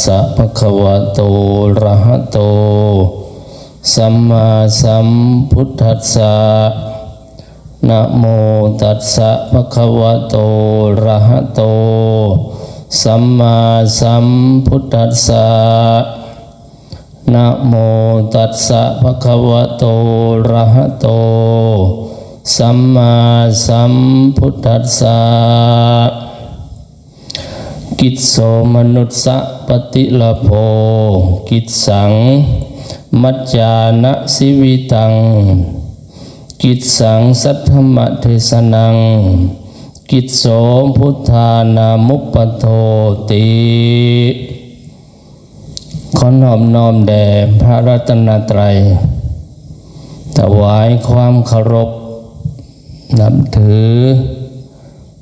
ສະ ພະຄະວະໂຕ ອະລະຫະໂຕ ສຳມາສຳພຸດທັດສະ ນະໂມຕັດສະ ພະຄະວະໂຕ ອະລະຫະໂຕ ສຳມາສຳພຸດທັດສະ ນະໂມຕັດສະ ພະຄະວະໂຕ ອະລະຫະໂຕ ສຳມາສຳພຸດທັດສະ. ກິດໂສມະນຸດສະປະຕິລະໂພ ກິດສັງ ມັດຈານະຊີວິຕັງ ກິດສັງ ສັດທຳມະເທສະນັງ ກິດໂສ ພຸດທານາມຸບປະໂທຕິ. ຂໍນອບນ້ອມແດ່ພະລັດຕະນະໄຕ ຖວາຍຄວາມເຄົາລົບນັບຖື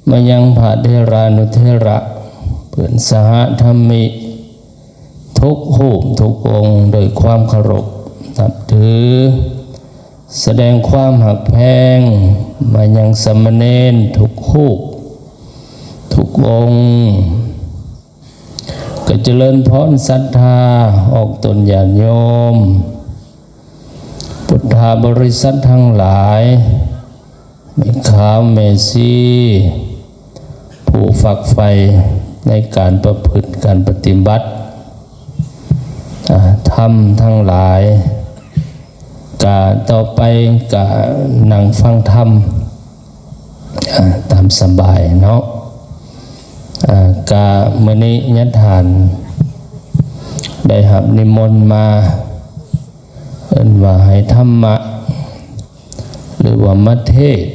ມາຍັງພະເຖລານຸເຖລະ ເພື່ອນສະຫະທຳມິ ທຸກຮູບທຸກອົງ ດ້ວຍຄວາມເຄົາລົບນັບຖື, ສະແດງຄວາມຮັກແພງມາຍັງສາມະເນນທຸກຮູບທຸກອົງ. ກໍຈະເລີນພອນສັດທາອອກຕົນຍາດໂຍມ ພຸດທະບໍລິສັດທັງຫຼາຍ, ແມ່ຂາວແມ່ຊີ ຜູ້ຝັກໃຝ່ໃນການປະພຶດການປະຕິບັດ ອາ ທຳທັງຫຼາຍ. ກະຕໍ່ໄປກະນັ່ງຟັງທຳ ອາ ຕາມສະບາຍເນາະ. ອາ ກະມື້ນີ້ຍາທ່ານໄດ້ຮັບນິມົນມາ ເອີ້ນວ່າໃຫ້ທຳມະ ຫຼືວ່າມາເທດ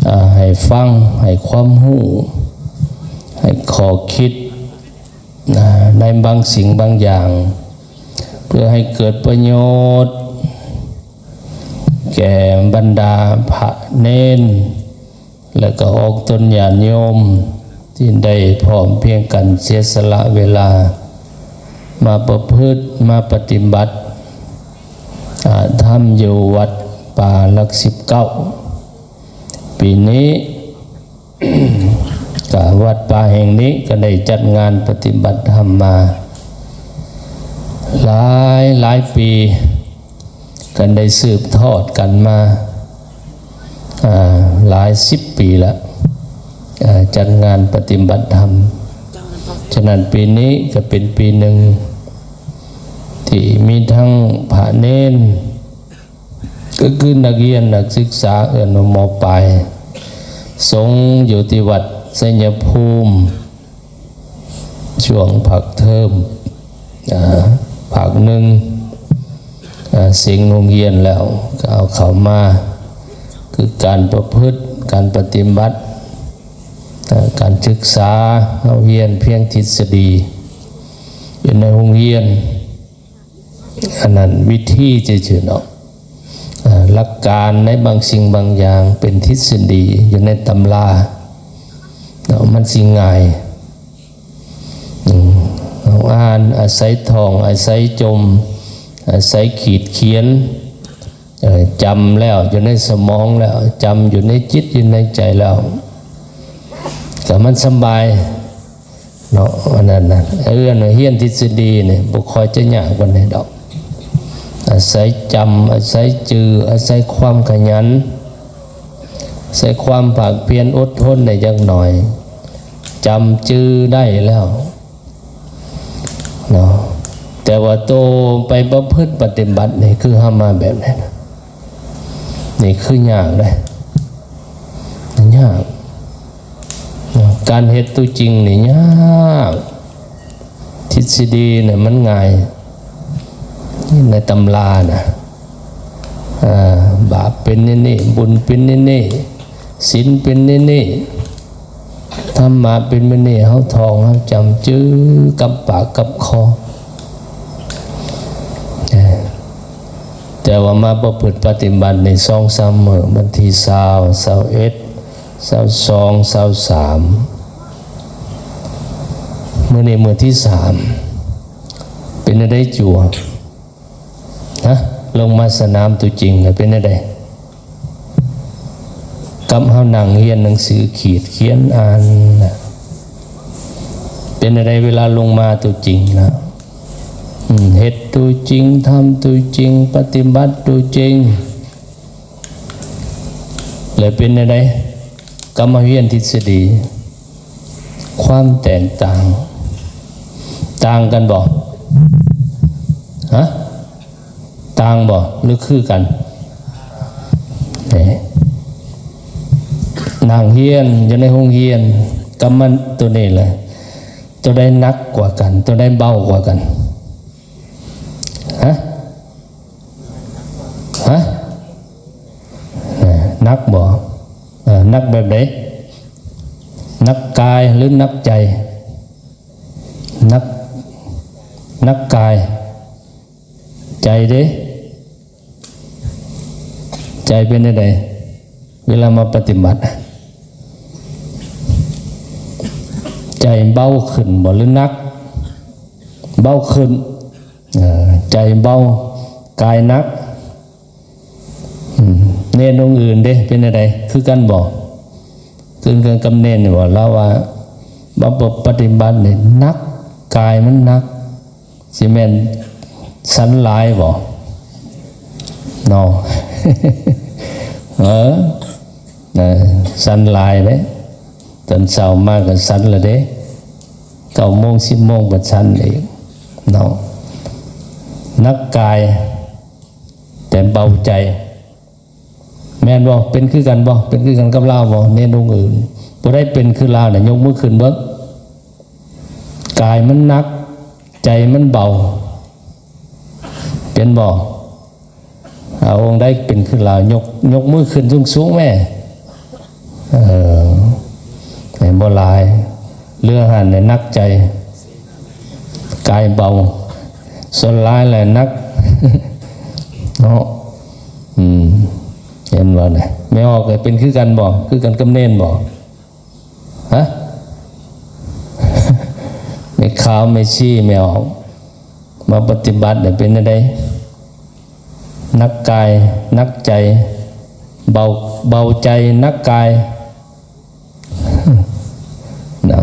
ອາ ໃຫ້ຟັງ ໃຫ້ຄວາມຮູ້ ໃຫ້ຂໍ້ຄິດ ໃນບາງສິ່ງບາງຢ່າງ ເພື່ອໃຫ້ເກີດປະໂຫຍດແກ່ບັນດາພະເນນ ແລະກໍອອກຕົນຍາດໂຍມ ທີ່ໄດ້ພ້ອມພຽງກັນເສຍສະຫຼະເວລາມາປະພຶດ ມາປະຕິບັດ ອາ ທຳຢູ່ວັດປ່າຫຼັກສິບເກົ້າ. ປີນີ້ ກະວັດປ່າແຫ່ງນີ້ກໍໄດ້ຈັດງານປະຕິບັດທຳມາຫຼາຍຫຼາຍປີ ກັນໄດ້ສືບທອດກັນມາ ອາ ຫຼາຍສິບປີລະ ອາ ຈັດງານປະຕິບັດທຳ. ສະນັ້ນປີນີ້ກໍເປັນປີໜຶ່ງທີ່ມີທັງພະເນນ ກໍຄືນັກຮຽນນັກສຶກສາ ເອີ້ນວ່າ ມ.ປາຍ ສົງຢູ່ທີ່ວັດໄຊຍະພູມ ຊ່ວງພັກເທີມ ອາ ພາກໜຶ່ງ ອາ ເສັງໂຮງຮຽນແລ້ວ ກໍເອົາເຂົ້າມາ ຄືການປະພຶດ ການປະຕິບັດ ອາ ການສຶກສາ ເຮົາຮຽນພຽງທິດສະດີຢູ່ໃນໂຮງຮຽນ ອັນນັ້ນວິທີຊື່ໆເນາະ. ເອີ ຫຼັກການໃນບາງສິ່ງບາງຢ່າງເປັນທິດສະດີຢູ່ໃນຕຳລາເນາະ ມັນຊິງ່າຍ. ອືມ ເຮົາອ່ານອາໄສທ່ອງ ອາໄສຈົ່ມ ອາໄສຂີດຂຽນ ເອີ ຈຳແລ້ວ ຢູ່ໃນສະໝອງແລ້ວ ຈຳຢູ່ໃນຈິດ ຢູ່ໃນໃຈແລ້ວ ກໍມັນສະບາຍເນາະ. ອັນນັ້ນນະ ເອີ້ນວ່າຮຽນທິດສະດີນີ້ ບໍ່ຄ່ອຍຈະຍາກປານໃດດອກ. ອາໄສຈຳ ອາໄສຈື່ ອາໄສຄວາມຂະຫຍັນ ອາໄສຄວາມພາກພຽນອົດທົນໄດ້ຈັກໜ້ອຍ ຈຳຈື່ໄດ້ແລ້ວ ເນາະ. ແຕ່ວ່າໂຕໄປປະພຶດປະຕິບັດນີ້ ຄືເຮົາມາແບບນີ້ນະ ນີ້ຄືຍາກເດ້ ຍາກເນາະ. ການເຮັດຕົວຈິງນີ້ຍາກ. ທິດສະດີນະມັນງ່າຍ ໃນຕຳລານະ ອາ ບາບເປັນແນວນີ້ ບຸນເປັນແນວນີ້ ສິນເປັນແນວນີ້ ທຳມະເປັນແບບນີ້ ເຮົາທ່ອງ ເຮົາຈຳຈື່ກັບປາກກັບຄໍ. ແຕ່ວ່າມາປະພຶດປະຕິບັດໃນສອງສາມມື້ ວັນທີຊາວ ຊາວເອັດ ຊາວສອງ ຊາວສາມ ມື້ນີ້ມື້ທີສາມ ເປັນແນວໃດຈົວ? ຮະ ລົງມາສະໜາມຕົວຈິງແລ້ວເປັນແນວໃດ? ກັບເຮົານັ່ງຮຽນໜັງສື ຂີດຂຽນອ່ານນະ ເປັ ປັນຈັ່ງໃດເວລາລົງມາຕົວຈິງນະ? ອືມ ເຮັດຕົວຈິງ ທຳຕົວຈິງ ປະຕິບັດຕົວຈິງ ແລະ ເປັນຈັ່ງໃດ? ກັບມາຮຽນທິດສະດີ ຄວາມແຕກຕ່າງ ຕ່າງກັນບໍ່? ຮະ? ຕ່າງບໍ່ ຫຼືຄືກັນ? ເອີ ນັ່ງຮຽນຢູ່ໃນໂຮງຮຽນກັບມາໂຕນີ້ແຫຼະ ໂຕໃດໜັກກວ່າກັນ? ໂຕໃດເບົາກວ່າກັນ? ຮະ? ຮະ? ເອີ ໜັກບໍ່? ເອີ ໜັກແບບໃດ? ໜັກກາຍ ຫຼື ໜັກໃຈ? ໜັກ ໜັກກາຍ ໃຈເດ້ ໃຈເປັນຈັ່ງໃດ ເວລາມາປະຕິບັດ? ໃຈເບົາຂຶ້ນບໍ່ ຫຼື ໜັກ? ເບົາຂຶ້ນ ເອີ ໃຈເບົາ ກາຍໜັກ. ອືມ ເນນອົງອື່ນເດ້ ເປັນຈັ່ງໃດ ຄືກັນບໍ່? ຄືກັນກັບເນນນີ້ບໍ່? ລາວວ່າມາປະຕິບັດນີ້ໜັກ ກາຍມັນໜັກ ຊິແມ່ນສັນຫຼາຍບໍ່ເນາະ? ເອີ ເອີ ສັນຫຼາຍເດ້ ຕອນເຊົ້າມາກໍສັນລະເດ້ ເກົ້າໂມງ ສິບໂມງກໍສັນອີກເນາະ ໜັກກາຍ ແຕ່ເບົາໃຈ ແມ່ນບໍ່? ເປັນຄືກັນບໍ່? ເປັນຄືກັນກັບລາວບໍ່? ເນນອົງອື່ນ ຜູ້ໃດເປັນຄືລາວນະ ຍົກມືຂຶ້ນເບິ່ງ ກາຍມັນໜັກ ໃຈມັນເບົາ ເປັນບໍ່? ເອົາ ອົງໃດເປັນຄືລາວ ຍົກ ຍົກມືຂຶ້ນສູງໆແມ້. ເອີ ໃຫ້ບໍ່ຫຼາຍ ເຫຼືອຫັ້ນແຫຼະ ໜັກໃຈ ກາຍເບົາ ສ່ວນຫຼາຍແຫຼະໜັກເນາະ. ອືມ ເຫັນບໍ່ນະ ແມ່ອອກກໍເປັນຄືກັນບໍ່? ຄືກັນກັບເນນບໍ່? ຮະ? ແມ່ຂາວ ແມ່ຊີ ແມ່ອອກ ມາປະຕິບັດແລ້ວເປັນຈັ່ງໃດ? ໜັກກາຍ ໜັກໃຈ ເບົາ ເບົາໃຈ ໜັກກາຍເນາະ.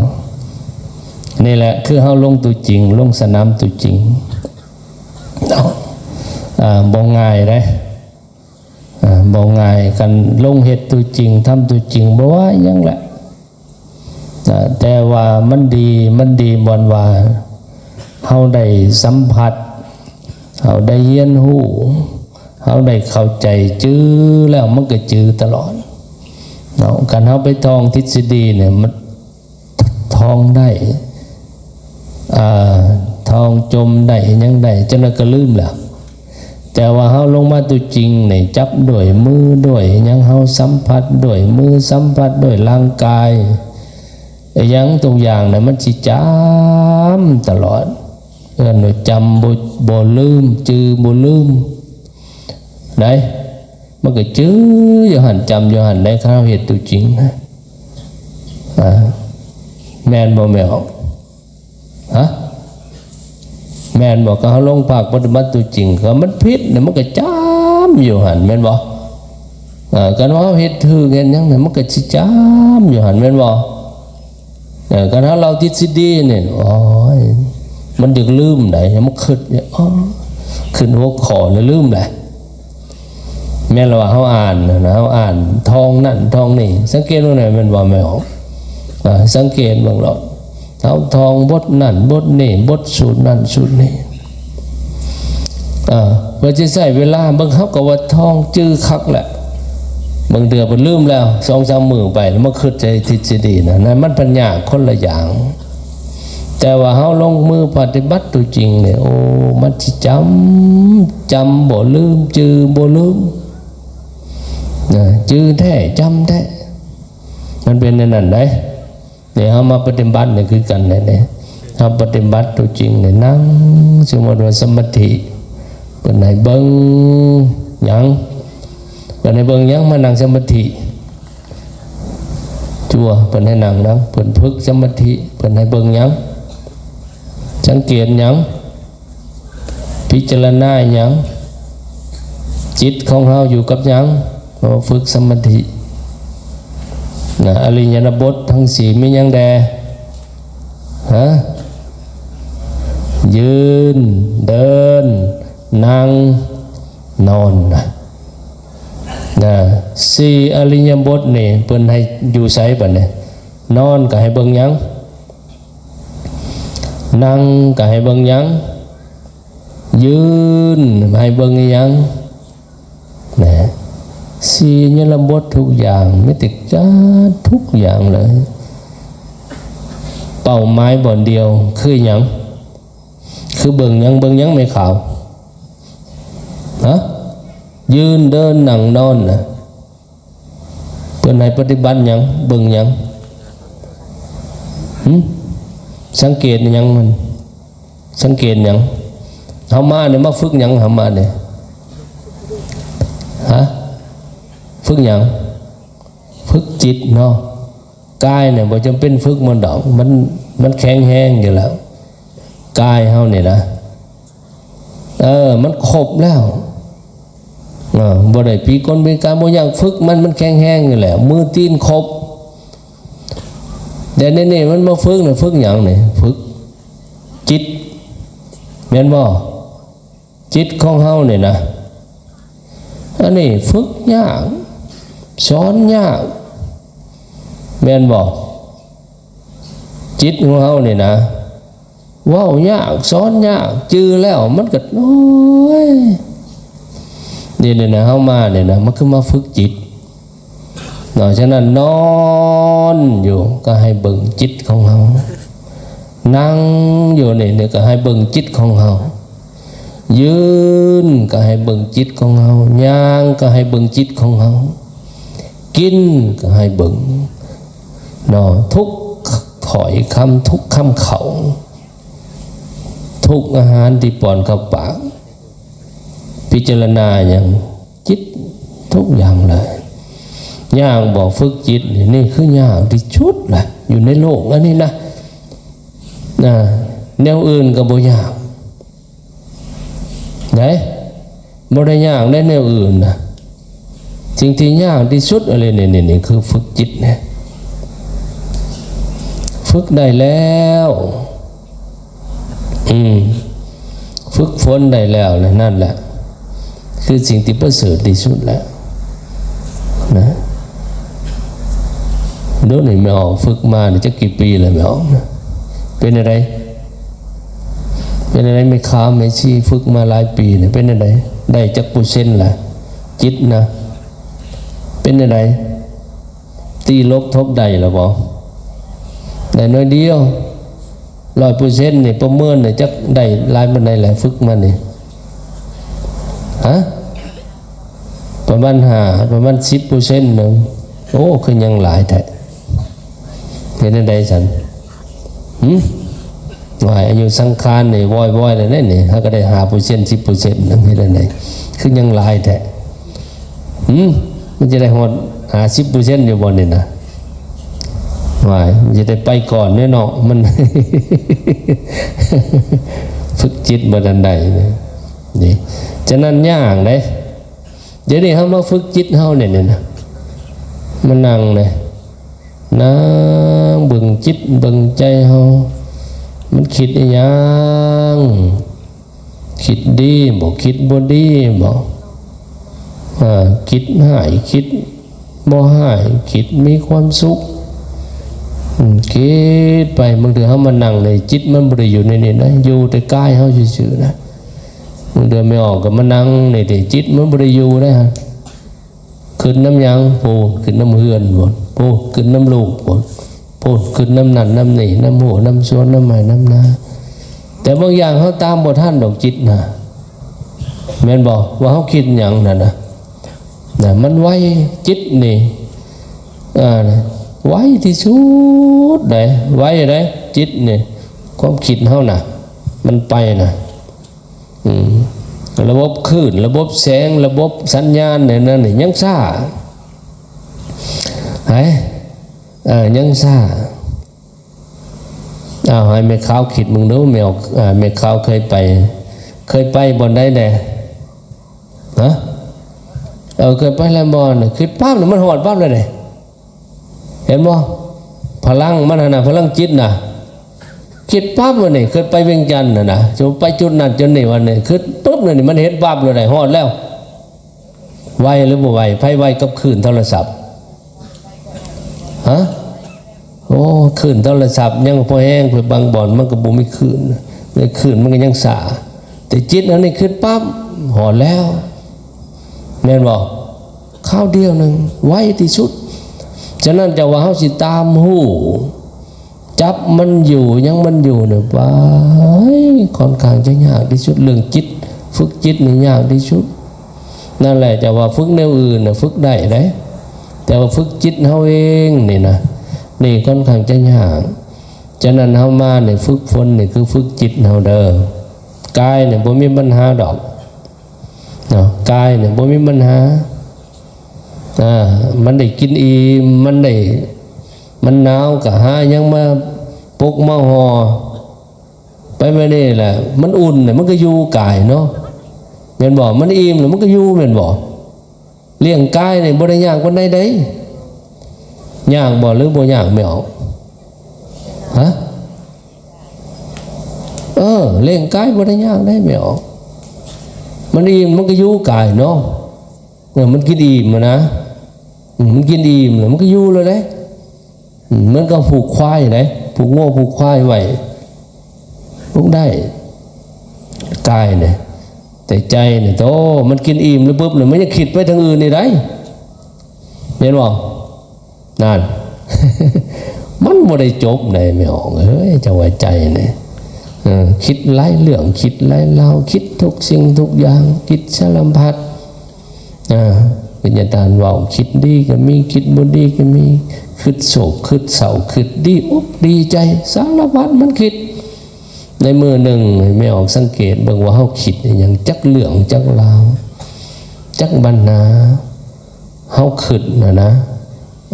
ນີ້ແຫຼະ ຄືເຮົາລົງຕົວຈິງ ລົງສະໜາມຕົວຈິງເນາະ. ອາ ບໍ່ງ່າຍເດ້ ອາ ບໍ່ງ່າຍ ຄັນລົງເຮັດຕົວຈິງ ທຳຕົວຈິງ ບໍ່ວ່າຫຍັງແຫຼະ ນະ ແຕ່ວ່າມັນດີ ມັນດີບ່ອນວ່າເຮົາໄດ້ສຳຜັດ ເຮົາໄດ້ຮຽນຮູ້ ເຮົາໄດ້ເຂົ້າໃຈ ຈື່ແລ້ວມັນກໍຈື່ຕະຫຼອດເນາະ. ຄັນເຮົາໄປທ່ອງທິດສະດີນີ້ ມັນທ່ອງໄດ້ ອ່າ ທ່ອງຈົມໄດ້ ຫຍັງໄດ້ ຈັກໜ້ອຍກໍລືມແລ້ວ. ແຕ່ວ່າເຮົາລົງມາຕົວຈິງນີ້ ຈັບດ້ວຍມືດ້ວຍຫຍັງ ເຮົາສຳຜັດດ້ວຍມື ສຳຜັດດ້ວຍຮ່າງກາຍ ອີຫຍັງທຸກຢ່າງນະ ມັນຊິຈຳຕະຫຼອດ ເອີ້ນວ່າຈຳບໍ່ ບໍ່ລືມ ຈື່ບໍ່ລືມໄດ໋. ມັນກໍຈື່ຢູ່ຫັ້ນ ຈຳຢູ່ຫັ້ນໄດ໋ ຄັນເຮົາເຮັດຕົວຈິງນະ. ອ່າ ແມ່ນບໍ່ແມ່ອອກ? ຮະ ແມ່ນບໍ່? ກໍເຮົາລົງພາກປະຕິບັດຕົວຈິງ ກໍມັນຜິດນະ ມັນກໍຈຳຢູ່ຫັ້ນ ແມ່ນບໍ່? ເອີ ຄັນວ່າເຮົາເຮັດຖືກເຮັດຫຍັງນະ ມັນກໍຊິຈຳຢູ່ຫັ້ນ ແມ່ນບໍ່? ເອີ ຄັນເຮົາເລົ່າທິດສະດີນີ້ ໂອ້ຍ ມັນຢາກລືມໄດ໋ ມັນຄຶດ ອໍ ຂຶ້ນຫົວຂໍ້ແລ້ວລືມແຫຼະ. ແມ່ນລະວ່າເຮົາອ່ານນະ ເຮົາອ່ານທ່ອງນັ້ນທ່ອງນີ້ ສັງເກດເບິ່ງແດ່ ແມ່ນບໍ່ແມ່ອອກ? ເອີ ສັງເກດເບິ່ງໂລດ ເຮົາທ່ອງບົດນັ້ນບົດນີ້ ບົດສູດນັ້ນສູດນີ້ ເອີ ເພື່ອຈະໃຊ້ເວລາເບິ່ງ ເຮົາກໍວ່າທ່ອງຈື່ຄັກແຫຼະ ບາງເທື່ອເພິ່ນລືມແລ້ວ ສອງສາມມື້ໄປ ມາຄຶດໃສ່ທິດສະດີນະ ນັ້ນມັນປັນຍາຄົນລະຢ່າງ. ແຕ່ວ່າເຮົາລົງມືປະຕິບັດຕົວຈິງນີ້ ໂອ້ ມັນຊິຈຳ ຈຳບໍ່ລືມ ຈື່ບໍ່ລືມນະ ຈື່ແທ້ ຈຳແທ້ ມັນເປັນແນວນັ້ນໄດ໋. ນີ້ເຮົາມາປະຕິບັດນີ້ຄືກັນແຫຼະນີ້ ເຮົາປະຕິບັດຕົວຈິງນີ້ ນັ່ງ ສົມມຸດວ່າສະມາທິ ເພິ່ນໃຫ້ເບິ່ງຫຍັງ? ເພິ່ນໃຫ້ເບິ່ງຫຍັງ? ມານັ່ງສະມາທິ ຈົວ ເພິ່ນໃຫ້ນັ່ງນຳ ເພິ່ນຝຶກສະມາທິ ເພິ່ນໃຫ້ເບິ່ງຫຍັງ? ສັງເກດຫຍັງ? ພິຈາລະນາຫຍັງ? ຈິດຂອງເຮົາຢູ່ກັບຫຍັງ? ເຮົາຝຶກສະມາທິນະ ອະລິຍະນະບົດທັງສີ່ມີຫຍັງແດ່? ຮະ? ນອນນະ ນະ ສີ່ອິລິຍາບົດນີ້ເພິ່ນໃຫ້ຢູ່ໃສບັດນີ້? ນອນກໍໃຫ້ເບິ່ງຫຍັງ? ນັ່ງກໍໃຫ້ເບິ່ງຫຍັງ? ຢືນໃຫ້ເບິ່ງອີ່ຫຍັງ? ນະ ສີ່ອິລິຍາບົດທຸກຢ່າງ ມີແຕ່ຈັດທຸກຢ່າງເລີຍ ເປົ້າໝາຍບ່ອນດຽວຄືຫຍັງ? ຄືເບິ່ງຫຍັງ? ເບິ່ງຫຍັງແມ່ຂາວ? ຮະ? ຢືນ ເດີນ ນັ່ງ ນອນນະ ເພິ່ນໃຫ້ປະຕິບັດຫຍັງ? ເບິ່ງຫຍັງ? ຫຶ? ສັງເກດຫຍັງມັນ? ສັງເກດຫຍັງ? ເຮົາມານີ້ມາຝຶກຫຍັງ? ເຮົາມານີ້ ຮະ? ຝຶກຫຍັງ? ຝຶກຈິດເນາະ. ກາຍນີ້ບໍ່ຈຳເປັນຝຶກມັນດອກ ມັນ ມັນແຂງແຮງຢູ່ແລ້ວ ກາຍເຮົານີ້ນະ ເອີ ມັນຄົບແລ້ວ ເອີ ບໍ່ໄດ້ພິກົນພິການ ບໍ່ຢາກຝຶກມັນ ມັນແຂງແຮງຢູ່ແລ້ວ ມືຕີນຄົບ. ແຕ່ນີ້ມັນມາຝຶກນະ ຝຶກຫຍັງນີ້? ຝຶກຈິດ ແມ່ນບໍ່? ຈິດຂອງເຮົານີ້ນະ ອັນນີ້ຝຶກຍາກ ສອນຍາກ ແມ່ນບໍ່? ຈິດຂອງເຮົານີ້ນະ ເວົ້າຍາກ ສອນຍາກ ຈື່ແລ້ວມັນກໍ ໂອ້ຍ ນີ້ນະ ເຮົາມານີ້ນະ ມັນຄືມາຝຶກຈິດ ເນາະ. ສະນັ້ນນອນຢູ່ກໍໃຫ້ເບິ່ງຈິດຂອງເຮົາ, ນັ່ງຢູ່ນີ້ ນີ້ກໍໃຫ້ເບິ່ງຈິດຂອງເຮົາ, ຢືນກໍໃຫ້ເບິ່ງຈິດຂອງເຮົາ, ຍ່າງກໍໃຫ້ເບິ່ງຈິດຂອງເຮົາ, ກິນກໍໃຫ້ເບິ່ງເນາະ, ທຸກຖ້ອຍຄຳ ທຸກຄຳເຂົ້າ ທຸກອາຫານທີ່ປ້ອນເຂົ້າປາກ ພິຈາລະນາຫຍັງ? ຈິດທຸກຢ່າງເລີຍ. ຍາກບໍ່? ຝຶກຈິດນີ້ ນີ້ຄືຍາກທີ່ສຸດລະ ຢູ່ໃນໂລກອັນນີ້ນະ. ນະ ແນວອື່ນກໍບໍ່ຍາກເດ້ ບໍ່ໄດ້ຍາກໃດແນວອື່ນນະ. ສິ່ງທີ່ຍາກທີ່ສຸດອັນນີ້ ນີ້ ນີ້ ນີ້ຄືຝຶກຈິດນີ້ ຝຶກໄດ້ແລ້ວ ອືມ ຝຶກຝົນໄດ້ແລ້ວນະ ນັ້ນແຫຼະຄືສິ່ງທີ່ປະເສີດທີ່ສຸດແລ້ວນະ. ໂດຍນີ້ແມ່ອອກຝຶກມານີ້ຈັກກີ່ປີແລ້ວແມ່ອອກນະ? ເປັນຈັ່ງໃດ? ເປັນຈັ່ງໃດແມ່ຂາວແມ່ຊີ? ຝຶກມາຫຼາຍປີນີ້ເປັນຈັ່ງໃດ? ໄດ້ຈັກເປີເຊັນລະ? ຈິດນະ ເປັນຈັ່ງໃດ? ຕີລົບທົບໄດ້ລະບໍ່? ໄດ້ໜ້ອຍດຽວ ຮ້ອຍເປີເຊັນນີ້ ປະເມີນນີ້ຈັກໄດ້ຫຼາຍປານໃດແຫຼະ? ຝຶກມານີ້ ຮະ? ປະມານຫ້າ ປະມານສິບເປີເຊັນໜຶ່ງ. ໂອ້ ຄືຍັງຫຼາຍແທ້. ເຮັດແນວໃດຊັ້ນ? ຫຶ? ວ່າອາຍຸສັງຂານນີ້ວອຍໆແລ້ວເດ້ນີ້ ເຮົາກໍໄດ້ຫ້າເປີເຊັນ ສິບເປີເຊັນ ເຮັດແນວໃດ? ຄືຍັງຫຼາຍແທ້. ຫຶ? ມັນຈະໄດ້ຮອດຫ້າສິບເປີເຊັນຢູ່ບໍ່ນີ້ນະ? ວ່າມັນຈະໄດ້ໄປກ່ອນເດ້ເນາະ ມັນ ຝຶກຈິດບໍ່ທັນໄດ້ນີ້. ນີ້ ສະນັ້ນຍາກເດ້. ດຽວນີ້ເຮົາມາຝຶກຈິດເຮົານີ້ນະ ມານັ່ງເດ້ ນັ່ງເບິ່ງຈິດເບິ່ງໃຈເຮົາ ມັນຄິດອີ່ຫຍັງ? ຄິດດີບໍ່? ຄິດບໍ່ດີບໍ່? ອາ ຄິດຮ້າຍ ຄິດບໍ່ຮ້າຍ ຄິດມີຄວາມສຸກ ອືມ ຄິດໄປ. ບາງເທື່ອເຮົາມານັ່ງໃນຈິດ ມັນບໍ່ໄດ້ຢູ່ໃນນີ້ນະ ຢູ່ແຕ່ກາຍເຮົາຊື່ໆນະ. ບາງເທື່ອແມ່ອອກກໍມານັ່ງນີ້ຕິ ຈິດມັນບໍ່ໄດ້ຢູ່ເດ້. ຄິດນຳຫຍັງ? ໂອ້ ຄິດນຳເຮືອນພຸ້ນ ໂອ້ ຄິດນຳລູກພຸ້ນ ໂອ້ ຄິດນຳນັ້ນນຳນີ້ ນຳຮົ້ວນຳສວນ ນຳໄຮ່ນຳນາ. ແຕ່ບາງຢ່າງເຮົາຕາມບໍ່ທັນດອກຈິດນະ ແມ່ນບໍ່? ວ່າເຮົາຄິດຫຍັງນັ້ນນະ ນະ ມັນໄວ ຈິດນີ້ ເອີ ໄວທີ່ສຸດໃດ໋ ໄວໃດ໋ ຈິດນີ້ ຄວາມຄິດເຮົານະ ມັນໄປນະ. ອືມ ລະບົບຄື້ນ ລະບົບແສງ ລະບົບສັນຍານໃນນັ້ນນີ້ຍັງຊ້າ ໃຫ້ ເອີ ຍັງຊ້າ. ເອົາ ໃຫ້ແມ່ຂາວຄິດເບິ່ງດູ ແມ່ ເອີ ແມ່ຂາວເຄີຍໄປ ເຄີຍໄປບ່ອນໃດແດ່? ຮະ? ເອີ ເຄີຍໄປແລ້ວບໍ່? ຄິດປັບ ມັນຮອດປັບແລ້ວເດ້. ເຫັນບໍ່? ພະລັງມັນຫັ້ນນະ ພະລັງຈິດນະ ຄິດປັບວ່ານີ້ ເຄີຍໄປວຽງຈັນຫັ້ນນະ ຈະໄປຈຸດນັ້ນຈຸດນີ້ ວ່ານີ້ ຄິດປຶບ ນີ້ມັນເຫັນປັບເລີຍ ໄດ້ຮອດແລ້ວ. ໄວຫຼືບໍ່ໄວ? ໃຜໄວກັບຄື້ນໂທລະສັບ? ຮະ? ໂອ້ ຄື້ນໂທລະສັບຍັງພໍແຮງ, ໄປບາງບ່ອນມັນກໍບໍ່ມີຄື້ນ, ໄດ້ຄື້ນມັນກໍຍັງຊ້າ. ແຕ່ຈິດເຮົານີ້ຄິດປັບ ຮອດແລ້ວ, ແມ່ນບໍ່? ຄາວດຽວໜຶ່ງ ໄວທີ່ສຸດ. ສະນັ້ນ ເຈົ້າວ່າເຮົາຊິຕາມຮູ້ ຈັບມັນຢູ່ ຫຍັງມັນຢູ່ນີ້ ວ້າຍ ຂ້ອນຂ້າງຈະຍາກທີ່ສຸດ. ເລື່ອງຈິດ ຝຶກຈິດນີ້ຍາກທີ່ສຸດ. ນັ້ນແຫຼະ ຈະວ່າຝຶກແນວອື່ນນະ ຝຶກໄດ້ເດ້, ແຕ່ວ່າຝຶກຈິດເຮົາເອງນີ້ນະ ນີ້ຂ້ອນຂ້າງຈະຍາກ. ສະນັ້ນ ເຮົາມານີ້ ຝຶກຝົນນີ້ ຄືຝຶກຈິດເຮົາເດີ. ກາຍນີ້ບໍ່ມີບັນຫາດອກເນາະ, ກາຍນີ້ບໍ່ມີບັນຫາ. ອ່າ ມັນໄດ້ກິນອີ່ມ ມັນໄດ້ ມັນໜາວກໍຫາຫຍັງມາປົກມາຫໍ່ໄປ. ແບບນີ້ແຫຼະ ມັນອຸ່ນແຫຼະ ມັນກໍຢູ່ກາຍເນາະ ແມ່ນບໍ່? ມັນອີ່ມແລ້ວມັນກໍຢູ່ ແມ່ນບໍ່? ລ້ຽງກາຍນີ້ບໍ່ໄດ້ຍາກປານໃດເດ້. ຍາກບໍ່ ຫຼືບໍ່ຍາກ ແມ່ອອກ? ຮະ? ເອີ ລ້ຽງກາຍບໍ່ໄດ້ຍາກເດ້ ແມ່ອອກ. ມັນອີ່ມ ມັນກໍຢູ່ກາຍເນາະ. ເອີ ມັນກິນອີ່ມຫັ້ນນະ, ອືມ ມັນກິນອີ່ມແລ້ວມັນກໍຢູ່ແລ້ວເດ້. ອືມ ມັນກໍຜູກຄວາຍເດ້, ຜູກງົວຜູກຄວາຍໄວ້ ຜູກໄດ້ ກາຍນີ້. ແຕ່ໃຈນີ້ ໂຕ ມັນກິນອີ່ມແລ້ວປຶບນີ້ ມັນຍັງຄິດໄປທາງອື່ນອີກໄດ໋ ເຫັນບໍ່? ນັ້ນ ມັນບໍ່ໄດ້ຈົບໃດ ແມ່ອອກເອີຍ. ເຈົ້າວ່າໃຈນີ້ ເອີ ຄິດຫຼາຍເລື່ອງ ຄິດຫຼາຍລາວ ຄິດທຸກສິ່ງທຸກຢ່າງ ຄິດສາລະພັດ. ອ່າ ເປັນຍາທ່ານເວົ້າ ຄິດດີກໍມີ ຄິດບໍ່ດີກໍມີ, ຄິດໂສກ ຄິດເສົ້າ ຄິດດີອົກດີໃຈ ສາລະພັດມັນຄິດ. ໃນມື້ໜຶ່ງໃຫ້ແມ່ອອກສັງເກດເບິ່ງວ່າເຮົາຄິດອີ່ຫຍັງ ຈັກເລື່ອງຈັກລາວ ຈັກບັນຫາ ເຮົາຄິດນະນະ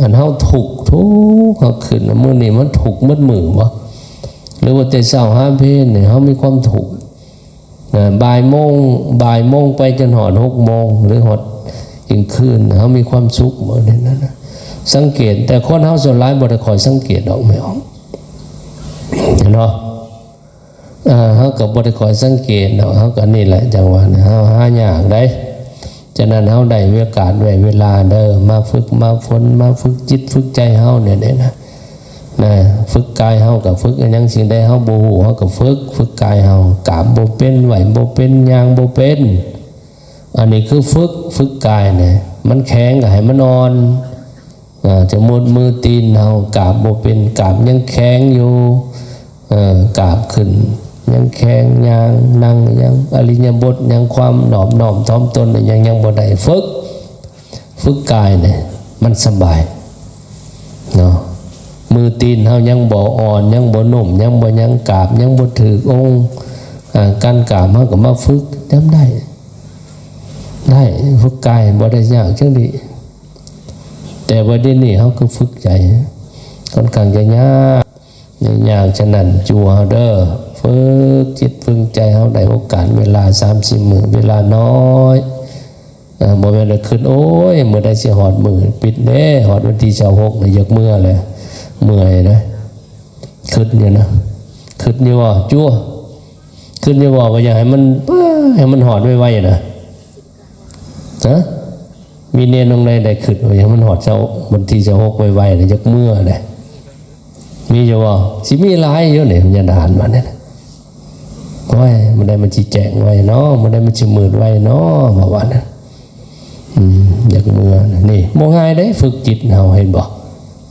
ອັນເຮົາທຸກ ທຸກ ເຮົາຄິດນະ ມື້ນີ້ມັນທຸກໝົດມື້ບໍ່? ຫຼືວ່າແຕ່ເຊົ້າຫາເພນນີ້ເຮົາມີຄວາມທຸກນະ? ບ່າຍໂມງ ບ່າຍໂມງໄປຈົນຮອດຫົກໂມງ ຫຼືຮອດທ່ຽງຄືນ ເຮົາມີຄວາມສຸກບໍ່? ແນວນັ້ນນະ ສັງເກດ. ແຕ່ຄົນເຮົາສ່ວນຫຼາຍບໍ່ໄດ້ຄ່ອຍສັງເກດດອກ ແມ່ອອກ ເຫັນບໍ່? ເອີ ເຮົາກໍບໍ່ໄດ້ຄ່ອຍສັງເກດດອກ ເຮົາກໍນີ້ແຫຼະ ຈັ່ງວ່ານະ ເຮົາຫາຍາກໄດ໋. ສະນັ້ນ ເຮົາໄດ້ມີໂອກາດ ໄດ້ເວລາເດີ ມາຝຶກມາຝົນ ມາຝຶກຈິດຝຶກໃຈເຮົານີ້ນະ ນະ ຝຶກກາຍເຮົາກໍຝຶກ ອີ່ຫຍັງສິ່ງໃດເຮົາບໍ່ຮູ້ ເຮົາກໍຝຶກ ຝຶກກາຍເຮົາ ກາບບໍ່ເປັນ ໄຫວ້ບໍ່ເປັນ ຍ່າງບໍ່ເປັນ. ອັນນີ້ຄືຝຶກ ຝຶກກາຍນີ້ ມັນແຂງກໍໃຫ້ມັນອ່ອນ. ເອີ ສົມມຸດມືຕີນເຮົາກາບບໍ່ເປັນ ກາບຍັງແຂງຢູ່ ເອີ ກາບຂຶ້ນຍັງແຂງ ຍ່າງ ນັ່ງ ຍັງ ອະລິຍະບົດ ຍັງຄວາມນອບນ້ອມຖ່ອມຕົນ ຍັງ ຍັງບໍ່ໄດ້ ຝຶກ ຝຶກກາຍນີ້ມັນສະບາຍເນາະ. ມືຕີນເຮົາຍັງບໍ່ອ່ອນ ຍັງບໍ່ນຸ້ມ ຍັງບໍ່ຫຍັງ ກາບຍັງບໍ່ຖືກອົງ ອາ ການກາບເຮົາກໍມາຝຶກ ຍາມໃດ ໄດ້ ຝຶກກາຍບໍ່ໄດ້ຍາກຈັ່ງນີ້. ແຕ່ວ່າດຽວນີ້ເຮົາຄືຝຶກໃຈ ຂ້ອນຂ້າງຈະຍາກ ຍາກ. ສະນັ້ນ ຢູ່ເຮົາເດີ ຝຶກຈິດຝຶກໃຈເຮົາ ໄດ້ໂອກາດເວລາສາມສີ່ມື້ ເວລານ້ອຍ. ເອີ ບໍ່ແມ່ນວ່າຄິດ ໂອ້ຍ ມື້ໃດຊິຮອດມື້ປິດເດ້ ຮອດວັນທີຊາວຫົກນີ້ຢາກເມືອແລ້ວ ເມື່ອຍນະ. ຄິດຢູ່ນະ ຄິດຢູ່ບໍ່? ຈົວ ຄິດຢູ່ບໍ່ວ່າຢາກໃຫ້ມັນ ປາ ໃຫ້ມັນຮອດໄວໆນະ? ຮະ? ມີແນວໂນ້ມໃດ ໃດຄິດວ່າຢາກໃຫ້ມັນຮອດເຊົ້າ ວັນທີຊາວຫົກໄວໆນະ ຢາກເມືອເດ້? ມີຢູ່ບໍ່? ຊິມີຫຼາຍຢູ່ນີ້ ຍານທະຫານວ່ານີ້ນະ. ໂອ້ຍ ມື້ໃດມັນຊິແຈ້ງໄວເນາະ ມື້ໃດມັນຊິມືດໄວເນາະ ວ່າວ່ານະ. ອືມ ຢາກເມືອນະ. ນີ້ບໍ່ງ່າຍເດ້ ຝຶກຈິດເຮົາ ເຫັນບໍ່?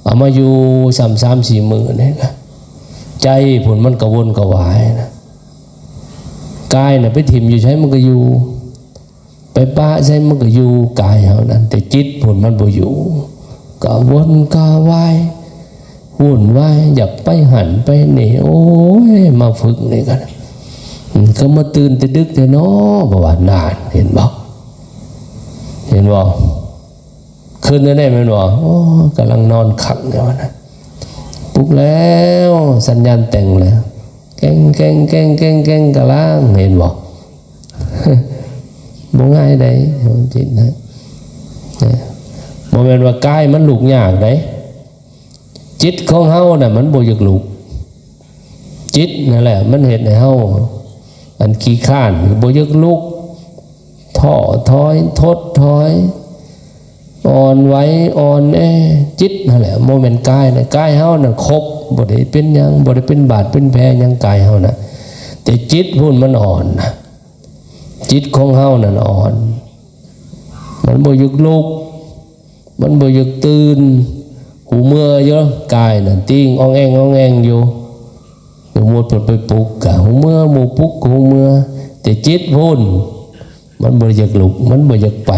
ເອົາມາຢູ່ຊ້ຳສາມສີ່ມື້ນີ້ນະ ໃຈພຸ້ນມັນກະວົນກະວາຍນະ. ກາຍນະ ໄປຖິ້ມຢູ່ໃສມັນກະຢູ່ ໄປປະໃສມັນກະຢູ່ ກາຍເຮົານັ້ນ ແຕ່ຈິດພຸ້ນມັນບໍ່ຢູ່ ກະວົນກະວາຍ ວຸ່ນວາຍ ຢາກໄປຫັ້ນໄປນີ້. ໂອ້ຍ ມາຝຶກນີ້ກະ ອືມ ກະມາຕື່ນແຕ່ດຶກແທ້ເນາະ ບໍ່ວ່າ. ນານ ເຫັນບໍ່? ເຫັນບໍ່? ຄືນນັ້ນໄດ້ແມ່ນບໍ່? ໂອ້ ກຳລັງນອນຄັກແນວນັ້ນ ປຸກແລ້ວ ສັນຍານແຕ່ງແລ້ວ ແກ້ງໆໆໆ ກຳລັງ ເຫັນບໍ່? ບໍ່ງ່າຍໃດ໋ ຈິດນະ. ເອີ ບໍ່ແມ່ນວ່າກາຍມັນລຸກຍາກໃດ໋ ຈິດຂອງເຮົານະ ມັນບໍ່ຢາກລຸກ. ຈິດນັ້ນແຫຼະ ມັນເຮັດໃຫ້ເຮົາ ອັນ ຂີ້ຄ້ານ ບໍ່ຢາກລຸກ ທໍ້ຖອຍ ທົດຖອຍ ອ່ອນໄຫວອ່ອນແອ ຈິດຫັ້ນແຫຼະ ບໍ່ແມ່ນກາຍນະ. ກາຍເຮົານັ້ນຄົບ ບໍ່ໄດ້ເປັນຫຍັງ ບໍ່ໄດ້ເປັນບາດເປັນແຜຫຍັງ ກາຍເຮົານະ, ແຕ່ຈິດພຸ້ນມັນອ່ອນນະ. ຈິດຂອງເຮົານັ້ນອ່ອນ ມັນບໍ່ຢາກລຸກ ມັນບໍ່ຢາກຕື່ນ. ຫູເມືອຢູ່ ກາຍນັ້ນຕີງອອງແອງ ອອງແອງຢູ່. ສົມມຸດເພິ່ນໄປປຸກກະຫູເມືອ ໝູ່ປຸກກະຫູເມືອ, ແຕ່ຈິດພຸ້ນ ມັນບໍ່ຢາກລຸກ ມັນບໍ່ຢາກໄປ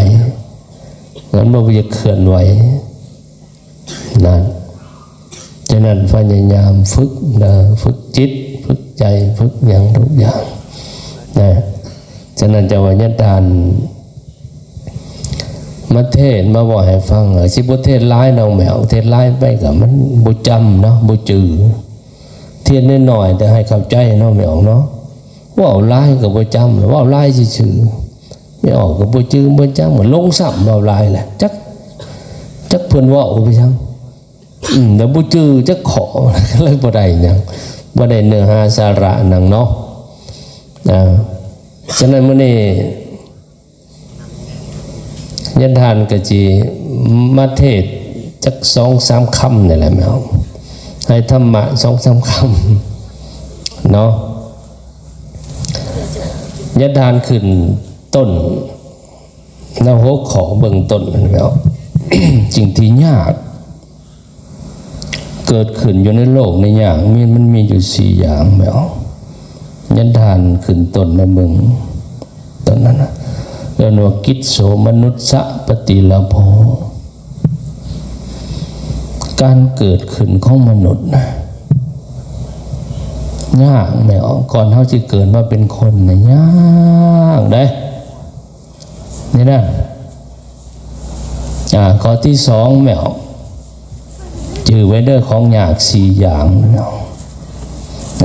ມັນບໍ່ຢາກເຄື່ອນໄຫວນັ້ນ. ສະນັ້ນພະຍາຍາມຝຶກນະ ຝຶກຈິດ ຝຶກໃຈ ຝຶກຫຍັງທຸກຢ່າງນະ. ສະນັ້ນຈະວ່າຍາທ່ານມາເທດມາເວົ້າໃຫ້ຟັງ ຊິບໍ່ເທດຫຼາຍດອກແມວ ເທດຫຼາຍໄປກະມັນບໍ່ຈຳເນາະ ບໍ່ຈື່. ທຽນນ້ອຍໆ ແຕ່ໃຫ້ເຂົ້າໃຈເນາະ ແມ່ອອກເນາະ. ເວົ້າຫຼາຍກໍບໍ່ຈຳ ເວົ້າຫຼາຍຊື່ໆ ແມ່ອອກກໍບໍ່ຈື່ບໍ່ຈຳ ກໍຫຼົງຊ້ຳ ເວົ້າຫຼາຍແຫຼະ ຈັກ ຈັກເພິ່ນເວົ້າໄປຫຍັງ ອືມ ແລ້ວບໍ່ຈື່ຈັກຂໍ້ ເລີຍບໍ່ໄດ້ຫຍັງ ບໍ່ໄດ້ເນື້ອຫາສາລະຫຍັງເນາະ. ອ່າ ສະນັ້ນມື້ນີ້ ຍາທ່ານກໍຊິມາເທດຈັກສອງສາມຄຳນີ້ແຫຼະແມ່ນ ໃຫ້ທຳມະສອງສາມຄຳເນາະ. ຍາທ່ານຂຶ້ນຕົ້ນ ໃນຫົວຂໍ້ເບື້ອງຕົ້ນນັ້ນແມ່ນ ສິ່ງທີ່ຍາກ ເກີດຂຶ້ນຢູ່ໃນໂລກນີ້ຍາກ ມີ ມັນມີຢູ່ສີ່ຢ່າງແມ່ນ. ຍາທ່ານຂຶ້ນຕົ້ນໃນເບື້ອງຕົ້ນນັ້ນນະ ເອີ້ນວ່າ ກິດໂສມະນຸດສະປະຕິລາໂພ. ການເກີດຂຶ້ນຂອງມະນຸດນະ ຍາກແມ່ນ. ກ່ອນເຮົາຊິເກີດມາເປັນຄົນນະ ຍາກເດ້. ນີ້ນະ ອ່າ ຂໍ້ທີສອງແມ່ນ ຈື່ໄວ້ເດີ ຂອງຍາກສີ່ຢ່າງເນາ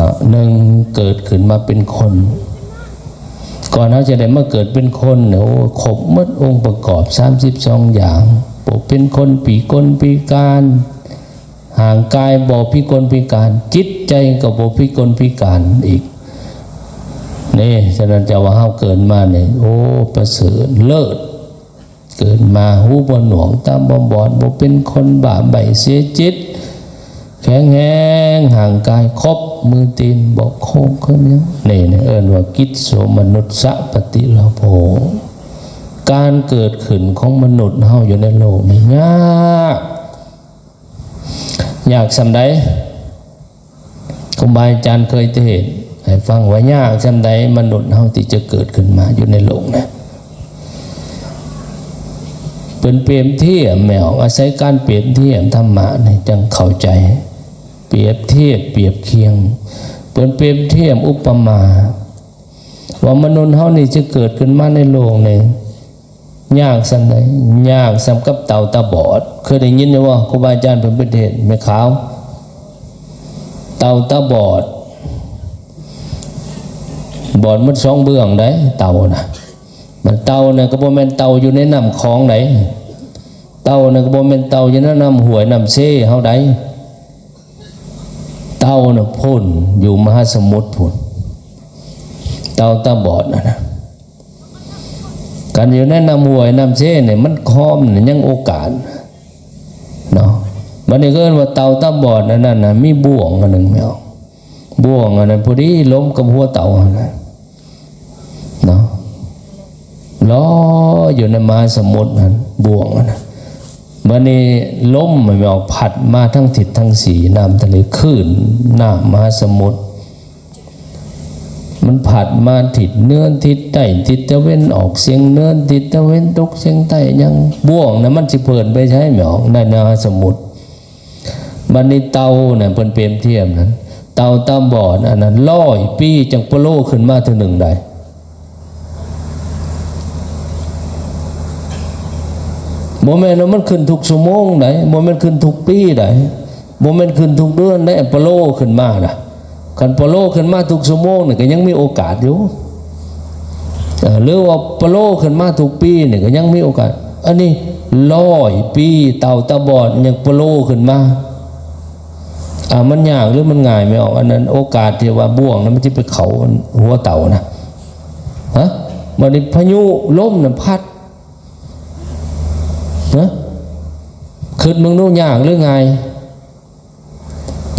ະ. ໜຶ່ງ ເກີດຂຶ້ນມາເປັນຄົນ ກ່ອນເຮົາຈະໄດ້ມາເກີດເປັນຄົນນີ້ ໂອ້ ຄົບໝົດອົງປະກອບສາມສິບສອງຢ່າງ ບໍ່ເປັນຄົນພິກົນພິການ ຮ່າງກາຍບໍ່ພິກົນພິການ ຈິດໃຈກໍບໍ່ພິກົນພິການອີກນີ້. ສະນັ້ນຈະວ່າເຮົາເກີດມານີ້ ໂອ້ ປະເສີດເລີດ ເກີດມາຫູບໍ່ໜວກ ຕາບໍ່ບອດ ບໍ່ເປັນຄົນບ້າໃບ້ເສຍຈິດ ແຂງແຮງ ຮ່າງກາຍຄົບ ມືຕີນບໍ່ໂຄ້ງຄືຫຍັງ ນີ້ ນີ້ເອີ້ນວ່າ ກິດໂສມະນຸດສະປະຕິລາໂພ. ການເກີດຂຶ້ນຂອງມະນຸດເຮົາຢູ່ໃນໂລກນີ້ຍາກ ຍາກສ່ຳໃດ? ຄູບາອາຈານເຄີຍເທດໃຫ້ຟັງວ່າ ຍາກສ່ຳໃດມະນຸດເຮົາທີ່ຈະເກີດຂຶ້ນມາຢູ່ໃນໂລກນະ. ເພິ່ນປຽບທຽບແມ່ນ ອາໄສການປຽບທຽບທຳມະນີ້ຈັ່ງເຂົ້າໃຈ. ປຽບທຽບປຽບຄຽງ ເພິ່ນປຽບທຽບອຸປະມາ ວ່າມະນຸດເຮົານີ້ຈະເກີດຂຶ້ນມາໃນໂລກນີ້ ຍາກສ່ຳໃດ? ຍາກສ່ຳກັບເຕົ່າຕາບອດ. ເຄີຍໄດ້ຍິນຢູ່ບໍ່? ຄູບາອາຈານເພິ່ນໄປເທດແມ່ຂາວ ເຕົ່າຕາບອດ ບອດໝົດສອງເບື້ອງໃດ ເຕົ່ານະ. ມັນເຕົ່ານະກໍບໍ່ແມ່ນເຕົ່າຢູ່ໃນນ້ຳຂອງໃດ ເຕົ່ານະກໍບໍ່ແມ່ນເຕົ່າຢູ່ໃນນ້ຳຫ້ວຍນ້ຳເຊເຮົາໃດ. ເຕົ່ານະພຸ້ນ ຢູ່ມະຫາສະໝຸດພຸ້ນ ເຕົ່າຕາບອດຫັ້ນນະ. ຄັນຢູ່ໃນນ້ຳຫ້ວຍນ້ຳເຊນີ້ ມັນຄອມນີ້ຍັງໂອກາດເນາະ. ບັດນີ້ເອີ້ນວ່າເຕົ່າຕາບອດອັນນັ້ນນະ ມີບ່ວງອັນໜຶ່ງແມ່ນ ບ່ວງອັນນັ້ນພໍດີລົມກັບຫົວເຕົ່າຫັ້ນນະ ເນາະ ລອຍຢູ່ໃນມະຫາສະໝຸດຫັ້ນ ບ່ວງຫັ້ນນະ. ບັດນີ້ລົມມັນອອກພັດມາທັງທິດທັງສີ່ ນ້ຳທະເລ ຄື້ນນ້ຳມະຫາສະໝຸດ ມັນພັດມາທິດເໜືອ ທິດໃຕ້ ທິດຕາເວັນອອກສຽງເໜືອ ທິດຕາເວັນຕົກສຽງໃຕ້ຫຍັງ ບ່ວງນະ ມັນຊິເພີ້ນໄປໃສແມ່ນ ໃນມະຫາສະໝຸດ. ບັດນີ້ເຕົ່ານະ ເພິ່ນປຽບທຽບນັ້ນ ເຕົ່າຕາບອດອັນນັ້ນ ຮ້ອຍປີຈັ່ງປະໂລຂຶ້ນມາເທື່ອໜຶ່ງໃດ. ບໍ່ແມ່ນວ່າມັນຂຶ້ນທຸກຊົ່ວໂມງໃດ ບໍ່ແມ່ນຂຶ້ນທຸກປີໃດ ບໍ່ແມ່ນຂຶ້ນທຸກເດືອນໃດ ປະໂລຂຶ້ນມານະ. ຄັນປະໂລຂຶ້ນມາທຸກຊົ່ວໂມງນີ້ ກໍຍັງມີໂອກາດຢູ່. ເອີ ຫຼືວ່າປະໂລຂຶ້ນມາທຸກປີນີ້ ກໍຍັງມີໂອກາດ. ອັນນີ້ຮ້ອຍປີ ເຕົ່າຕາບອດຍັງປະໂລຂຶ້ນມາ. ອ່າ ມັນຍາກຫຼືມັນງ່າຍແມ່ອອກ? ອັນນັ້ນໂອກາດທີ່ວ່າບ່ວງນັ້ນມັນຊິໄປເຂົ້າຫົວເຕົ່ານະ. ຮະ? ບັດນີ້ພາຍຸລົມນະພັດ ຮະ? ຄິດເບິ່ງດູ ຍາກຫຼືງ່າຍ?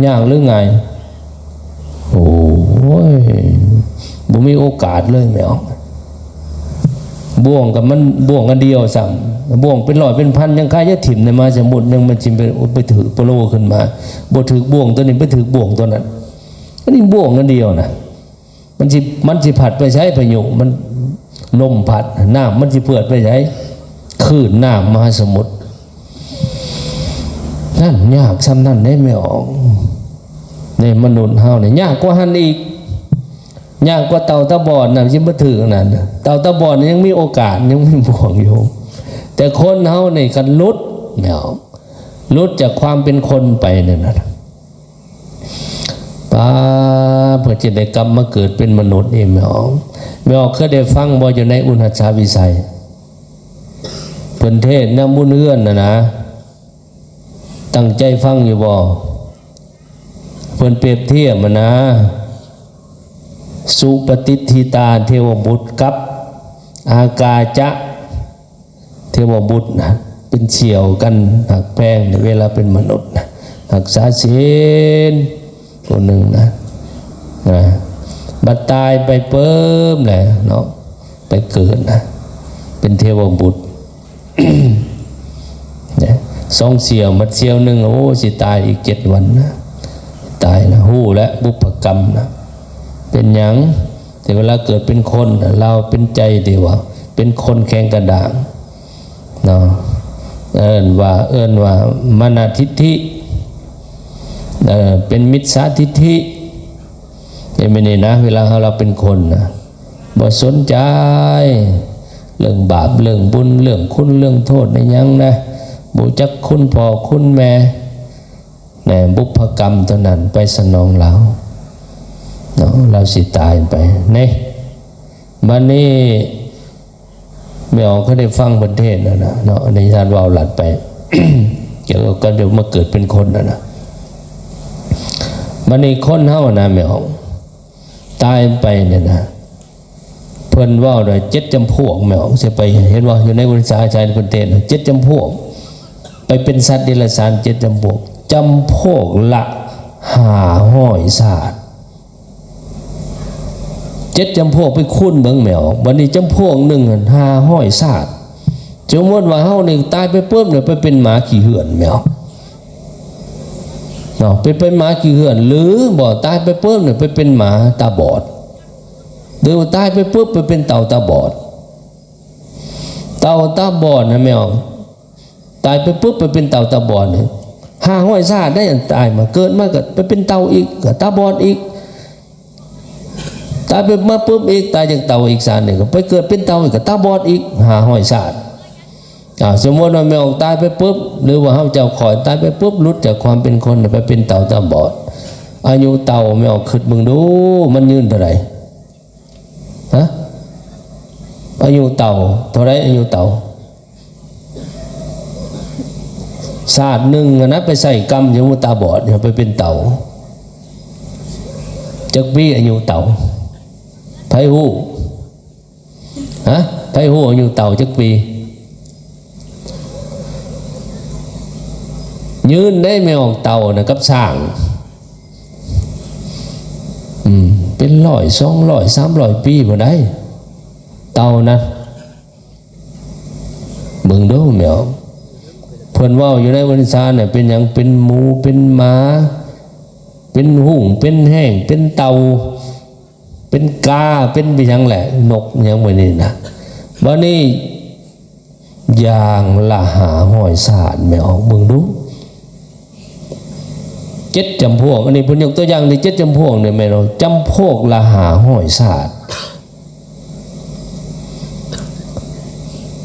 ຍາກຫຼືງ່າຍ? ໂອ້ຍ ບໍ່ມີໂອກາດເລີຍແມ່ອອກ. ບ່ວງກໍມັນບ່ວງອັນດຽວຊ້ຳ, ບ່ວງເປັນຮ້ອຍເປັນພັນ ຍັງຄາຍຢາກຖິ້ມໃນມະຫາສະໝຸດ, ຍັງມັນຊິໄປ ໄປຖືກໂປໂລຂຶ້ນມາ, ບໍ່ຖືກບ່ວງຕົວນີ້ ໄປຖືກບ່ວງຕົວນັ້ນ, ອັນນີ້ບ່ວງອັນດຽວນະ. ມັນຊິ ມັນຊິພັດໄປໃສ? ພາຍຸມັນ ລົມພັດ ນ້ຳມັນຊິເພື່ອນໄປໃສ? ຄື້ນນ້ຳມະຫາສະໝຸດ. ນັ້ນ ຍາກສ່ຳນັ້ນເດ້ແມ່ອອກ. ໃນມະນຸດເຮົານີ້ຍາກກວ່າຫັ້ນອີກ, ຍາກກວ່າເຕົ່າຕາບອດນະ, ຊິມາຖືກນັ້ນ. ເຕົ່າຕາບອດຍັງມີໂອກາດ, ຍັງມີບ່ວງຢູ່, ແຕ່ຄົນເຮົານີ້ຄັນຫຼຸດແລ້ວ, ຫຼຸດຈາກຄວາມເປັນຄົນໄປນັ້ນນະ ປ້າ ເພິ່ນຈະໄດ້ກັບມາເກີດເປັນມະນຸດອີກແມ່ອອກ. ແມ່ອອກເຄີຍໄດ້ຟັງບໍ່ ຢູ່ໃນອຸນຫັດສາວິໄສ? ເພິ່ນເທດນຳບຸນເຮືອນນະນະ, ຕັ້ງໃຈຟັງຢູ່ບໍ່? ເພິ່ນປຽບທຽບຫັ້ນນະ ສຸປະຕິດທິຕາເທວະບຸດກັບອາກາຈະ ເທວະບຸດນະ ເປັນສ່ຽວກັນຮັກແພງໃນເວລາເປັນມະນຸດນະ, ຮັກສາສິນຜູ້ໜຶ່ງນະ ນະ ບັດຕາຍໄປປຶບແຫຼະເນາະ, ໄປເກີດນະ ເປັນເທວະບຸດນະ. ສອງສ່ຽວ ບັດສ່ຽວໜຶ່ງ ໂອ້ ຊິຕາຍອີກເຈັດວັນນະ, ຕາຍນະ ຮູ້ແລ້ວບຸບພະກຳນະ. ເປັນຫຍັງ? ແຕ່ເວລາເກີດເປັນຄົນນະ ລາວເປັນໃຈທີ່ວ່າເປັນຄົນແຂງກະດ້າງເນາະ, ເອີ້ນວ່າ ເອີ້ນວ່າມານະທິດຖິ, ເອີ ເປັນມິດສາທິດຖິ. ເຫັນໄໝນີ້ນະ? ເວລາເຮົາ ເຮົາເປັນຄົນນະ ບໍ່ສົນໃຈເລື່ອງບາບເລື່ອງບຸນ ເລື່ອງຄຸນເລື່ອງໂທດອີ່ຫຍັງນະ, ບໍ່ຮູ້ຈັກຄຸນພໍ່ຄຸນແມ່ ແນ ບຸບພະກຳຕົວນັ້ນໄປສະໜອງລາວເນາະ, ລາວຊິຕາຍໄປເນ. ບັດນີ້ແມ່ອອກກໍໄດ້ຟັງເພິ່ນເທດນະເນາະ, ອາຈານເວົ້າລັດໄປ ກ່ຽວກັບການມາເກີດເປັນຄົນນະນະ. ບັດນີ້ຄົນເຮົານະ ແມ່ອອກ ຕາຍໄປນີ້ນະ ເພິ່ນເວົ້າໄດ້ເຈັດຈຳພວກ ແມ່ອອກ ຊິໄປເຫັນບໍ່ ຢູ່ໃນອຸນສາວິໄສເພິ່ນເທດນະ ເຈັດຈຳພວກ ໄປເປັນສັດເດຍລະສານເຈັດຈຳພວກ, ຈຳພວກລະຫ້າຮ້ອຍຊາດ. ເຈັດຈຳພວກໄປຄູນເບິ່ງແມ່ອອກ, ບັດນີ້ຈຳພວກໜຶ່ງຫັ້ນຫ້າຮ້ອຍຊາດ. ສົມມຸດວ່າເຮົານີ້ຕາຍໄປປຶບນີ້ ໄປເປັນໝາຂີ້ເຫື່ອນແມ່ອອກ ເນາະ, ໄປເປັນໝາຂີ້ເຫື່ອນ ຫຼືບໍ່ ຕາຍໄປປຶບນີ້ ໄປເປັນໝາຕາບອດ ຫຼືວ່າຕາຍໄປປຶບ ໄປເປັນເຕົ່າຕາບອດ. ເຕົ່າຕາບອດນະແມ່ອອກ ຕາຍໄປປຶບ ໄປເປັນເຕົ່າຕາບອດນີ້ ຫ້າຮ້ອຍຊາດໄດ້ ອັນຕາຍມາ ເກີດມາກໍໄປເປັນເຕົ່າອີກ ກໍຕາບອດອີກ, ຕາຍໄປມາປຶບອີກ ຕາຍຈາກເຕົ່າອີກຊາດໜຶ່ງ ກໍໄປເກີດເປັນເຕົ່າອີກ ກໍຕາບອດອີກ ຫ້າຮ້ອຍຊາດ. ອາ ສົມມຸດວ່າແມ່ອອກຕາຍໄປປຶບ ຫຼືວ່າເຮົາເຈົ້າຂ້ອຍຕາຍໄປປຶບ ຫຼຸດຈາກຄວາມເປັນຄົນໄປເປັນເຕົ່າຕາບອດ, ອາຍຸເຕົ່າແມ່ອອກຄິດເບິ່ງດູ ມັນຍືນເທົ່າໃດ? ຮະ? ອາຍຸເຕົ່າເທົ່າໃດ? ອາຍຸເຕົ່າ ຊາດໜຶ່ງຫັ້ນນະ ໄປໃຊ້ກຳຢູ່ ຕາບອດ ໄປເປັນເຕົ່າ ຈັກປີອາຍຸເຕົ່າ? ໃຜຮູ້? ຮະ? ໃຜຮູ້ອາຍຸເຕົ່າຈັກປີ? ຍືນໄດ໋ແມ່ອອກ ເຕົ່ານະກັບຊ້າງ ອືມ ເປັນຮ້ອຍ ສອງຮ້ອຍ ສາມຮ້ອຍປີພຸ້ນໃດ໋ ເຕົ່ານະ. ເບິ່ງດູແມ່ອອກ ເພິ່ນເວົ້າຢູ່ໃນວັນຊານະ ເປັນຫຍັງ? ເປັນໝູ ເປັນໝາ ເປັນຮຸ້ງ ເປັນແຮງ ເປັນເຕົ່າ ເປັນກາ ເປັນ ເປັນຫຍັງແຫຼະ ນົກຫຍັງແບບນີ້ນະ. ບັດນີ້ ຢ່າງລະຫ້າຮ້ອຍຊາດ ແມ່ອອກ ເບິ່ງດູ ເຈັດຈຳພວກ. ອັນນີ້ເພິ່ນຍົກຕົວຢ່າງໄດ້ເຈັດຈຳພວກນີ້ ແມ່ນບໍ່? ຈຳພວກລະຫ້າຮ້ອຍຊາດ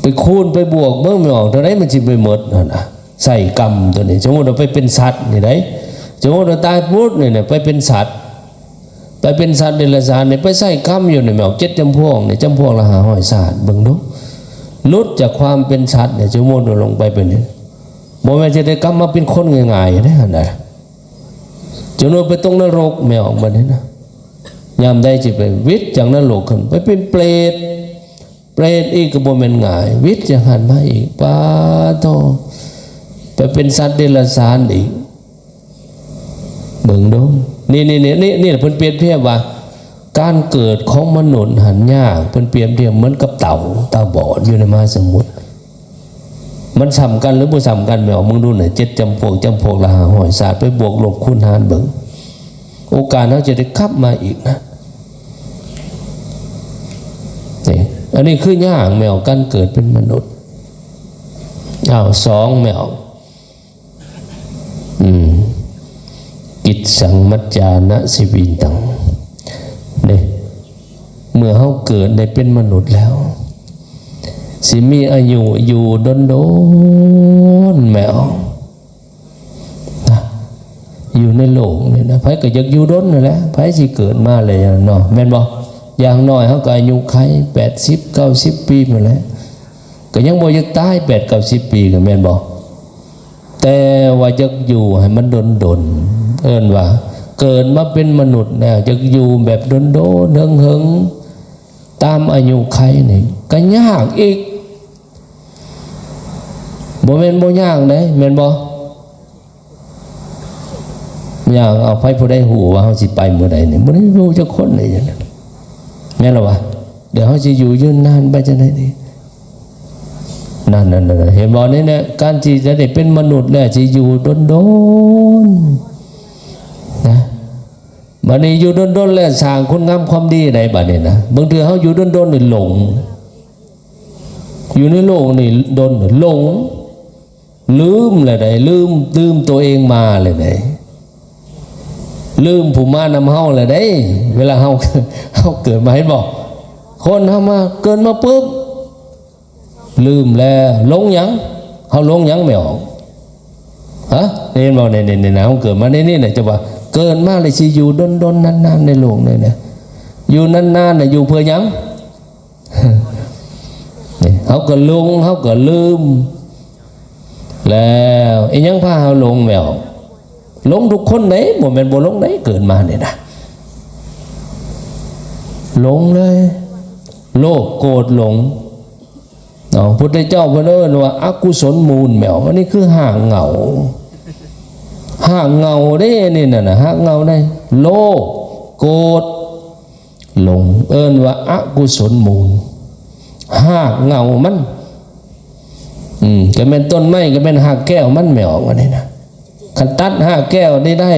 ໄປຄູນໄປບວກເບິ່ງ ແມ່ອອກ ເທົ່າໃດມັນຊິໄປໝົດຫັ້ນນະ. ໃສ່ກຳຕົວນີ້ ສົມມຸດວ່າໄປເປັນສັດນີ້ໄດ໋ ສົມມຸດວ່າຕາຍປຸບນີ້ນະ ໄປເປັນສັດ ໄປເປັນສັດເດຍລະສານນີ້ ໄປໃສ່ກຳຢູ່ນີ້ແມ່ອອກ ເຈັດຈຳພວກນີ້ ຈຳພວກລະຫ້າຮ້ອຍຊາດ ເບິ່ງດູ ຫຼຸດຈາກຄວາມເປັນສັດນີ້ ສົມມຸດວ່າລົງໄປເປັນນີ້ ບໍ່ແມ່ນຈະໄດ້ກັບມາເປັນຄົນງ່າຍໆເດ້ຫັ້ນນະ. ຈົນວ່າໄປຕົກນະລົກແມ່ອອກບັດນີ້ນະ ຍາມໃດຊິໄປຫວິດຈາກນະລົກຂຶ້ນໄປເປັນເປດ ເປດອີກກໍບໍ່ແມ່ນງ່າຍ ຫວິດຈາກຫັ້ນມາອີກ ປາໂທ ໄປເປັນສັດເດຍລະສານອີກ ເບິ່ງດູ ນີ້ໆໆ ນີ້ ນີ້ເພິ່ນປຽບທຽບວ່າ ການເກີດຂອງມະນຸດຫັ້ນຍາກ ເພິ່ນປຽບທຽບເໝືອນກັບເຕົ່າຕາບອດຢູ່ໃນມະຫາສະໝຸດ. ມັນສ່ຳກັນຫຼືບໍ່ສ່ຳກັນ ແມ່ອອກ ເບິ່ງດູນະ ເຈັດຈຳພວກ ຈຳພວກລະຫ້າຮ້ອຍຊາດ ໄປບວກລົບຄູນຫານເບິ່ງ ໂອກາດເຮົາຈະໄດ້ກັບມາອີກນະ. ນີ້ ອັນນີ້ຄືຍາກ ແມ່ອອກ ການເກີດເປັນມະນຸດ. ອ້າວ ສອງ ແມ່ອອກ ອືມ ກິດສັງມັດຈານະຊີວິນຕັງ ເດ້ ເມື່ອເຮົາເກີດໄດ້ເປັນມະນຸດແລ້ວ ຊິມີອາຍຸຢູ່ດົນໆ ແມ່ອອກ ນະ ຢູ່ໃນໂລກນີ້ນະ ໃຜກໍຢາກຢູ່ດົນນັ້ນແຫຼະ ໃຜຊິເກີດມາແລ້ວເນາະ ແມ່ນບໍ່? ຢ່າງໜ້ອຍເຮົາກໍອາຍຸໄຂແປດສິບ ເກົ້າສິບປີພຸ້ນແຫຼະ ກໍຍັງບໍ່ຢາກຕາຍ ແປດເກົ້າສິບປີ ກໍແມ່ນບໍ່? ແຕ່ວ່າຢາກຢູ່ໃຫ້ມັນດົນໆ ເອີ້ນວ່າເກີດມາເປັນມະນຸດແລ້ວ ຢາກຢູ່ແບບດົນໆ ເຫິງໆ ຕາມອາຍຸໄຂນີ້ກໍຍາກອີກ. ບໍ່ແມ່ນບໍ່ຍາກເດ້ ແມ່ນບໍ່? ຍາກ ເອົາ ໃຜຜູ້ໃດຮູ້ວ່າເຮົາຊິໄປມື້ໃດນີ້? ບໍ່ໄດ້ຮູ້ຈັກຄົນເລີຍ ແມ່ນລະວະ? ດຽວເຮົາຊິຢູ່ຍືນນານໄປຈັ່ງໃດນີ້? ນັ້ນໆໆ ເຫັນບໍ່? ນີ້ແຫຼະ ການທີ່ຈະໄດ້ເປັນມະນຸດແລ້ວ ຊິຢູ່ດົນໆ ນະ ບັດນີ້ຢູ່ດົນໆ ແລ້ວສ້າງຄຸນງາມຄວາມດີໄດ້ ບັດນີ້ນະ. ບາງເທື່ອເຮົາຢູ່ດົນໆ ນີ້ຫຼົງ ຢູ່ໃນໂລກນີ້ດົນ ຫຼົງ ລືມແລ້ວໃດ໋ ລືມ ລືມໂຕເອງມາແລ້ວໃດ໋ ລືມຜູ້ມານຳເຮົາແລ້ວໃດ໋. ເວລາເຮົາ ເຮົາເກີດມາ ເຫັນບໍ່? ຄົນເຮົາມາ ເກີດມາປຶບ ລືມແລ້ວ. ຫຼົງຫຍັງ? ເຮົາຫຼົງຫຍັງ ແມ່ອອກ? ຮະ? ເຫັນບໍ່? ນີ້ໆໆ ເຮົາເກີດມາໃນນີ້ນະ ຈະວ່າເກີດມາແລ້ວຊິຢູ່ດົນໆ ນານໆ ໃນໂລກນີ້ນະ ຢູ່ນານໆ ນະ ຢູ່ເພື່ອຫຍັງ? ນີ້ ເຮົາກໍຫຼົງ ເຮົາກໍລືມ ແລ້ວອີຫຍັງພາເຮົາຫຼົງແມ່ອອກ? ຫຼົງທຸກຄົນເດ້ ບໍ່ແມ່ນບໍ່ຫຼົງເດ້ ເກີດມານີ້ນະ ຫຼົງເລີຍ ໂລບ ໂກດ ຫຼົງເນາະ. ພຸດທະເຈົ້າເພິ່ນເອີ້ນວ່າອະກຸສົນມູນແມ່ອອກ. ອັນນີ້ຄືຮາກເຫງົ້າ ຮາກເຫງົ້າເດ້ ນີ້ນະ ຮາກເຫງົ້າເດ້ ໂລບ ໂກດ ຫຼົງ ເອີ້ນວ່າອະກຸສົນມູນ ຮາກເຫງົ້າມັນ. ອືມ ກໍແມ່ນຕົ້ນໄມ້ ກໍແມ່ນຮາກແກ້ວມັນແມ່ອອກ ອັນນີ້ນະ. ຄັນຕັດຮາກແກ້ວນີ້ໄດ້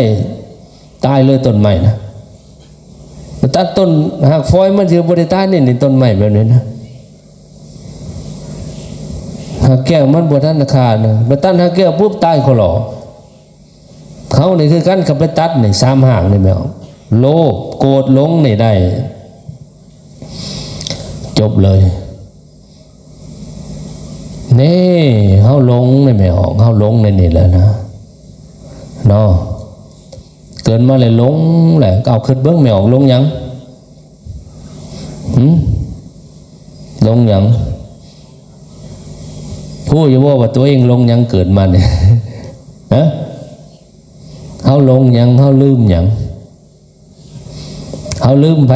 ຕາຍເລີຍຕົ້ນໄມ້ນະ. ໄປຕັດຕົ້ນຮາກຟອຍມັນຊິບໍ່ໄດ້ຕາຍນີ້ ນີ້ຕົ້ນໄມ້ແບບນີ້ນະ. ຮາກແກ້ວມັນບໍ່ທັນຂາດນະ ໄປຕັດຮາກແກ້ວປຸບ ຕາຍຄໍລໍ. ເຮົານີ້ຄືກັນ ຄັນໄປຕັດນີ້ ສາມຮາກນີ້ແມ່ນ ໂລບ ໂກດ ຫຼົງນີ້ໄດ້ ຈົບເລີຍ. ນີ້ເຮົາຫຼົງນີ້ແມ່ອອກ ເຮົາຫຼົງໃນນີ້ແຫຼະນະ ເນາະ. ເກີດມາແລ້ວຫຼົງແຫຼະ ເອົາ ຄິດເບິ່ງແມ່ອອກ ຫຼົງຫຍັງ? ຫື? ຫຼົງຫຍັງ? ຮູ້ຢູ່ບໍ່ວ່າຕົວເອງຫຼົງຫຍັງເກີດມານີ້? ຮະ? ເຮົາຫຼົງຫຍັງ? ເຮົາລືມຫຍັງ? ເຮົາລືມໃຜ?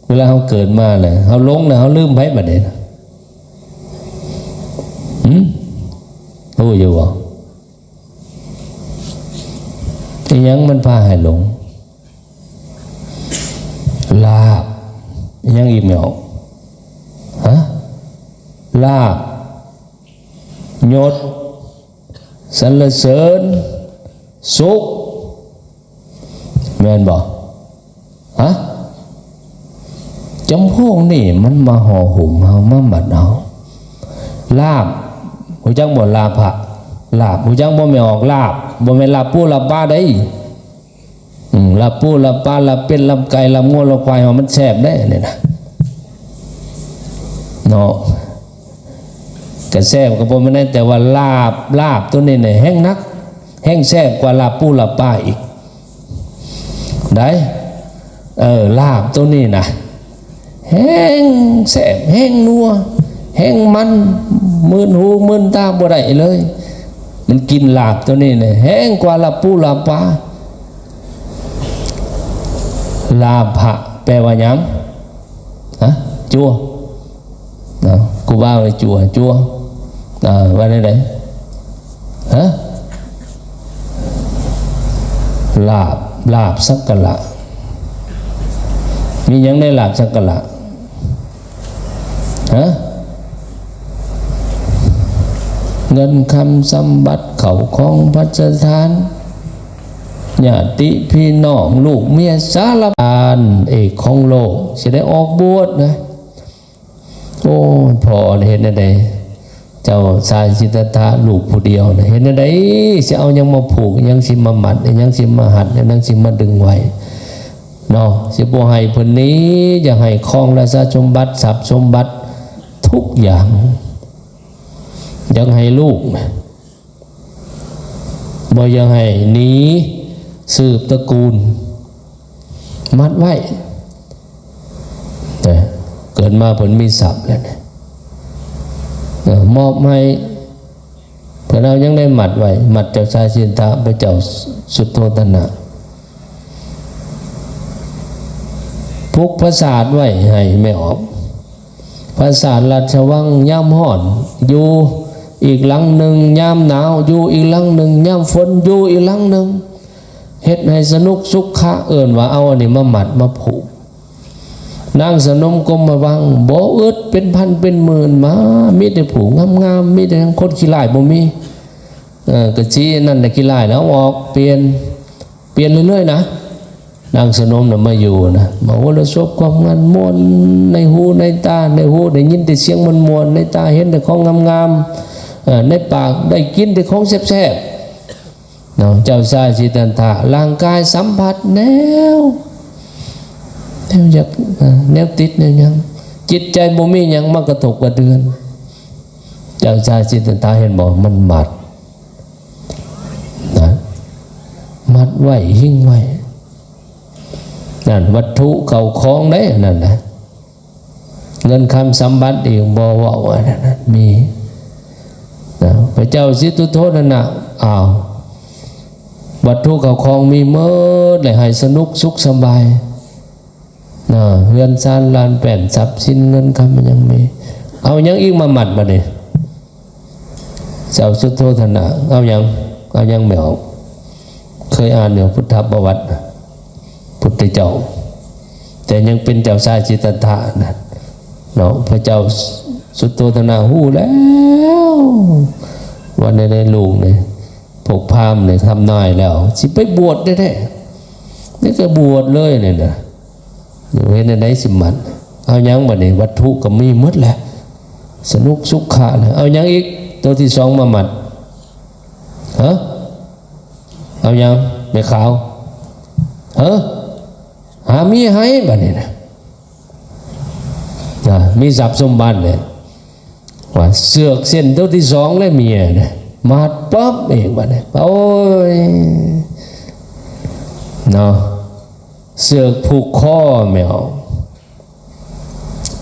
ເວລາເຮົາເກີດມາແລ້ວ ເຮົາຫຼົງແລ້ວ ເຮົາລືມໃຜບັດນີ້? ຫື? ຮູ້ຢູ່ບໍ່? ອີຫຍັງມັນພາໃຫ້ຫຼົງ? ລາບ. ອີຫຍັງອີກແມ່ອອກ? ຮະ? ລາບ ຍົດ ສັນລະເສີນ ສຸກ ແມ່ນບໍ່? ຮະ? ຈຳພວກນີ້ມັນມາຫໍ່ຫຸ້ມເຮົາ ມາມັດເຮົາ. ລາບ ຮູ້ຈັກບໍ່? ລາພະ ລາບ ຮູ້ຈັກບໍ່? ແມ່ອອກ ລາບ ບໍ່ແມ່ນລາບປູລາບປາໃດ. ອືມ ລາບປູ ລາບປາ ລາບເປັດ ລາບໄກ່ ລາບງົວ ລາບຄວາຍ ມັນແຊບເດ້ ອັນນີ້ນະ ເນາະ. ກະແຊບກໍບໍ່ແມ່ນ ແຕ່ວ່າລາບ ລາບໂຕນີ້ນະແຮງໜັກ ແຮງແຊບກວ່າລາບປູ ລາບປາອີກ ໄດ໋. ເອີ ລາບໂຕນີ້ນະ ແຮງແຊບ ແຮງນົວ ແຮງມັນ ມື່ນຫູມື່ນຕາບໍ່ໄດ້ເລີຍ. ມັນກິນລາບໂຕນີ້ນະ ແຮງກວ່າລາບປູລາບປາ. ລາພະ ແປວ່າຫຍັງ? ຮະ? ຈົວ ເນາະ. ຄູບາວ່າຈົວ ຈົວ ອ່າ ວ່າແນວໃດ? ຮະ? ລາບ, ລາບສັກກາລະ. ມີຫຍັງໃນລາບສັກກາລະ? ຮະ? ເງິນຄຳສຳບັດ ເຂົ້າຂອງພັດສະຖານ ຍາດຕິພີ່ນ້ອງ ລູກເມຍ ສາລະພັດ ເອກຂອງໂລກ ຊິໄດ້ອອກບວດນະ. ໂອ້ຍ ພໍ່ເຮັດແນວໃດ? ເຈົ້າຊາຍສິດທັດຖະ ລູກຜູ້ດຽວນະ ເຮັດແນວໃດ? ຊິເອົາຫຍັງມາຜູກ? ຫຍັງຊິມາມັດ? ຫຍັງຊິມາຮັດ? ຫຍັງຊິມາດຶງໄວ້ເນາະ? ຊິບໍ່ໃຫ້ເພິ່ນໜີ? ຢາກໃຫ້ຄອງລາຊະສົມບັດ ຊັບສົມບັດທຸກຢ່າງ. ຢາກໃຫ້ລູກ ບໍ່ຢາກໃຫ້ໜີ ສືບຕະກູນ ມັດໄວ້. ເກີດມາເພິ່ນມີຊັບແລ້ວ ເອີ ມອບໃຫ້ ເພິ່ນເອົາຫຍັງໄດ້ມັດໄວ້? ມັດເຈົ້າຊາຍສິດທັດຖະ ພະເຈົ້າສຸດໂທທະນະ. ຜູກປາສາດໄວ້ໃຫ້ແມ່ອອກ. ປາສາດລາຊະວັງ ຍາມຮ້ອນຢູ່ອີກຫຼັງໜຶ່ງ, ຍາມໜາວຢູ່ອີກຫຼັງໜຶ່ງ, ຍາມຝົນຢູ່ອີກຫຼັງໜຶ່ງ, ເຮັດໃຫ້ສະໜຸກສຸກຂະ. ເອີ້ນວ່າເອົາອັນນີ້ມາມັດມາຜູກ. ນາງສະໜົມກົມມະວັງ ບໍ່ອຶດ ເປັນພັນເປັນໝື່ນມາ, ມີແຕ່ຜູ້ງາມໆ, ມີແຕ່ຄົນຂີ້ລ້າຍບໍ່ມີ. ເອີ ກະຊິອັນນັ້ນລະ ຂີ້ລ້າຍລະເອົາອອກ, ປ່ຽນ ປ່ຽນເລື້ອຍໆນະ. ນາງສະໜົມນະມາຢູ່ນະ ມາໂຫລະສົບຄວາມງານມ່ວນໃນຫູໃນຕາ, ໃນຫູໄດ້ຍິນແຕ່ສຽງມ່ວນໆ, ໃນຕາເຫັນແຕ່ຂອງງາມໆ, ເອີ ໃນປາກໄດ້ກິນແຕ່ຂອງແຊບໆເນາະ. ເຈົ້າຊາຍສິດທັດຖະ ຮ່າງກາຍສຳຜັດແນວ ແນວຢາກ ເອີ ແນວຕິດແນວຫຍັງ, ຈິດໃຈບໍ່ມີຫຍັງມາກະທົບກະເທືອນ. ເຈົ້າຊາຍສິດທັດຖະເຫັນບໍ່? ມັນມັດ ນະ ມັດໄວ້ ຫິ້ງໄວ້. ນັ້ນວັດຖຸເຂົ້າຂອງເດ້ ອັນນັ້ນນະ, ເງິນຄຳສຳບັດອີກບໍ່ເວົ້າ ອັນນັ້ນນະ ມີນະ. ພະເຈົ້າສິດທຸໂທນະນະ ອ້າວ ວັດຖຸເຂົ້າຂອງມີໝົດ ແລະ ໃຫ້ສະໜຸກສຸກສະບາຍ ນະ ເຮືອນຊານລານແປ້ນ ຊັບສິນເງິນຄຳຫຍັງມີ. ເອົາຫຍັງອີກມາມັດບາດນີ້? ເຈົ້າສຸດໂທທະນະ ເອົາຫຍັງ? ເອົາຫຍັງແມ່ອອກ? ເຄີຍອ່ານຢູ່ພຸດທະປະຫວັດ ພຸດທະເຈົ້າ ແຕ່ຍັງເປັນເຈົ້າຊາຍສິດທັດຖະນະເນາະ, ພະເຈົ້າສຸດໂທທະນະຮູ້ແລ້ວວ່າໃນ ໃນລູກນີ້ ພວກພາມນີ້ທຳນາຍແລ້ວ ຊິໄປບວດແທ້ໆ ນີ້ກະບວດເລີຍນີ້ນະ. ເຮັດແນວໃດຊິມັດ? ເອົາຫຍັງບາດນີ້? ວັດຖຸກໍມີໝົດແຫຼະ ສະໜຸກສຸກຂະແລ້ວ. ເອົາຫຍັງອີກ? ໂຕທີສອງມາມັດ. ຮະ? ເອົາຫຍັງແມ່ຂາວ? ຮະ? ຫາເມຍໃຫ້ບາດນີ້ນະ. ນະ ມີຊັບສົມບັດເລີຍ. ວ່າເຊືອກເສັ້ນໂຕທີສອງແລ້ວເມຍນະ ມັດປັບອີກບາດນີ້. ໂອ້ຍ ເນາະ ເຊືອກຜູກຄໍແມ່ອອກ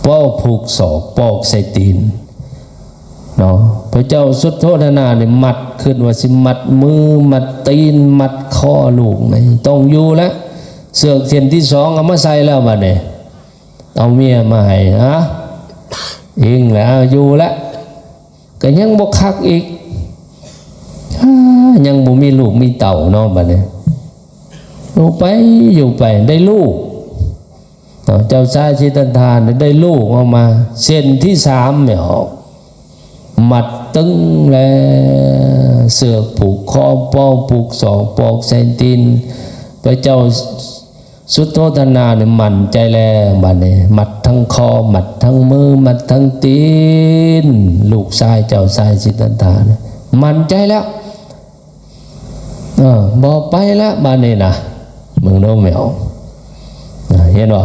ເປົ້າຜູກສອກ ປອກໃສ່ຕີນເນາະ. ພະເຈົ້າສຸດໂທທະນານີ້ມັດ ຄິດວ່າຊິມັດມື ມັດຕີນ ມັດຄໍລູກນີ້ ຕ້ອງຢູ່ແລ້ວ. ເຊືອກເສັ້ນທີສອງເອົາມາໃສ່ແລ້ວບາດນີ້ ເອົາເມຍມາໃຫ້ ອາ ອີງແລ້ວ ຢູ່ແລ້ວ ກໍຍັງບໍ່ຄັກອີກ ອາ ຍັງບໍ່ມີລູກມີເຕົ້າເນາະ. ບາດນີ້ຢູ່ໄປຢູ່ໄປໄດ້ລູກເນາະ ເຈົ້າຊາຍສິດທັດຖະໄດ້ລູກອອກມາ ເສັ້ນທີສາມແມ່ອອກ ມັດຕຶງແລ້ວ ເຊືອກຜູກຄໍ ເປົ້າຜູກສອກ ປອກໃສ່ຕີນ. ພະເຈົ້າ ສຸດໂທທະນານີ້ໝັ້ນໃຈແລ້ວ ບາດນີ້ມັດທັງຄໍ ມັດທັງມື ມັດທັງຕີນ. ລູກຊາຍເຈົ້າຊາຍສິດທັດຖະນີ້ໝັ້ນໃຈແລ້ວ ເອີ ບໍ່ໄປແລ້ວບາດນີ້ນະ. ເບິ່ງດູແມວ ເຫັນບໍ່?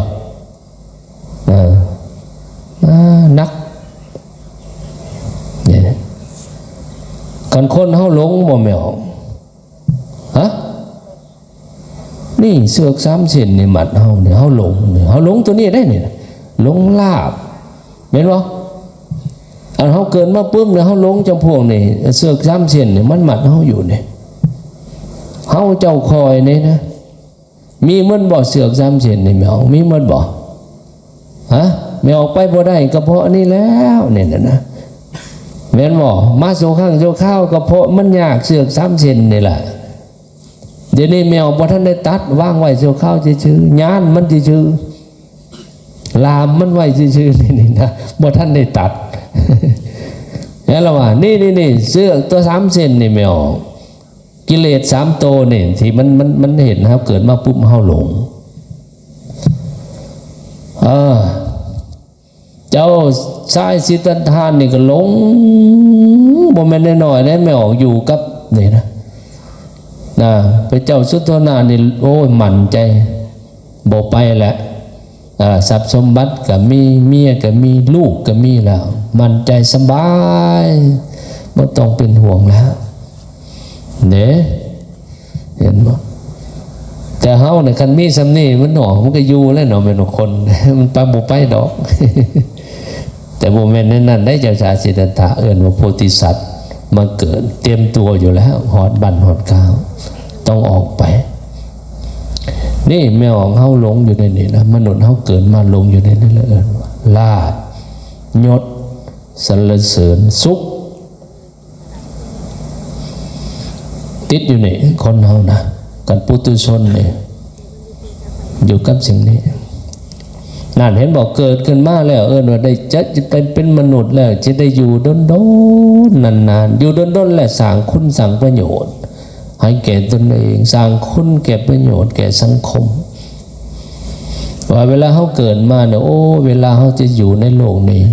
ເອີ ໜັກ ນີ້ ຄັນຄົນເຮົາຫຼົງບໍ່ແມ່ນ ຮະ? ນີ້ເຊືອກສາມເສັ້ນນີ້ມັດເຮົານີ້ ເຮົາຫຼົງນີ້ ເຮົາຫຼົງໂຕນີ້ໄດ໋ນີ້ ຫຼົງລາບ ແມ່ນບໍ່? ອັນເຮົາເກີດມາປຶ້ມນີ້ ເຮົາຫຼົງຈຳພວກນີ້ ເຊືອກສາມເສັ້ນນີ້ມັນມັດເຮົາຢູ່ນີ້ ເຮົາເຈົ້າຂ້ອຍນີ້ນະ. ມີໝົດບໍ່ ເຊືອກສາມເສັ້ນນີ້ແມ່ອອກ ມີໝົດບໍ່? ຮະ? ແມ່ອອກໄປບໍ່ໄດ້ກໍເພາະອັນນີ້ແລ້ວ ນີ້ນະນະ. ແມ່ນບໍ່? ມາຊົ່ວຄັ້ງຊົ່ວຄາວ ກໍເພາະມັນຍາກເຊືອກສາມເສັ້ນນີ້ແຫຼະ. ດຽວນີ້ແມ່ອອກບໍ່ທັນໄດ້ຕັດ ວາງໄວ້ຊົ່ວຄາວຊື່ໆ ຍານມັນຊື່ໆ ລ່າມມັນໄວ້ຊື່ໆ ນີ້ນະ ບໍ່ທັນໄດ້ຕັດ. ແລ້ວລະວ່າ ນີ້ໆໆ ເຊືອກຕົວສາມເສັ້ນນີ້ແມ່ອອກ ກິເລດສາມໂຕນີ້ ທີ່ມັນ ມັນ ມັນເຮັດໃຫ້ເຮົາເກີດມາປຸບເຮົາຫຼົງ. ເອີ ເຈົ້າຊາຍສິດທັດຖະນີ້ກໍຫຼົງ ບໍ່ແມ່ນນ້ອຍໆເດ້ ແມ່ອອກຢູ່ກັບນີ້ນະ ນະ ພະເຈົ້າສຸດໂທນານີ້ ໂອ້ຍ ໝັ້ນໃຈ ບໍ່ໄປແລ້ວ. ອ່າ ຊັບສົມບັດກໍມີ ເມຍກໍມີ ລູກກໍມີແລ້ວ ໝັ້ນໃຈສະບາຍ ບໍ່ຕ້ອງເປັນຫ່ວງແລ້ວເດ້ ເຫັນບໍ່? ແຕ່ເຮົານີ້ ຄັນມີສ່ຳນີ້ ມັນອອກ ມັນກໍຢູ່ແລ້ວເນາະ ແມ່ນບໍ່ຄົນ ມັນໄປບໍ່ໄປດອກ. ແຕ່ບໍ່ແມ່ນແນວນັ້ນເດ້ ເຈົ້າຊາຍສິດທັດຖະ ເອີ້ນວ່າໂພທິສັດມາເກີດ ຕຽມຕົວຢູ່ແລ້ວ ຮອດບ້ານຮອດກາວ ຕ້ອງອອກໄປ. ນີ້ແມ່ອອກເຮົາຫຼົງຢູ່ໃນນີ້ນະ ມະນຸດເຮົາເກີດມາຫຼົງຢູ່ໃນນີ້ ເອີ້ນວ່າລາບ ຍົດ ສັນລະເສີນ ສຸກ ຕິດຢູ່ນີ້ ຄົນເຮົານະ ກັນປຸຖຸຊົນນີ້ ຢູ່ກັບສິ່ງນີ້ ນັ້ນ ເຫັນບໍ່? ເກີດຂຶ້ນມາແລ້ວ ເອີ້ນວ່າໄດ້ ຈະໄປເປັນມະນຸດແລ້ວ ຈະໄດ້ຢູ່ດົນໆ ນານໆ ຢູ່ດົນໆ ແລະ ສ້າງຄຸນສ້າງປະໂຫຍດໃຫ້ແກ່ຕົນເອງ ສ້າງຄຸນແກ່ປະໂຫຍດແກ່ສັງຄົມ. ວ່າເວລາເຮົາເກີດມານີ້ ໂອ້ ເວລາເຮົາຈະຢູ່ໃນໂລກນີ້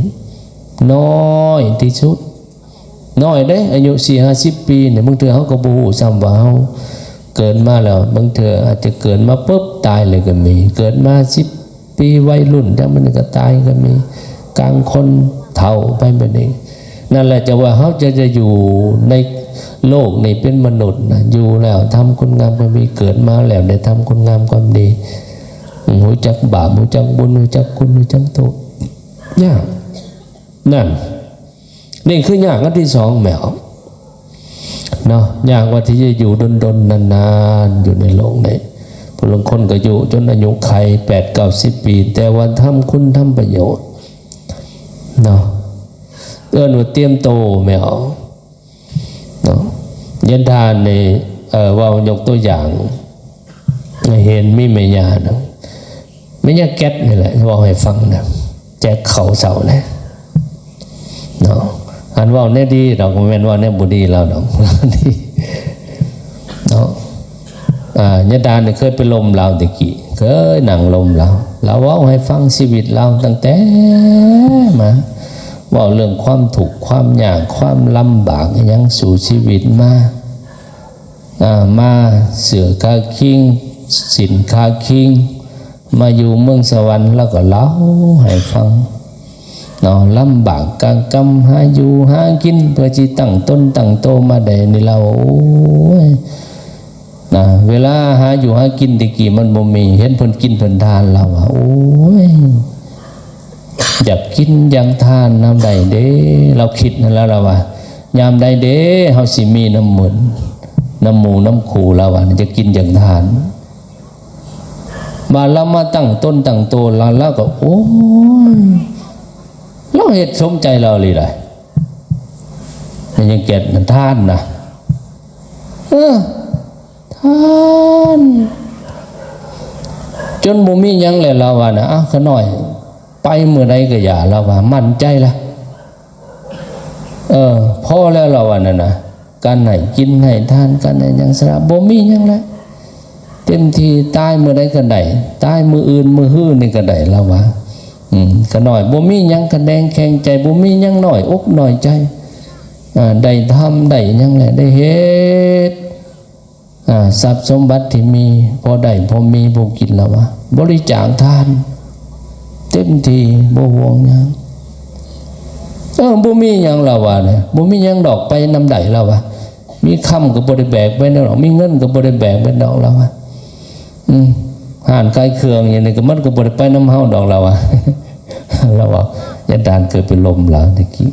ນ້ອຍທີ່ສຸດ ນ້ອຍເດ້ ອາຍຸສີ່ຫ້າສິບປີນີ້ ບາງເທື່ອເຮົາກໍບໍ່ຮູ້ຊ້ຳວ່າເຮົາເກີດມາແລ້ວ ບາງເທື່ອອາດຈະເກີດມາປຶບຕາຍເລີຍກໍມີ ເກີດມາສິບປີໄວລຸ້ນ ຈັ່ງມັນກໍຕາຍກໍມີ ກາງຄົນເຖົ້າໄປແບບນີ້. ນັ້ນແຫຼະ ຈະວ່າເຮົາຈະ ຈະຢູ່ໃນໂລກນີ້ເປັນມະນຸດນະ ຢູ່ແລ້ວທຳຄຸນງາມຄວາມດີ ເກີດມາແລ້ວໄດ້ທຳຄຸນງາມຄວາມດີ ຮູ້ຈັກບາບ ຮູ້ຈັກບຸນ ຮູ້ຈັກຄຸນ ຮູ້ຈັກໂທດ ຍາກ ນັ້ນ ນີ້ຄືຍາກອັນທີສອງແມ່ນເນາະ ຍາກວ່າທີ່ຈະຢູ່ດົນໆ ນານໆ ຢູ່ໃນໂລກນີ້. ຜູ້ລາງຄົນກໍຢູ່ຈົນອາຍຸໄຂແປດເກົ້າສິບປີ ແຕ່ວ່າທຳຄຸນທຳປະໂຫຍດເນາະ ເອີ້ນວ່າຕຽມໂຕແມ່ນເນາະ. ຍານທ່ານນີ້ ເອີ ເວົ້າຍົກຕົວຢ່າງ ເຫັນມີແມ່ຍ່ານະ ແມ່ຍ່າແກັດນີ້ແຫຼະ ເວົ້າໃຫ້ຟັງນະ ແຈກເຂົ້າເຊົ້ານະເນາະ. ອັນເວົ້າແນວດີດອກ ບໍ່ແມ່ນເວົ້າແນວບໍ່ດີລາວດອກ ເນາະ. ອາ ຍາດານີ້ເຄີຍໄປລົມລາວແຕ່ກີ້ ເຄີຍນັ່ງລົມລາວ ລາວເວົ້າໃຫ້ຟັງຊີວິດລາວຕັ້ງແຕ່ມາ ເວົ້າເລື່ອງຄວາມທຸກຄວາມຍາກ ຄວາມລຳບາກ ອີ່ຫຍັງ ສູ້ຊີວິດມາ ອາ ມາເສື້ອຄາຄີງ ສິ້ນຄາຄີງ ມາຢູ່ເມືອງສະຫວັນ ລາວກໍເລົ່າໃຫ້ຟັງເນາະ ລຳບາກກາງກຳ ຫາຢູ່ຫາກິນ ເພື່ອຊິຕັ້ງຕົນຕັ້ງໂຕມາໄດ້ນີ້ ລາວ ໂອ້ຍ ນະ ເວລາຫາຢູ່ຫາກິນແຕ່ກີ້ມັນບໍ່ມີ ເຫັນເພິ່ນກິນເພິ່ນທານ ລາວວ່າ ໂອ້ຍ ຢາກກິນຢາກທານນຳໃດເດ້ ລາວຄິດຫັ້ນແຫຼະ ລາວວ່າ ຍາມໃດເດ້ເຮົາຊິມີນຳໝູ່ ນຳໝູ່ນຳຄູ່ ລາວວ່າ ຢາກກິນຢາກທານ. ບາດລາວມາຕັ້ງຕົນຕັ້ງໂຕແລ້ວ ລາວກໍ ໂອ້ຍ ລາວເຮັດສົມໃຈລາວອີ່ຫຼີໄດ໋ ແມ່ນຫຍັງແກ່ນ ທານນະ ເອີ ທານ ຈົນບໍ່ມີຫຍັງແລ້ວ ລາວວ່ານະ ອ້າວ ຂະນ້ອຍ ໄປມື້ໃດກໍຢ່າ ລາວວ່າ ໝັ້ນໃຈລະ ເອີ ພໍແລ້ວ ລາວວ່ານັ້ນນະ ການໃຫ້ກິນໃຫ້ທານ ການໃຫ້ຫຍັງສາລະ ບໍ່ມີຫຍັງແລ້ວ ເຕັມທີ່ ຕາຍມື້ໃດກໍໄດ້ ຕາຍມື້ອື່ນມື້ຮືນີ້ກໍໄດ້ ລາວວ່າ ອືມ ຂະນ້ອຍ ບໍ່ມີຫຍັງຂະແໜງແຂງໃຈ ບໍ່ມີຫຍັງນ້ອຍອົກນ້ອຍໃຈ ອາ ໄດ້ທຳໄດ້ຫຍັງແລ້ວ ໄດ້ເຮັດ ອາ ຊັບສົມບັດທີ່ມີ ພໍໄດ້ພໍມີພໍກິນ ລາວວ່າ ບໍລິຈາກທານເຕັມທີ່ ບໍ່ຫ່ວງຫຍັງ ເອີ ບໍ່ມີຫຍັງ ລາວວ່ານະ ບໍ່ມີຫຍັງດອກ ໄປນຳໃດ ລາວວ່າ ມີຄຳກໍບໍ່ໄດ້ແບກໄປນຳດອກ ມີເງິນກໍບໍ່ໄດ້ແບກໄປດອກ ລາວວ່າ ອືມ ຮ້ານຂາຍເຄື່ອງຫຍັງນີ້ກໍ ມັນກໍບໍ່ໄດ້ໄປນຳເຮົາດອກ ລາວວ່າ ລາວວ່າ ຍາດານເຄີຍໄປລົມລາວແຕ່ກີ້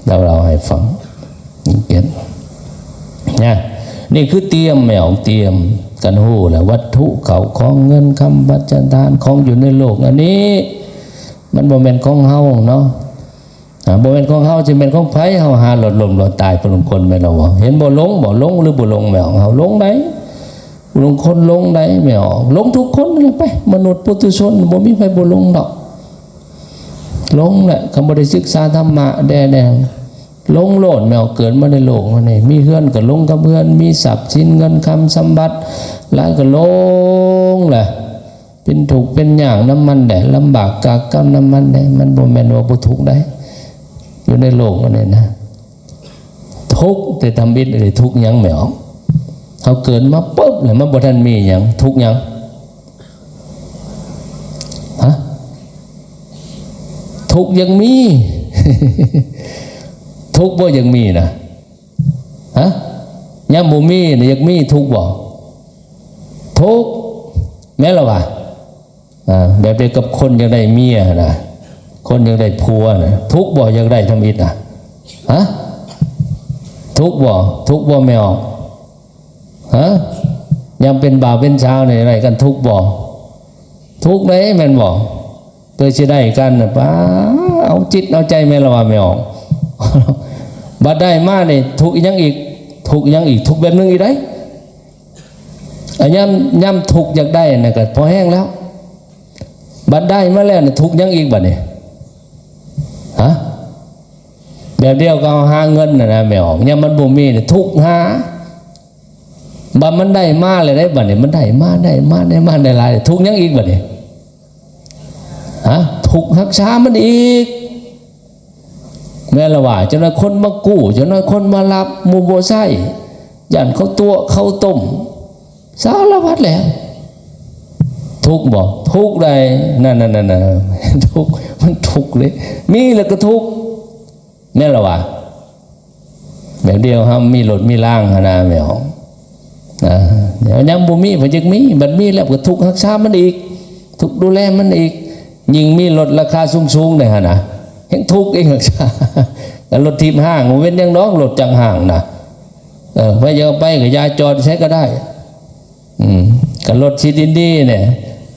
ລາວເລົ່າໃຫ້ຟັງ. ນີ້ເປັນນະ ນີ້ຄືຕຽມແມ່ອອກ ຕຽມກັນຮູ້ແຫຼະ ວັດຖຸເຂົ້າຂອງ ເງິນຄຳ ພັດຈະທານ ຂອງຢູ່ໃນໂລກອັນນີ້ ມັນບໍ່ແມ່ນຂອງເຮົາເນາະ ອ່າ ບໍ່ແມ່ນຂອງເຮົາ ຊິແມ່ນຂອງໃຜ? ເຮົາຫາລົດລົ້ມລົດຕາຍຜູ້ລາງຄົນແມ່ນແລ້ວບໍ່? ເຫັນບໍ່? ຫຼົງບໍ່? ຫຼົງ ຫຼື ບໍ່ຫຼົງ? ແມ່ນເຮົາຫຼົງໄດ໋ ບາງຄົນຫຼົງໄດ້ແມ່ອອກ ຫຼົງທຸກຄົນນັ້ນແຫຼະ ໄປ ມະນຸດປຸຖຸຊົນ ບໍ່ມີໃຜບໍ່ຫຼົງດອກ ຫຼົງແຫຼະ ຄັນບໍ່ໄດ້ສຶກສາທຳມະແດ່ໆ ຫຼົງໂລດແມ່ອອກ ເກີດມາໃນໂລກນີ້ ມີເຮືອນກໍຫຼົງກັບເຮືອນ ມີຊັບສິນເງິນຄຳສຳບັດຫຼາຍກໍຫຼົງແຫຼະ ເປັນທຸກເປັນຍາກນຳມັນແຫຼະ ລຳບາກກາກກຳນຳມັນແຫຼະ ມັນບໍ່ແມ່ນວ່າບໍ່ທຸກໄດ໋ ຢູ່ໃນໂລກອັນນີ້ນະ. ທຸກແຕ່ທຳອິດນີ້ ທຸກຫຍັງແມ່ອອກ? ເຮົາເກີດມາປຶບແລ້ວ ມັນບໍ່ທັນມີຫຍັງ ທຸກຫຍັງ? ຮະ? ທຸກຢາກມີ ທຸກບໍ່ຢາກມີນະ? ຮະ? ຍາມບໍ່ມີນະ ຢາກມີ ທຸກບໍ່? ທຸກ ແມ່ນລະຫວາ? ອ່າ ແບບດຽວກັບຄົນຢາກໄດ້ເມຍນະ ຄົນຢາກໄດ້ຜົວນະ ທຸກບໍ່? ຢາກໄດ້ທຳອິດນະ ຮະ? ທຸກບໍ່? ທຸກບໍ່ແມ່ອອກ? ຮະ? ຍາມເປັນບ່າວເປັນສາວນີ້ ໄດ້ກັນທຸກບໍ່? ທຸກເດ້ ແມ່ນບໍ່? ເພື່ອຊິໄດ້ກັນນະ ປ້າ ເອົາຈິດເອົາໃຈ ແມ່ນລະຫວາແມ່ອອກ? ບັດໄດ້ມານີ້ ທຸກອີຫຍັງອີກ? ທຸກອີຫຍັງອີກ? ທຸກແບບໜຶ່ງອີກໄດ໋. ອາ ຍາມ ຍາມທຸກຢາກໄດ້ນະ ກໍພໍແຮງແລ້ວ ບັດໄດ້ມາແລ້ວນະ ທຸກຫຍັງອີກບັດນີ້? ຮະ? ແບບດຽວກັບເຮົາຫາເງິນນະນະແມ່ອອກ ຍາມມັນບໍ່ມີນະ ທຸກຫາ ບັດມັນໄດ້ມາແລ້ວເດ້ ບັດນີ້ມັນໄດ້ມາ ໄດ້ມາ ໄດ້ມາ ໄດ້ຫຼາຍ ທຸກຫຍັງອີກບັດນີ້? ຮະ? ທຸກຮັກສາມັນອີກ ແມ່ນລະຫວາ? ຈັກໜ້ອຍຄົນມາກູ້ ຈັກໜ້ອຍຄົນມາລັບ ໝູ່ບໍ່ໃຊ້ ຢ້ານເຂົາຕົວະເຂົາຕົ້ມ ສາລະພັດແຫຼະ. ທຸກບໍ່? ທຸກໄດ໋ ນັ້ນໆໆໆ ທຸກ ມັນທຸກເດ້ ມີແລ້ວກໍທຸກ ແມ່ນລະຫວາ? ແບບດຽວເຮົາມີລົດມີລາງຫັ້ນນະແມ່ອອກ ອາ ແລ້ວຍັງບໍ່ມີ ເພິ່ນຢາກມີ ບັດມີແລ້ວກໍທຸກຮັກສາມັນອີກ ທຸກດູແລມັນອີກ ຍິ່ງມີລົດລາຄາສູງໆໄດ້ຫັ້ນນະ ແຮ່ງທຸກອີກຮັກສາ ກໍລົດຖີບຫ້າງ ບໍ່ເປັນຫຍັງດອກ ລົດຈັກຫ້າງນະ ເອີ ໃຜຢາກເອົາໄປກໍຢ່າ ຈອດໃສກໍໄດ້. ອືມ ກໍລົດຊິດີໆແດ່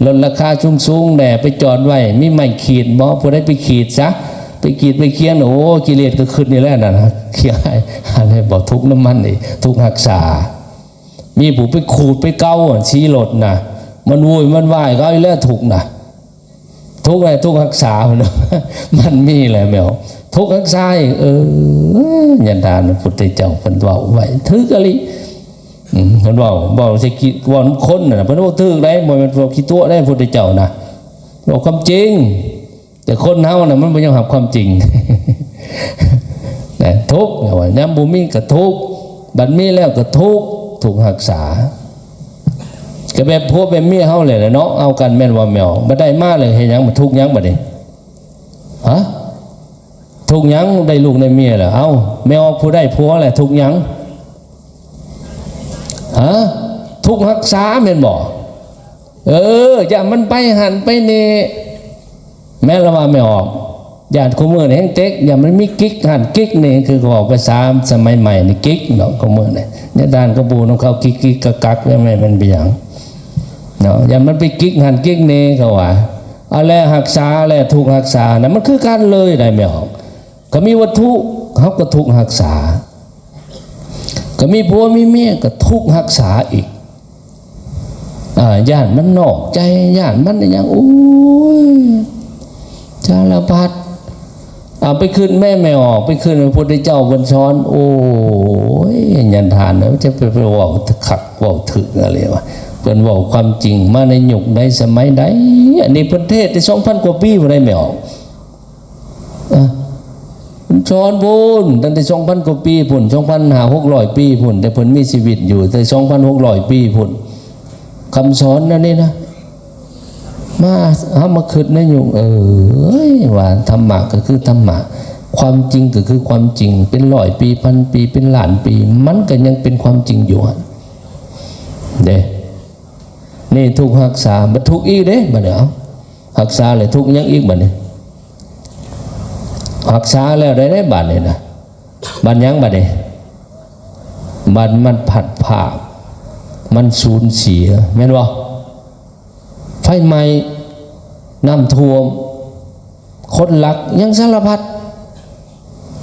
ລົດລາຄາສູງໆແດ່ ໄປຈອດໄວ້ ມີໄມ້ຂີດບໍ່? ຜູ້ໃດໄປຂີດຊະ ໄປຂີດໄປຂຽນ ໂອ້ ກິເລດກໍຂຶ້ນນີ້ແຫຼະນັ້ນນະ ຂີ້ອາຍ ອັນນີ້ບໍ່ ທຸກນຳມັນອີກ ທຸກຮັກສາ ມີຜູ້ໄປຂູດໄປເກົາສີລົດນະ ມັນໂວຍມັນວາຍ ກໍເອົາອີກແລ້ວ ທຸກນະ. ທຸກໃດ? ທຸກຮັກສາ ມັນມີແຫຼະແມ່ອອກ ທຸກຮັກສາອີກ ເອີ ຍາດານພຸດທະເຈົ້າເພິ່ນເວົ້າໄວ້ຖືກອີ່ຫຼີ ອືມ ເພິ່ນເວົ້າ ເວົ້າໃສ່ ເວົ້ານຳຄົນນະ ເພິ່ນເວົ້າຖືກໃດ໋ ບໍ່ແມ່ນເວົ້າຂີ້ຕົວະໃດ໋ ພຸດທະເຈົ້ານະ ເວົ້າຄວາມຈິງ ແຕ່ຄົນເຮົານະ ມັນບໍ່ຍອມຮັບຄວາມຈິງ ນະ ທຸກ ຍາມບໍ່ມີກໍທຸກ ບັດມີແລ້ວກໍທຸກ ທຸກຮັກສາ ກໍແບບຜົວແບບເມຍເຮົາແຫຼະເນາະ ເອົາກັນແມ່ນບໍ່ແມ່ອອກ ບໍ່ໄດ້ມາແລ້ວເຮັດຫຍັງ ມັນທຸກຫຍັງບັດນີ້ ຮະ ທຸກຫຍັງ ໄດ້ລູກໄດ້ເມຍແລ້ວ ເອົ້າ ແມ່ອອກ ຜູ້ໄດ້ຜົວແລ້ວທຸກຫຍັງ ຮະ ທຸກຮັກສາແມ່ນບໍ່? ເອີ ຢ້ານມັນໄປຫັ້ນໄປນີ້ ແມ່ນລະວ່າແມ່ອອກ ຢ້ານຄູ່ມື້ນີ້ແຮ່ງເຕັກ ຢ້ານມັນມີກິກຫັ້ນກິກນີ້ ຄືເວົ້າພາສາສະໄໝໃໝ່ນີ້ກິກເນາະ ຄູ່ມື້ນີ້ ຍາດານກໍບໍ່ນຳເຂົາກິກໆກັກໆ ແມ່ນ ແມ່ນເປັນຫຍັງເນາະ ຢ້ານມັນໄປກິກຫັ້ນກິກນີ້ ເຂົາວ່າ ເອົາແລ້ວຮັກສາແລ້ວ ທຸກຮັກສານະ ມັນຄືກັນເລີຍໄດ໋ແມ່ອອກ ກໍມີວັດຖຸ ເຮົາກໍທຸກຮັກສາ ກໍມີຜົວມີເມຍກໍທຸກຮັກສາອີກ ອາ ຢ້ານມັນນອກໃຈ ຢ້ານມັນຫຍັງ ໂອ້ຍ ສາລະພັດ ເອົາໄປຄຶດແມ່ ແມ່ອອກ ໄປຄຶດພະພຸດທະເຈົ້າເພິ່ນສອນ ໂອ້ຍ ຍາດານເອີຍ ຈະໄປ ໄປເວົ້າຄັກເວົ້າຖືກອະໄລວະ ເພິ່ນເວົ້າຄວາມຈິງມາໃນຍຸກໃດສະໄໝໃດ ອັນນີ້ເພິ່ນເທດໄດ້ສອງພັນກວ່າປີພຸ້ນໃດ໋ແມ່ອອກ ອາ ເພິ່ນສອນພຸ້ນ ຕັ້ງແຕ່ສອງພັນກວ່າປີພຸ້ນ ສອງພັນຫ້າ ຫົກຮ້ອຍປີພຸ້ນ ແຕ່ເພິ່ນມີຊີວິດຢູ່ ແຕ່ສອງພັນຫົກຮ້ອຍປີພຸ້ນ ຄຳສອນອັນນີ້ນະ ມາ ເຮົາມາຄິດໃນຍຸກ ເອີຍ ວ່າທຳມະກໍຄືທຳມະ ຄວາມຈິງກໍຄືຄວາມຈິງ ເປັນຮ້ອຍປີ ພັນປີ ເປັນລ້ານປີ ມັນກໍຍັງເປັນຄວາມຈິງຢູ່ຫັ້ນເດ້ ນີ້ທຸກຮັກສາ ບັດທຸກອີກເດ້ ບັດນີ້ ເອົ້າ ຮັກສາແລ້ວທຸກຫຍັງອີກບັດນີ້ ຮັກສາແລ້ວໄດ້ ໄດ້ບັດນີ້ນະ ບັດຫຍັງບັດນີ້ ບັດມັນພັດພາກ ມັນສູນເສຍ ແມ່ນບໍ່? ໄຟໄໝ້ ນ້ຳຖ້ວມ ຄົນລັກ ຫຍັງສາລະພັດ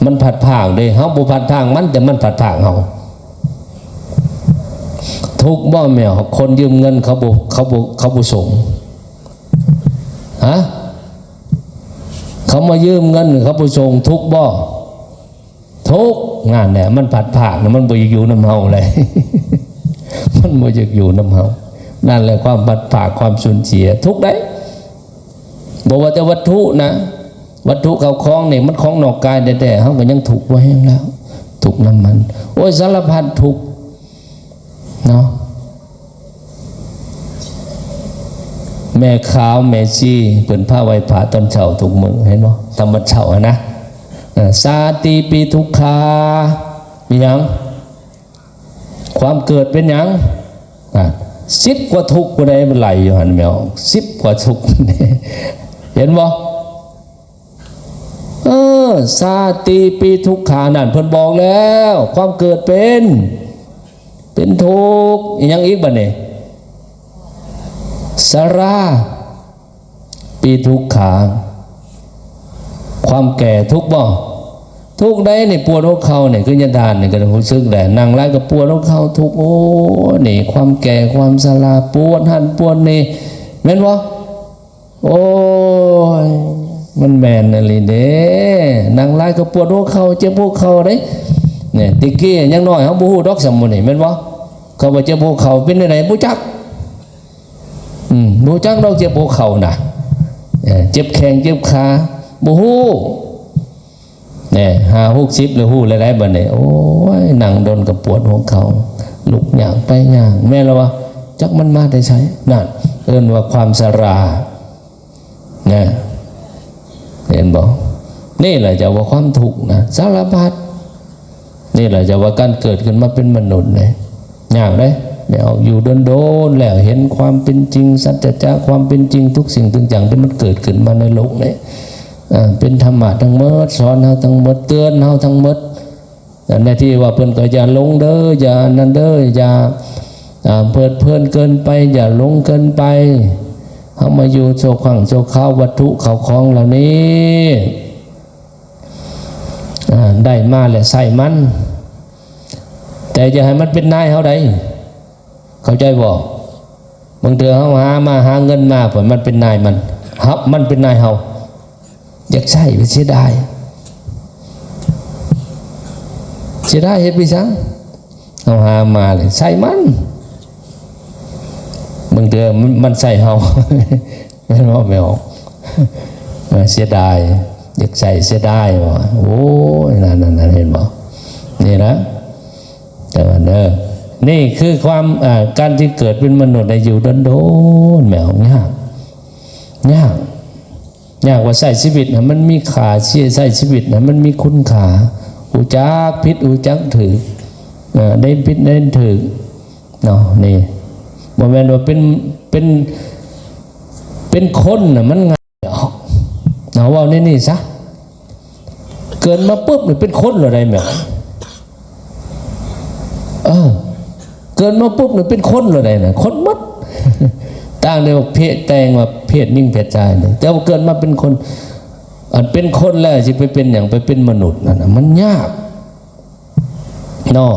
ມັນພັດພາກເດ້ ເຮົາບໍ່ພັດພາກມັນ ແຕ່ມັນພັດພາກເຮົາ. ທຸກບໍ່ແມ່ນ ຄົນຢືມເງິນເຂົາບໍ່ ເຂົາບໍ່ ເຂົາບໍ່ສົ່ງ ຮະ? ເຂົາມາຢືມເງິນເຂົາບໍ່ສົ່ງ ທຸກບໍ່? ທຸກ. ນັ້ນແຫຼະ ມັນພັດພາກນະ ມັນບໍ່ຢາກຢູ່ນຳເຮົາເລີຍ ມັນບໍ່ຢາກຢູ່ນຳເຮົາ. ນັ້ນແຫຼະ ຄວາມພັດພາກ ຄວາມສູນເສຍ ທຸກໃດ໋. ບໍ່ວ່າແຕ່ວັດຖຸນະ ວັດຖຸເຂົ້າຂອງນີ້ ມັນຂອງນອກກາຍແທ້ໆ ເຮົາກໍຍັງທຸກບໍ່ແຮງແລ້ວ ທຸກນຳມັນ. ໂອ້ຍ ສາລະພັດທຸກເນາະ. ແມ່ຂາວແມ່ຊີ ເພິ່ນພາໄຫວ້ພະຕອນເຊົ້າທຸກມື້ ເຫັນບໍ່? ທຳວັດເຊົ້າຫັ້ນນະ. ເອີ ຊາຕິປິທຸກຂາ ມີຫຍັງ? ຄວາມເກີດເປັນຫຍັງ? ອາ ສິບກວ່າທຸກ ຜູ້ໃດມັນໄລ່ຢູ່ຫັ້ນແມ່ນ ສິບກວ່າທຸກ ເຫັນບໍ່? ເອີ ຊາຕິປິທຸກຂາ ນັ້ນເພິ່ນບອກແລ້ວ ຄວາມເກີດເປັນ ເປັນທຸກ. ອີຫຍັງອີກບັດນີ້? ຊະລາ ປີທຸກຂາ ຄວາມແກ່ທຸກບໍ່? ທຸກໃດ໋ນີ້ ປວດຫົວເຂົ່ານີ້ ຄືຍາທ່ານນີ້ກໍຮູ້ສຶກແຫຼະ ນັ່ງຫຼາຍກໍປວດຫົວເຂົ່າທຸກ ໂອ້ຍ ນີ້ຄວາມແກ່ຄວາມຊະລາ ປວດຫັ້ນປວດນີ້ ແມ່ນບໍ່? ໂອ້ຍ ມັນແມ່ນອີ່ຫຼີເດ້ ນັ່ງຫຼາຍກໍປວດຫົວເຂົ່າ ເຈັບຫົວເຂົ່າເດ້. ນີ້ ແຕ່ກີ້ຍັງນ້ອຍ ເຮົາບໍ່ຮູ້ດອກສ່ຳມື້ນີ້ ແມ່ນບໍ່? ເຂົາວ່າເຈັບຫົວເຂົ່າເປັນແນວໃດ ບໍ່ຈັກ. ອືມ ບໍ່ຈັກດອກເຈັບຫົວເຂົ່ານະ ເອີ ເຈັບແຂ້ງເຈັບຂາ ບໍ່ຮູ້ແນ່. ຫ້າຫົກສິບແລ້ວຮູ້ແລ້ວໄດ໋ບັດນີ້ ໂອ້ຍ ນັ່ງດົນກໍປວດຫົວເຂົ່າ ລຸກຍາກໄປຍາກ ແມ່ນລະວ່າ ຈັກມັນມາແຕ່ໃສ. ນັ້ນເອີ້ນວ່າຄວາມຊະລາ ນະ ເຫັນບໍ່? ນີ້ແຫຼະຈະວ່າຄວາມທຸກນະ ສາລະພັດ. ນີ້ແຫຼະຈະວ່າການເກີດຂຶ້ນມາເປັນມະນຸດນີ້ ຍາກເດ້. ແມ່ອອກຢູ່ດົນໆແລ້ວ ເຫັນຄວາມເປັນຈິງ ສັດຈະຄວາມເປັນຈິງ ທຸກສິ່ງທຸກຢ່າງທີ່ມັນເກີດຂຶ້ນມາໃນໂລກນີ້ ເປັນທຳມະທັງໝົດ ສອນເຮົາທັງໝົດ ເຕືອນເຮົາທັງໝົດ. ອັນໃດທີ່ວ່າເພິ່ນກໍຢ່າຫຼົງເດີ ຢ່າອັນນັ້ນເດີ ຢ່າ ອ່າ ເພີດເພີນເກີນໄປ ຢ່າຫຼົງເກີນໄປ. ເຮົາມາຢູ່ຊົ່ວຄັ້ງຊົ່ວຄາວ ວັດຖຸເຂົ້າຂອງເຫຼົ່ານີ້ ອ່າ ໄດ້ມາແລ້ວໃຊ້ມັນ ແຕ່ຢ່າໃຫ້ມັນເປັນນາຍເຮົາໃດ ເຂົ້າໃຈບໍ່? ບາງເທື່ອເຮົາຫາມາ ຫາເງິນມາ ເພິ່ນ ມັນເປັນນາຍມັນ ເຮົາ ມັນເປັນນາຍເຮົາ ຢາກໃຊ້ ເສຍດາຍ ເສຍດາຍ ເຮັດໄປສັງ? ເຮົາຫາມາແລ້ວໃຊ້ມັນ ບາງເທື່ອມັນ ມັນໃຊ້ເຮົາ ແມ່ນບໍ່ແມ່ອອກ? ເອີ ເສຍດາຍ ຢາກໃຊ້ເສຍດາຍວ່າ ໂອ້ຍ ນັ້ນໆໆ ເຫັນບໍ່? ນີ້ນະ ແຕ່ວ່າເດີ ນີ້ຄືຄວາມ ອ່າ ການທີ່ເກີດເປັນມະນຸດໃນຢູ່ດົນໆ ແມ່ອອກ ຍາກ ຍາກ ຍາກວ່າໃຊ້ຊີວິດໃຫ້ມັນມີຄ່າ ໃຊ້ຊີວິດໃຫ້ມັນມີຄຸນຄ່າ ຮູ້ຈັກຜິດ ຮູ້ຈັກຖືກ ເອີ ໄດ້ຜິດໄດ້ຖືກເນາະ. ນີ້ບໍ່ແມ່ນວ່າເປັນ ເປັນ ເປັນຄົນນະ ມັນງ່າຍດອກເນາະ ເວົ້າໃນນີ້ຊະ. ເກີດມາປຸບນີ້ເປັນຄົນແລ້ວໄດ໋ແມ່. ເອີ ເກີດມາປຸບນີ້ເປັນຄົນແລ້ວໄດ໋ນະ ຄົນໝົດ ຕ່າງແຕ່ວ່າເພດ ແຕ່ງວ່າເພດຍິງເພດຊາຍນີ້ ແຕ່ວ່າເກີດມາເປັນຄົນ ອັນເປັນຄົນແລ້ວຊິໄປເປັນຫຍັງ ໄປເປັນມະນຸດນັ້ນນະ ມັນຍາກເນາະ.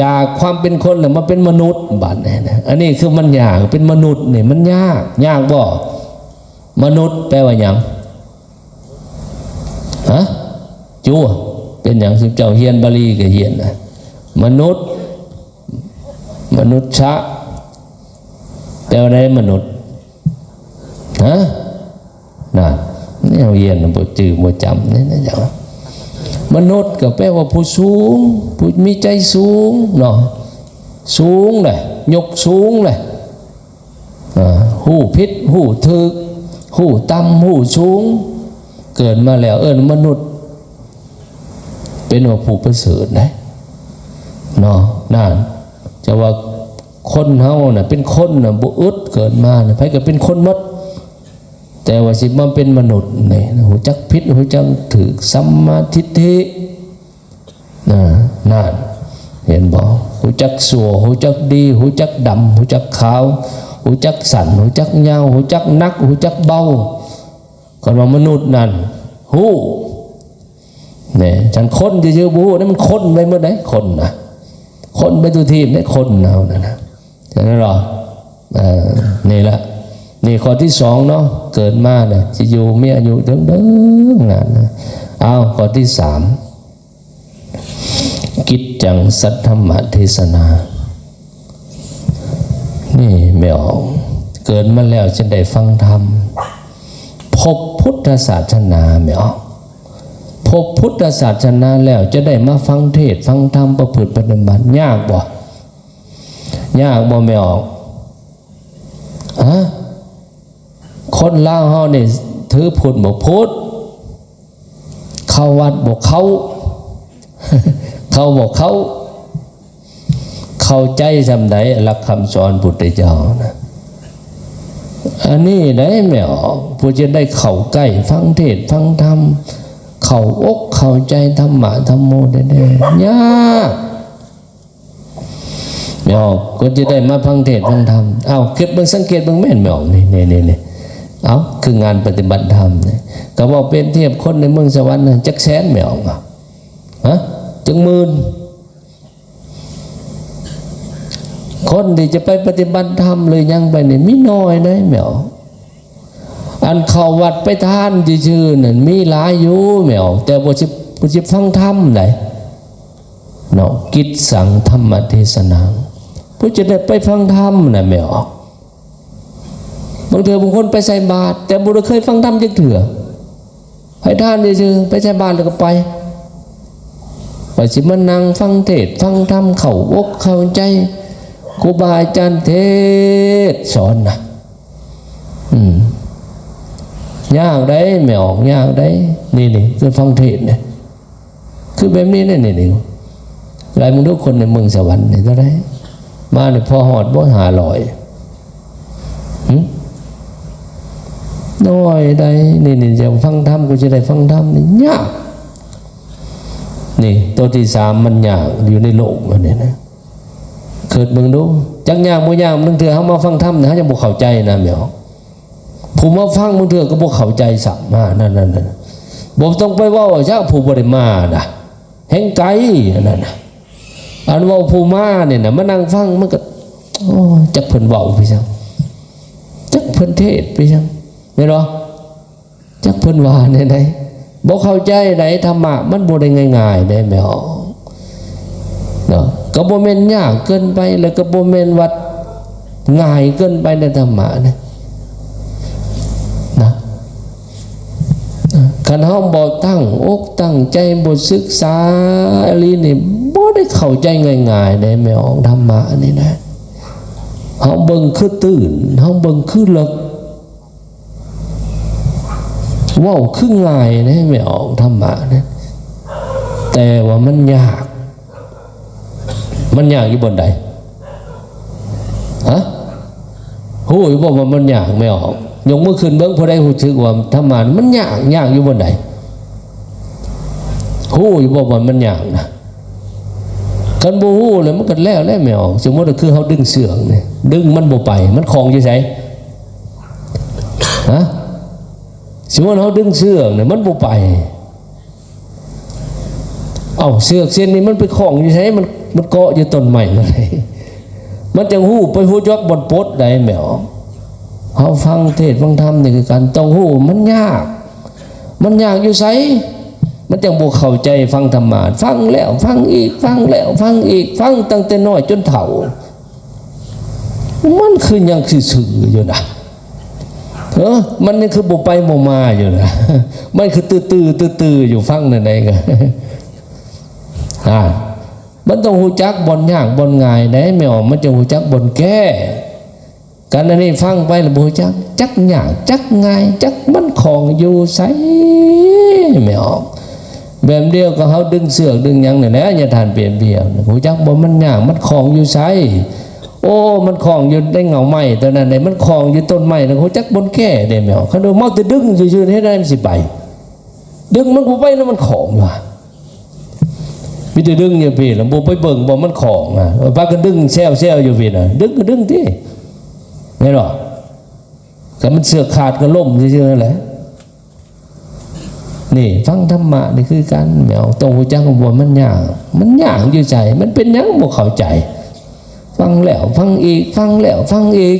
ຈາກຄວາມເປັນຄົນແລ້ວມາເປັນມະນຸດ ບາດນີ້ນະ ອັນນີ້ຄືມັນຍາກ ເປັນມະນຸດນີ້ມັນຍາກ. ຍາກບໍ່? ມະນຸດແປວ່າຫຍັງ? ຮະ? ຈູ ເປັນຫຍັງ ຊຸມເຈົ້າຮຽນບາລີກໍຮຽນນະ ມະນຸດ ມະນຸດຊະ ແປວ່າໃດ ມະນຸດ? ຮະ? ນະ ແນວຮຽນບໍ່ຈື່ບໍ່ຈຳນີ້ນະ ມະນຸດກໍແປວ່າຜູ້ສູງ ຜູ້ມີໃຈສູງເນາະ ສູງແຫຼະ ຍົກສູງແຫຼະ. ອ່າ ຮູ້ຜິດ ຮູ້ຖືກ ຮູ້ຕ່ຳ ຮູ້ສູງ ເກີດມາແລ້ວເອີ້ນມະນຸດ ເປັນວ່າຜູ້ປະເສີດໄດ໋ເນາະ. ນັ້ນ ຈະວ່າຄົນເຮົານະ ເປັນຄົນນະ ບໍ່ອຶດ ເກີດມານະ ໃຜກໍເປັນຄົນໝົດ ແຕ່ວ່າຊິມາເປັນມະນຸດນີ້ ຮູ້ຈັກຜິດ ຮູ້ຈັກຖືກ ສຳມາທິດຖິ ນະ ນັ້ນ ເຫັນບໍ່? ຮູ້ຈັກຊົ່ວ ຮູ້ຈັກດີ ຮູ້ຈັກດຳ ຮູ້ຈັກຂາວ ຮູ້ຈັກສັ້ນ ຮູ້ຈັກຍາວ ຮູ້ຈັກໜັກ ຮູ້ຈັກເບົາ. ຄັນວ່າມະນຸດນັ້ນ ຮູ້ ແນ່ ຄັນຄົນຊື່ໆບໍ່ຮູ້ນະ ມັນຄົນໄປໝົດເດ້ ຄົນນະ ຄົນໄປທຸກທີບເດ້ ຄົນເຮົານັ້ນນະ ເຫັນບໍ່? ເອີ ນີ້ລະ ນີ້ຂໍ້ທີສອງເນາະ ເກີດມານະ ຊິຢູ່ມີອາຍຸເຖິງເດີງນານນະ. ເອົາ ຂໍ້ທີສາມ ກິດຈັງ ສັດທຳມະເທສະນາ. ນີ້ແມ່ອອກ ເກີດມາແລ້ວຈຶ່ງໄດ້ຟັງທຳ ພົບພຸດທະສາສະໜາແມ່ອອກ ພົບພຸດທະສາສະໜາແລ້ວຈະໄດ້ມາຟັງເທດຟັງທຳ ປະພຶດປະຕິບັດ ຍາກບໍ່? ຍາກບໍ່ແມ່ອອກ? ຮະ? ຄົນລາວເຮົານີ້ຖືພຸດບໍ່ພຸດ ເຂົ້າວັດບໍ່ເຂົ້າ ເຂົ້າບໍ່ເຂົ້າ ເຂົ້າໃຈສ່ຳໃດຫຼັກຄຳສອນພຸດທະເຈົ້ານະ? ອັນນີ້ໄດ໋ແມ່ອອກ ຜູ້ຈະໄດ້ເຂົ້າໃກ້ຟັງເທດຟັງທຳ ເຂົ້າອົກເຂົ້າໃຈທຳມະທຳໂມແທ້ໆ ຍາກ. ແມ່ອອກ ກວ່າຈະໄດ້ມາຟັງເທດຟັງທຳ ເອົາ ຄິດເບິ່ງ ສັງເກດເບິ່ງແມ່ນແມ່ອອກ ນີ້ໆໆ ເອົາ ຄືງານປະຕິບັດທຳນີ້ ກໍເວົ້າປຽບທຽບຄົນໃນເມືອງສະຫວັນນະ ຈັກແສນແມ່ອອກ ຮະ ຈັກໝື່ນ ຄົນທີ່ຈະໄປປະຕິບັດທຳ ຫຼື ຫຍັງໄປນີ້ ມີໜ້ອຍໃດ໋ແມ່ອອກ. ອັນເຂົ້າວັດໄປທານຊື່ໆນັ້ນມີຫຼາຍຢູ່ແມ່ອອກ ແຕ່ບໍ່ຊິ ບໍ່ຊິຟັງທຳໃດ໋ເນາະ. ກິດສັງທຳມະເທສະນາ ຜູ້ຈະໄດ້ໄປຟັງທຳນະແມ່ອອກ. ບາງເທື່ອບາງຄົນໄປໃສ່ບາດ ແຕ່ບໍ່ໄດ້ເຄີຍຟັງທຳຈັກເທື່ອ ໃຫ້ທານຊື່ໆ ໄປໃສ່ບາດແລ້ວກໍໄປ ວ່າຊິມານັ່ງຟັງເທດຟັງທຳ ເຂົ້າອົກເຂົ້າໃຈຄູບາອາຈານເທດສອນນະ. ອືມ ຍາກໃດ໋ແມ່ອອກ ຍາກໃດ໋. ນີ້ໆ ຄືຟັງເທດນີ້ ຄືແບບນີ້ແຫຼະນີ້ ນີ້ ໄລ່ເບິ່ງດູ ຄົນໃນເມືອງສະຫວັນນີ້ເທົ່າໃດ ມານີ້ພໍຮອດບໍ່ ຫ້າຮ້ອຍ ຫຶ ໜ້ອຍໃດ໋. ນີ້ໆ ຈະຟັງທຳ ກວ່າຈະໄດ້ຟັງທຳນີ້ຍາກ. ນີ້ໂຕທີສາມ ມັນຍາກຢູ່ໃນໂລກອັນນີ້ນະ. ຄິດເບິ່ງດູ ຈັກຍາກບໍ່ຍາກ ບາງເທື່ອເຮົາມາຟັງທຳນີ້ ເຮົາຍັງບໍ່ເຂົ້າໃຈນະແມ່ອອກ. ຜູ້ມາຟັງບາງເທື່ອກໍບໍ່ເຂົ້າໃຈຊ້ຳ ນັ້ນໆໆ ບໍ່ຕ້ອງໄປເວົ້າຊະ ຜູ້ບໍ່ໄດ້ມານະ ແຮ່ງໄກອັນນັ້ນນະ. ອັນເວົ້າຜູ້ມານີ້ນະ ມານັ່ງຟັງ ມັນກໍ ໂອ້ຍ ຈັກເພິ່ນເວົ້າໄປຫຍັງ ຈັກເພິ່ນເທດໄປຫຍັງ ແມ່ນບໍ່? ຈັກເພິ່ນວ່າແນວໃດ ບໍ່ເຂົ້າໃຈໃດ໋. ທຳມະມັນບໍ່ໄດ້ງ່າຍໆໃດ໋ແມ່ອອກເນາະ. ກໍບໍ່ແມ່ນຍາກເກີນໄປ ແລ້ວກໍບໍ່ແມ່ນວ່າງ່າຍເກີນໄປໃນທຳມະນະ ນະ. ຄັນເຮົາບໍ່ຕັ້ງອົກຕັ້ງໃຈ ບໍ່ສຶກສາອີ່ຫຼີນີ້ ບໍ່ໄດ້ເຂົ້າໃຈງ່າຍໆໃດ໋ແມ່ອອກ ທຳມະນີ້ນະ. ເຮົາເບິ່ງຄືຕື້ນ ເຮົາເບິ່ງຄືເລິກ ເວົ້າຄືງ່າຍເດ້ ແມ່ອອກ ທຳມະເດ້ ແຕ່ວ່າມັນຍາກ. ມັນຍາກຢູ່ບ່ອນໃດ? ຮະ? ຮູ້ຢູ່ບໍ່ວ່າມັນຍາກ? ແມ່ອອກ ຍົກມືຂຶ້ນເບິ່ງ ຜູ້ໃດຮູ້ສຶກວ່າທຳມະມັນຍາກ, ຍາກຢູ່ບ່ອນໃດ? ຮູ້ຢູ່ບໍ່ວ່າມັນຍາກນະ? ຄັນບໍ່ຮູ້ແລ້ວມັນກໍແລ້ວແຫຼະແມ່ອອກ. ສົມມຸດວ່າຄືເຮົາດຶງເຊືອກນີ້ ດຶງມັນບໍ່ໄປ ມັນຂ້ອງຢູ່ໃສ? ຮະ? ສົມມຸດເຮົາດຶງເຊືອກນີ້ ມັນບໍ່ໄປ. ເອົ້າ ເຊືອກເສັ້ນນີ້ມັນໄປຂ້ອງຢູ່ໃສ? ມັນ ມັນເກາະຢູ່ຕົ້ນໄມ້ນັ້ນແຫຼະ. ມັນຈັ່ງຮູ້ ໄປຮູ້ຈັກບ່ອນປົດໄດ້ແມ່ອອກ. ເຮົາຟັງເທດຟັງທຳນີ້ຄືກັນ ຕ້ອງຮູ້ມັນຍາກ. ມັນຍາກຢູ່ໃສ? ມັນຈັ່ງບໍ່ເຂົ້າໃຈ. ຟັງທຳມະ ຟັງແລ້ວຟັງອີກ ຟັງແລ້ວຟັງອີກ ຟັງຕັ້ງແຕ່ນ້ອຍຈົນເຖົ້າ ມັນຄືຍັງຊື່ໆຢູ່ນະ. ເອີ ມັນຍັງຄືບໍ່ໄປບໍ່ມາຢູ່ນະ. ມັນຄືຕື້ໆ ຕື້ໆຢູ່ ຟັງແນວໃດກໍ ອ່າ ມັນຕ້ອງຮູ້ຈັກບ່ອນຍາກບ່ອນງ່າຍເດ້ແມ່ອອກ. ມັນຈະຮູ້ຈັກບ່ອນແກ້. ການອັນນີ້ຟັງໄປແລ້ວບໍ່ຮູ້ຈັກ ຈັກຍາກຈັກງ່າຍ ຈັກມັນຂ້ອງຢູ່ໃສແມ່ອອກ. ແບບດຽວກັບເຮົາດຶງເຊືອກດຶງຫຍັງນີ້ແຫຼະ ຍາທ່ານປຽບທຽບ ຮູ້ຈັກບໍ່ ມັນຍາກ ມັນຂ້ອງຢູ່ໃສ? ໂອ້ ມັນຂ້ອງຢູ່ໃນເຫງົ້າໄມ້ຕົວນັ້ນເດ້ ມັນຂ້ອງຢູ່ຕົ້ນໄມ້ ແລ້ວຮູ້ຈັກບ່ອນແກ້ເດ້ແມ່ອອກ. ຄັນວ່າເມົາແຕ່ດຶງຊື່ໆ ເຮັດໃດມັນຊິໄປ? ດຶງມັນບໍ່ໄປນະ ມັນຂ້ອງວ່າ ມີແຕ່ດຶງຢູ່ພີ້ ແລ້ວບໍ່ໄປເບິ່ງບໍ່ ມັນຂ້ອງນະ. ພາກັນດຶງແຊວໆຢູ່ພີ້ນະ ດຶງກໍດຶງຕິ ແມ່ນບໍ່? ຄັນມັນເຊືອກຂາດກໍລົ້ມຊື່ໆນັ້ນແຫຼະ. ນີ້ ຟັງທຳມະນີ້ຄືກັນ ແມ່ອອກ ຕ້ອງຮູ້ຈັກວ່າມັນຍາກ ມັນຍາກຢູ່ໃສ ມັນເປັນຫຍັງບໍ່ເຂົ້າໃຈ ຟັງແລ້ວຟັງອີກ ຟັງແລ້ວຟັງອີກ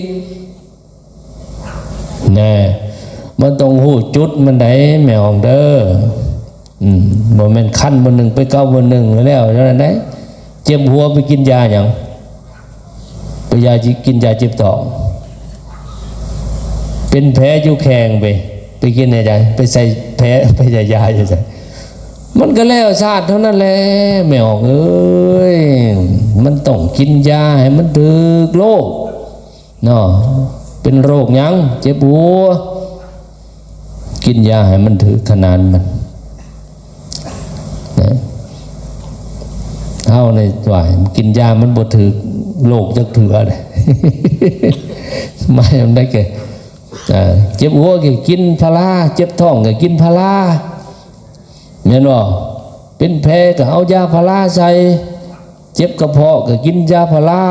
ແນ່ ມັນຕ້ອງຮູ້ຈຸດມັນໃດ ແມ່ອອກເດີ. ອືມ ບໍ່ແມ່ນຄັນມື້ໜຶ່ງໄປເກົາມື້ໜຶ່ງແລ້ວນັ້ນໃດ ເຈັບຫົວໄປກິນຢາຫຍັງ? ໄປຢາ ກິນຢາເຈັບທ້ອງ ເປັນແຜຢູ່ແຂ້ງໄປ ໄປກິນໃຫ້ໃດ ໄປໃສ່ແຜ ໄປໃສ່ຢາຢູ່ໃສ? ມັນກໍແລ້ວຊາດເທົ່ານັ້ນແຫຼະ ແມ່ອອກເອີຍ ມັນຕ້ອງກິນຢາໃຫ້ມັນຖືກໂລກ ເນາະ ເປັນໂລກຫຍັງ? ເຈັບຫົວ ກິນຢາໃຫ້ມັນຖືກຂະໜານມັນ ນະ ເຮົານີ້ວ່າກິນຢາມັນບໍ່ຖືກໂລກຈັກເທື່ອເດ້ ໝາຍມັນໄດ້ແກ່ ອ່າ ເຈັບຫົວກໍກິນພາລາ ເຈັບທ້ອງກໍກິນພາລາ ແມ່ນບໍ່? ເປັນແຜກໍເອົາຢາພາລາໃສ່ ເຈັບກະເພາະກໍກິນຢາພາລາ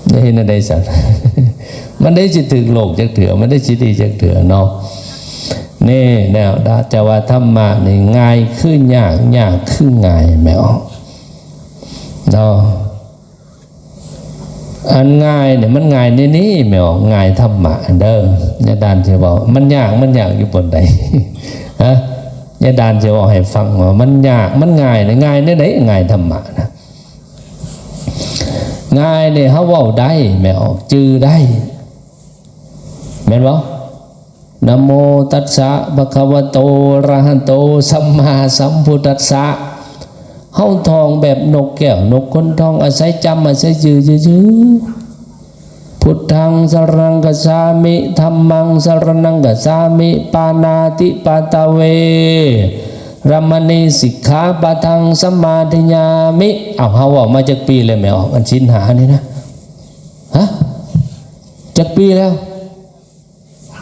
ໄດ້ເຮັດແນວໃດຊັ້ນ? ມັນໄດ້ຊິຖືກໂລກຈັກເທື່ອ ມັນໄດ້ຊິດີຈັກເທື່ອເນາະ. ນີ້ແນວ ຈະວ່າທຳມະນີ້ງ່າຍຄືຍາກ ຍາກຄືງ່າຍ ແມ່ນບໍ່ເນາະ? ອັນງ່າຍນີ້ມັນງ່າຍໃນນີ້ແມ່ນບໍ່? ງ່າຍທຳມະເດີ ຍາດານຊິເວົ້າ ມັນຍາກ ມັນຍາກຢູ່ບ່ອນໃດ? ຮະ? ຍາດານຊິເວົ້າໃຫ້ຟັງວ່າມັນຍາກ ມັນງ່າຍນີ້ ງ່າຍແນວໃດ? ງ່າຍທຳມະນະ ງ່າຍນີ້ເຮົາເວົ້າໄດ້ແມ່ນບໍ່? ຈື່ໄດ້ ແມ່ນບໍ່? ນະໂມຕັດສະ ພະຄະວະໂຕ ອະຣະຫະໂຕ ສຳມາສຳພຸດທັດສະ ເຮົາທ່ອງແບບນົກແກ້ວນົກຂົນທອງ ອາໄສຈຳ ອາໄສຈື່ຊື່ໆ ພຸດທັງສະຣະນັງກະສາມິ ທຳມັງສະຣະນັງກະສາມິ ປານາຕິປາຕາເວ ຣະມະນີ ສິກຂາປະທັງ ສະມາທິຍາມິ. ເອົາ ເຮົາເວົ້າມາຈັກປີແລ້ວແມ່ອອກ ອັນສິນຫ້ານີ້ນະ? ຮະ? ຈັກປີແລ້ວ?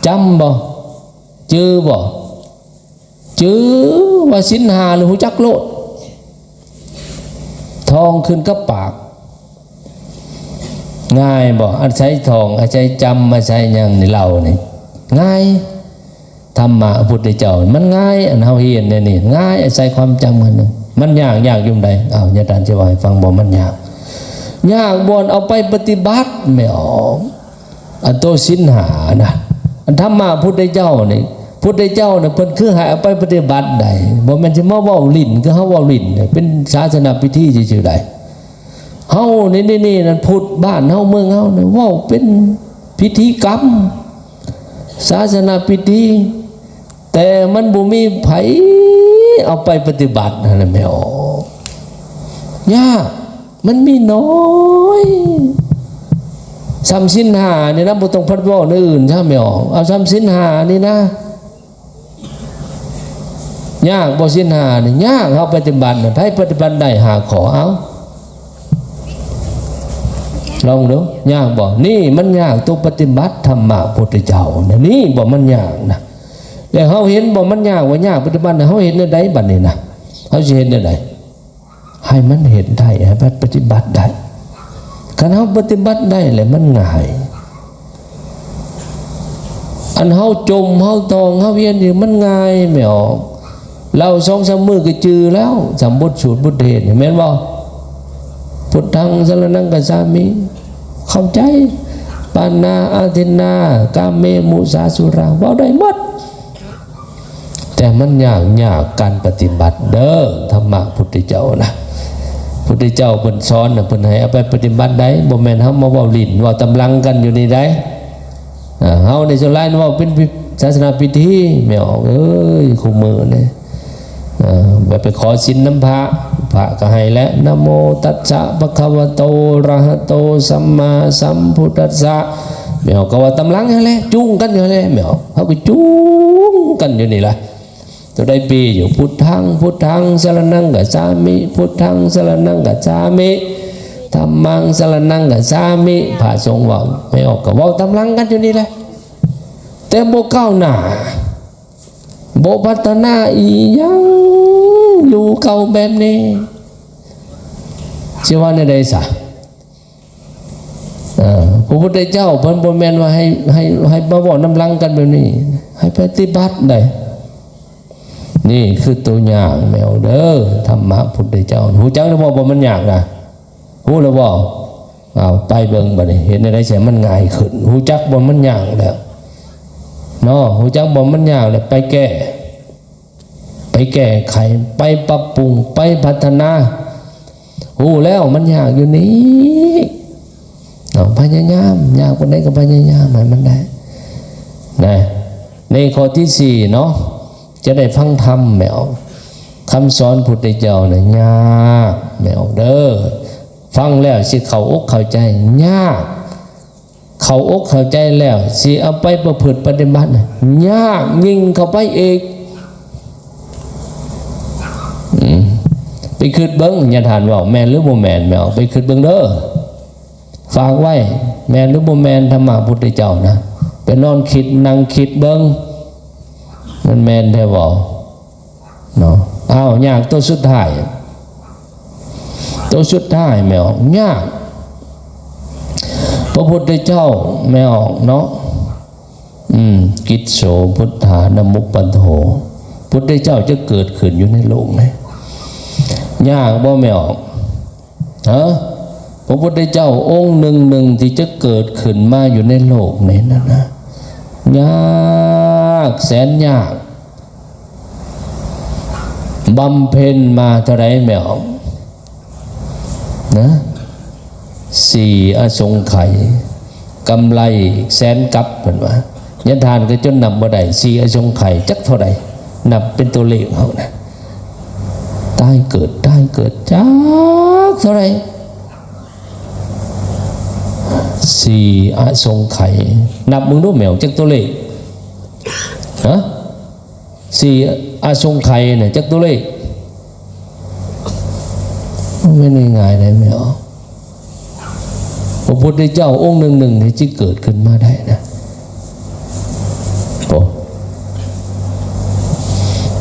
ຈຳບໍ່? ຈື່ບໍ່? ຈື່ວ່າສິນຫ້າແລ້ວຮູ້ຈັກໂລດ ທ່ອງຂຶ້ນກັບປາກ ງ່າຍບໍ່? ອາໄສທ່ອງ ອາໄສຈຳ ອາໄສຫຍັງນີ້ ເລົ່ານີ້ງ່າຍ ທຳມະພຸດທະເຈົ້າມັນງ່າຍ ອັນເຮົາຮຽນແນວນີ້ງ່າຍ ອາໄສຄວາມຈຳອັນໜຶ່ງ ມັນຍາກ ຍາກຢູ່ໃດ? ອ້າວ ຍາດານຊິເວົ້າໃຫ້ຟັງບໍ່ ມັນຍາກ ຍາກບ່ອນເອົາໄປປະຕິບັດແມ່ອອກ ອັນໂຕສິນຫ້ານະ ອັນທຳມະພຸດທະເຈົ້ານີ້ ພຸດທະເຈົ້ານີ້ເພິ່ນຄືໃຫ້ເອົາໄປປະຕິບັດໄດ້ ບໍ່ແມ່ນຊິມາເວົ້າຫຼິ້ນ ຄືເຮົາເວົ້າຫຼິ້ນ ເປັນສາສະນະພິທີຊື່ໆໄດ໋. ເຮົານີ້ ນີ້ ນີ້ນັ້ນ ພຸດບ້ານເຮົາເມືອງເຮົານີ້ ເວົ້າເປັນພິທີກຳ ສາສະນະພິທີ ແຕ່ມັນບໍ່ມີໃຜເອົາໄປປະຕິບັດຫັ້ນແຫຼະແມ່ອອກ ຍາກ ມັນມີໜ້ອຍ ສ່ຳສິນຫ້ານີ້ນະ ບໍ່ຕ້ອງພັດເວົ້າແນວອື່ນຊະແມ່ອອກ ເອົາສ່ຳສິນຫ້ານີ້ນະ ຍາກບໍ່ສິນຫ້ານີ້? ຍາກ ເຮົາປະຕິບັດນະ ໃຜປະຕິບັດໄດ້ຫ້າຂໍ້ ເອົາ ລອງເບິ່ງດູ ຍາກບໍ່? ນີ້ມັນຍາກ ໂຕປະຕິບັດທຳມະພຸດທະເຈົ້ານະ ນີ້ບໍ່ ມັນຍາກນະ ແລ້ວເຮົາເຫັນບໍ່ ມັນຍາກບໍ່ຍາກ ປະຕິບັດນະ ເຮົາເຮັດແນວໃດບັດນີ້ນະ? ເຮົາຊິເຮັດແນວໃດ ໃຫ້ມັນເຮັດໄດ້ ໃຫ້ມັນປະຕິບັດໄດ້? ຄັນເຮົາປະຕິບັດໄດ້ແລ້ວມັນງ່າຍ ອັນເຮົາຈົ່ມ ເຮົາທ່ອງ ເຮົາຮຽນຢູ່ ມັນງ່າຍແມ່ອອກ ເລົ່າສອງສາມມື້ກໍຈື່ແລ້ວ ສ່ຳບົດສູດບົດເທດນີ້ ແມ່ນບໍ່? ພຸດທັງສະຣະນັງກະສາມິ ເຂົ້າໃຈ ປານາ ອາທິນນາ ກາເມ ມຸສາ ສຸລາ ເວົ້າໄດ້ໝົດ ແຕ່ມັນຍາກ ຍາກການປະຕິບັດເດີ ທຳມະພຸດທະເຈົ້ານະ ພຸດທະເຈົ້າເພິ່ນສອນນະ ເພິ່ນໃຫ້ເອົາໄປປະຕິບັດໄດ້ ບໍ່ແມ່ນເຮົາມາເວົ້າຫຼິ້ນ ເວົ້າຕຳລັງກັນຢູ່ນີ້ໄດ໋. ເຮົານີ້ສ່ວນຫຼາຍເວົ້າເປັນ ສາສະໜາພິທີ ແມ່ອອກເອີຍ ຄູ່ມື້ນີ້ ແບບໄປຂໍສິນນຳພະ ພະກໍໃຫ້ແຫຼະ ນະໂມຕັດສະ ພະຄະວະໂຕ ອະຣະຫະໂຕ ສຳມາສຳພຸດທັດສະ ແມ່ອອກກໍເວົ້າຕຳລັງຫັ້ນແຫຼະ ຈູງກັນຢູ່ຫັ້ນແຫຼະ ແມ່ອອກ ເຮົາກໍຈູງກັນຢູ່ນີ້ລະ ຕົວໃດປີຢູ່ ພຸດທັງ ພຸດທັງ ສະຣະນັງກະສາມິ ພຸດທັງ ສະຣະນັງກະສາມິ ທຳມັງ ສະຣະນັງກະສາມິ ພະສົງເວົ້າ ແມ່ອອກກໍເວົ້າຕຳລັງກັນຢູ່ນີ້ແຫຼະ ແຕ່ບໍ່ກ້າວໜ້າ ບໍ່ພັດທະນາອີ່ຫຍັງ ຢູ່ເກົ່າແບບນີ້ ຊິວ່າແນວໃດຊະ? ເອີ ພະພຸດທະເຈົ້າເພິ່ນບໍ່ແມ່ນວ່າໃຫ້ ໃຫ້ ໃຫ້ມາເວົ້ານຳຫຼັງກັນແບບນີ້ ໃຫ້ປະຕິບັດໄດ໋ ນີ້ຄືໂຕຢ່າງແມ່ອອກເດີ ທຳມະພຸດທະເຈົ້າ. ຮູ້ຈັກແລ້ວບໍ່ ວ່າມັນຍາກນະ? ຮູ້ແລ້ວບໍ່? ເອົາ ໄປເບິ່ງບັດນີ້ ເຮັດແນວໃດຊິໃຫ້ມັນງ່າຍຂຶ້ນ? ຮູ້ຈັກບໍ່ ມັນຍາກແລ້ວເນາະ? ຮູ້ຈັກບໍ່ ມັນຍາກແລ້ວ ໄປແກ້ ໄປແກ້ໄຂ ໄປປັບປຸງ ໄປພັດທະນາ. ຮູ້ແລ້ວມັນຍາກຢູ່ນີ້ເນາະ ພະຍາຍາມ ຍາກປານໃດກໍພະຍາຍາມໃຫ້ມັນໄດ້ນະ. ໃນຂໍ້ທີສີ່ເນາະ ຈະໄດ້ຟັງທຳແມ່ອອກ ຄຳສອນພຸດທະເຈົ້ານະ ຍາກແມ່ອອກເດີ. ຟັງແລ້ວຊິເຂົ້າອົກເຂົ້າໃຈ ຍາກ ເຂົ້າອົກເຂົ້າໃຈແລ້ວ ຊິເອົາໄປປະພຶດປະຕິບັດ ຍາກຍິ່ງເຂົ້າໄປອີກ. ອືມ ໄປຄິດເບິ່ງ ຍາທ່ານເວົ້າແມ່ນຫຼືບໍ່ແມ່ນ ແມ່ອອກ ໄປຄິດເບິ່ງເດີ. ຝາກໄວ້ ແມ່ນຫຼືບໍ່ແມ່ນ ທຳມະພຸດທະເຈົ້ານະ ໄປນອນຄິດ ນັ່ງຄິດເບິ່ງ ມັນແມ່ນແທ້ບໍ່? ເນາະ. ອ້າວ ຍາກໂຕສຸດທ້າຍ ໂຕສຸດທ້າຍແມ່ອອກ ຍາກ. ພະພຸດທະເຈົ້າແມ່ອອກເນາະ ອືມ ກິດໂສ ພຸດທານະມຸບປະໂທ ພຸດທະເຈົ້າຈະເກີດຂຶ້ນຢູ່ໃນໂລກນີ້ ຍາກບໍ່ແມ່ອອກ? ຮະ ພະພຸດທະເຈົ້າອົງໜຶ່ງໆ ທີ່ຈະເກີດຂຶ້ນມາຢູ່ໃນໂລກນີ້ນັ້ນນະ ຍາກ ແສນຍາກ. ບຳເພັນມາເທົ່າໃດແມ່ອອກນະ? ສີ່ອະສົງໄຂ ກຳໄລແສນກັບ ເພິ່ນວ່າ. ຍາທ່ານກໍຈົນນັບບໍ່ໄດ້ ສີ່ອະສົງໄຂຈັກເທົ່າໃດ ນັບເປັນຕົວເລກເຮົານະ ຕາຍເກີດ ຕາຍເກີດ ຈັກເທົ່າໃດ ສີ່ອະສົງໄຂ. ນັບເບິ່ງດູແມ່ອອກ ຈັກຕົວເລກ? ຮະ? ສີ່ອະສົງໄຂນະ ຈັກຕົວເລກ? ບໍ່ແມ່ນງ່າຍໆໃດແມ່ອອກ. ພະພຸດທະເຈົ້າອົງໜຶ່ງໆ ນີ້ຊິເກີດຂຶ້ນມາໄດ້ນະ ໂອ້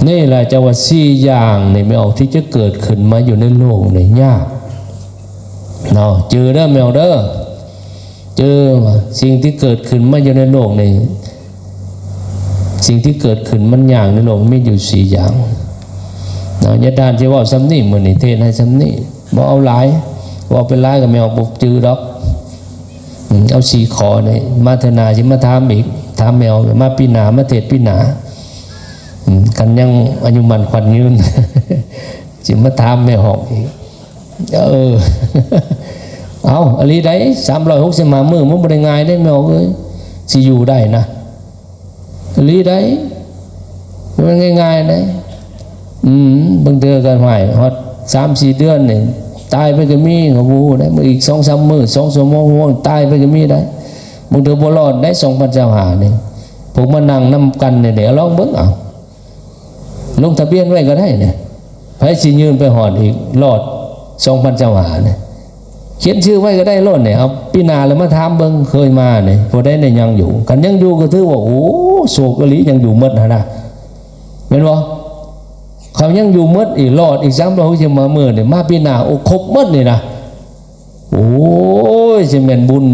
ນີ້ລະ ຈັ່ງວ່າສີ່ຢ່າງນີ້ແມ່ອອກ ທີ່ຈະເກີດຂຶ້ນມາຢູ່ໃນໂລກນີ້ຍາກເນາະ. ຈື່ເດີແມ່ອອກເດີ ຈື່ວ່າສິ່ງທີ່ເກີດຂຶ້ນມາຢູ່ໃນໂລກນີ້ ສິ່ງທີ່ເກີດຂຶ້ນມັນຍາກໃນໂລກມີຢູ່ສີ່ຢ່າງເນາະ. ຍາທ່ານຊິເວົ້າສ່ຳນີ້ ມື້ນີ້ເທດໃຫ້ສ່ຳນີ້ ບໍ່ເອົາຫຼາຍ ເວົ້າໄປຫຼາຍກໍແມ່ອອກບໍ່ຈື່ດອກ. ອືມ ເອົາສີ່ຂໍ້ນີ້ ມາເທື່ອໜ້າຊິມາຖາມອີກ ຖາມແມ່ອອກ ມາປີໜ້າ ມາເທດປີໜ້າ. ອືມ ຄັນຍັງອາຍຸໝັ້ນຂວັນຍືນ ຊິມາຖາມແມ່ອອກອີກ. ເອີ ເອົາ ອີ່ຫຼີໃດ໋ ສາມຮ້ອຍຫົກສິບຫ້າມື້ ມັນບໍ່ໄດ້ງ່າຍເດ້ແມ່ອອກເອີຍ ຊິຢູ່ໄດ້ນະ ອີ່ຫຼີໃດ໋ ມັນງ່າຍໆໃດ໋. ອືມ ບາງເທື່ອກໍ ຫ້ວຍ ຮອດສາມສີ່ເດືອນນີ້ ຕາຍໄປກໍມີ ກໍບໍ່ຮູ້ໃດ໋. ມື້ອີກສອງສາມມື້ ສອງຊົ່ວໂມງ ຫົວ ຕາຍໄປກໍມີໃດ໋. ບາງເທື່ອບໍ່ລອດໃດ໋ ສອງພັນຊາວຫ້ານີ້ ພວກມານັ່ງນຳກັນນີ້ເດ້ ລອງເບິ່ງເອົາ. ລົງທະບຽນໄວ້ກໍໄດ້ນີ້ ໃຜຊິຍື່ນໄປຮອດອີກ ລອດສອງພັນຊາວຫ້ານີ້ ຂຽນຊື່ໄວ້ກໍໄດ້ໂລດນີ້. ເອົາ ປີໜ້າລະມາຖາມເບິ່ງ ເຄີຍມານີ້ ຜູ້ໃດນີ້ຍັງຢູ່? ຄັນຍັງຢູ່ກໍຖືວ່າ ໂອ້ ໂຊກອີ່ຫຼີ ຍັງຢູ່ໝົດຫັ້ນນະ ແມ່ນບໍ່? ເຂົາຍັງຢູ່ໝົດອີກ ລອດອີກສາມຮ້ອຍຫົກສິບຫ້າມື້ນີ້ ມາປີໜ້າ ໂອ້ ຄົບໝົດນີ້ນະ. ໂອ້ຍ ຊິແມ່ນບຸນ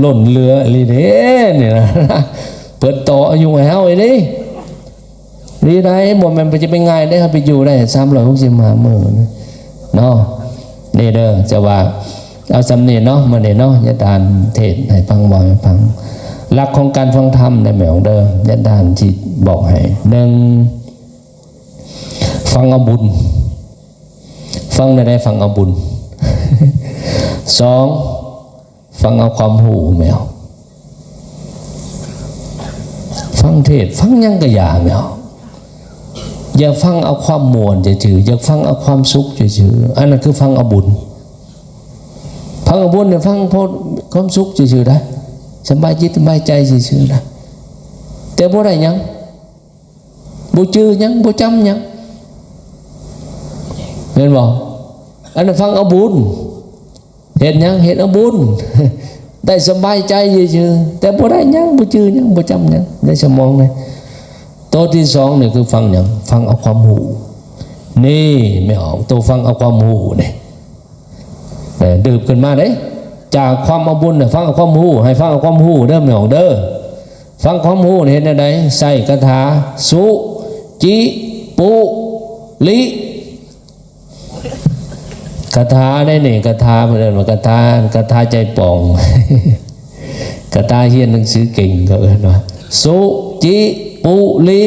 ລົ້ນເຫຼືອອີ່ຫຼີເດ້ນີ້ນະ ເພິ່ນຕໍ່ອາຍຸໃຫ້ເຮົາອີ່ຫຼີ. ດີໄດ໋ ບໍ່ແມ່ນວ່າຈະເປັນງ່າຍເດ້ ເຮົາໄປຢູ່ໄດ້ສາມຮ້ອຍຫົກສິບຫ້າມື້ເນາະ. ນີ້ເດີ ຈະວ່າເອົາສ່ຳນີ້ເນາະ ມື້ນີ້ເນາະ ຍາທ່ານເທດໃຫ້ຟັງ ເວົ້າໃຫ້ຟັງ. ຫຼັກຂອງການຟັງທຳເດີແມ່ອອກເດີ ຍາທ່ານຊິບອກໃຫ້ ໜຶ່ງ ຟັງເອົາບຸນ. ຟັງແນວໃດ? ຟັງເອົາບຸນ. ສອງ ຟັງເອົາຄວາມຮູ້ແມ່ອອກ. ຟັງເທດ ຟັງຫຍັງກະຢ່າແມ່ອອກ ຢ່າຟັງເອົາຄວາມມ່ວນຊື່ໆ ຢ່າຟັງເອົາຄວາມສຸກຊື່ໆ ອັນນັ້ນຄືຟັງເອົາບຸນ. ຟັງເອົາບຸນນີ້ ຟັງເພາະຄວາມສຸກຊື່ໆໄດ໋ ສະບາຍຈິດສະບາຍໃຈຊື່ໆໄດ໋ ແຕ່ບໍ່ໄດ້ຫຍັງ. ບໍ່ຈື່ຫຍັງ ບໍ່ຈຳຫຍັງ ແມ່ນບໍ່? ອັນນັ້ນຟັງເອົາບຸນ. ເຮັດຫຍັງ? ເຮັດເອົາບຸນ ໄດ້ສະບາຍໃຈຊື່ໆ ແຕ່ບໍ່ໄດ້ຫຍັງ ບໍ່ຈື່ຫຍັງ ບໍ່ຈຳຫຍັງໃນສະໝອງນີ້. ໂຕທີສອງນີ້ຄືຟັງຫຍັງ? ຟັງເອົາຄວາມຮູ້. ນີ້ແມ່ອອກ ໂຕຟັງເອົາຄວາມຮູ້ນີ້ ເອີ ດື່ມຂຶ້ນມາເດ້ ຈາກຄວາມເອົາບຸນນະ ຟັງເອົາຄວາມຮູ້ ໃຫ້ຟັງເອົາຄວາມຮູ້ເດີແມ່ອອກເດີ. ຟັງຄວາມຮູ້ເຮັດແນວໃດ? ໃຊ້ຄາຖາສຸຈິ ປຸລິ ຄາຖາໃດນີ້ ຄາຖາເພິ່ນເອີ້ນວ່າຄາຖາ ຄາຖາໃຈປ່ອງ ຄາຖາຮຽນໜັງສືເກັ່ງ ເຂົາເອີ້ນວ່າ ສຸຈິປຸລິ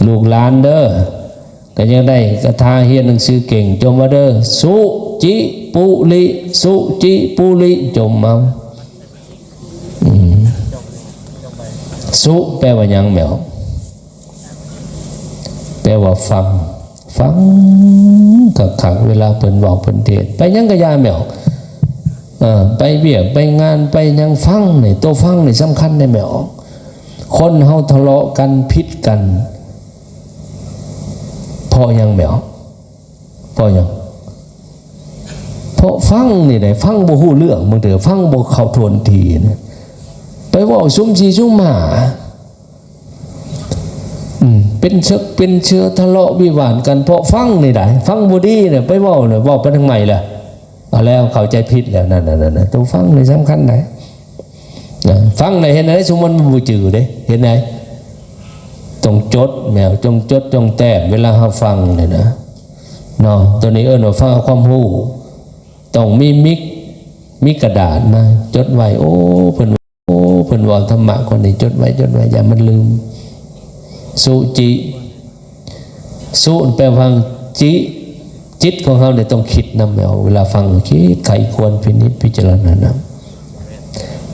ລູກຫຼານເດີ ກໍຍັງໄດ້ຄາຖາຮຽນໜັງສືເກັ່ງ ຈົ່ມເອົາເດີ ສຸຈິປຸລິ ສຸຈິປຸລິ ຈົ່ມເອົາ. ອືມ ສຸແປວ່າຫຍັງແມວ? ແປວ່າຟັງ ຟັງຄັກໆ ເວລາເພິ່ນເວົ້າເພິ່ນເທດ ໄປຫຍັງກໍຢ່າແມວ ເອີ ໄປວຽກໄປງານໄປຫຍັງ ຟັງນີ້ ໂຕຟັງນີ້ສຳຄັນເດ້ແມວ. ຄົນເຮົາທະເລາະກັນ ຜິດກັນ ເພາະຫຍັງແມວ? ເພາະຫຍັງ? ເພາະຟັງນີ້ແຫຼະ ຟັງບໍ່ຮູ້ເລື່ອງ ບາງເທື່ອຟັງບໍ່ເຂົ້າຖ້ວນທີນະ ໄປເວົ້າສຸມສີ່ສຸມຫ້າ ອືມ ເປັນເສິກເປັນເຊືອ ທະເລາະວິວາດກັນ ເພາະຟັງນີ້ໄດ໋ ຟັງບໍ່ດີນະ ໄປເວົ້ານະ ເວົ້າໄປທາງໃໝ່ລະ ເອົາແລ້ວເຂົ້າໃຈຜິດແລ້ວ ນັ້ນໆໆ ໂຕຟັງນີ້ສຳຄັນໄດ໋. ນະ ຟັງແລ້ວເຮັດແນວໃດ? ຊຸມມັນບໍ່ຈື່ເດ້ ເຮັດແນວໃດ? ຕ້ອງຈົດແມວ ຈົ່ງຈົດຈົ່ງແຕ້ມ ເວລາເຮົາຟັງນີ້ນະ ເນາະ ໂຕນີ້ເອີ້ນວ່າຟັງເອົາຄວາມຮູ້ ຕ້ອງມີມິກ ມີກະດາດມາຈົດໄວ້ ໂອ້ ເພິ່ນ ໂອ້ ເພິ່ນເວົ້າທຳມະຄົນນີ້ ຈົດໄວ້ ຈົດໄວ້ ຢ່າມັນລືມ ສຸຈິ ສຸແປວ່າຟັງ ຈິ ຈິດຂອງເຮົານີ້ຕ້ອງຄິດນຳແມ່ນບໍ່? ເວລາຟັງ ຄິດໄຄຄວນພິນິດພິຈາລະນານຳ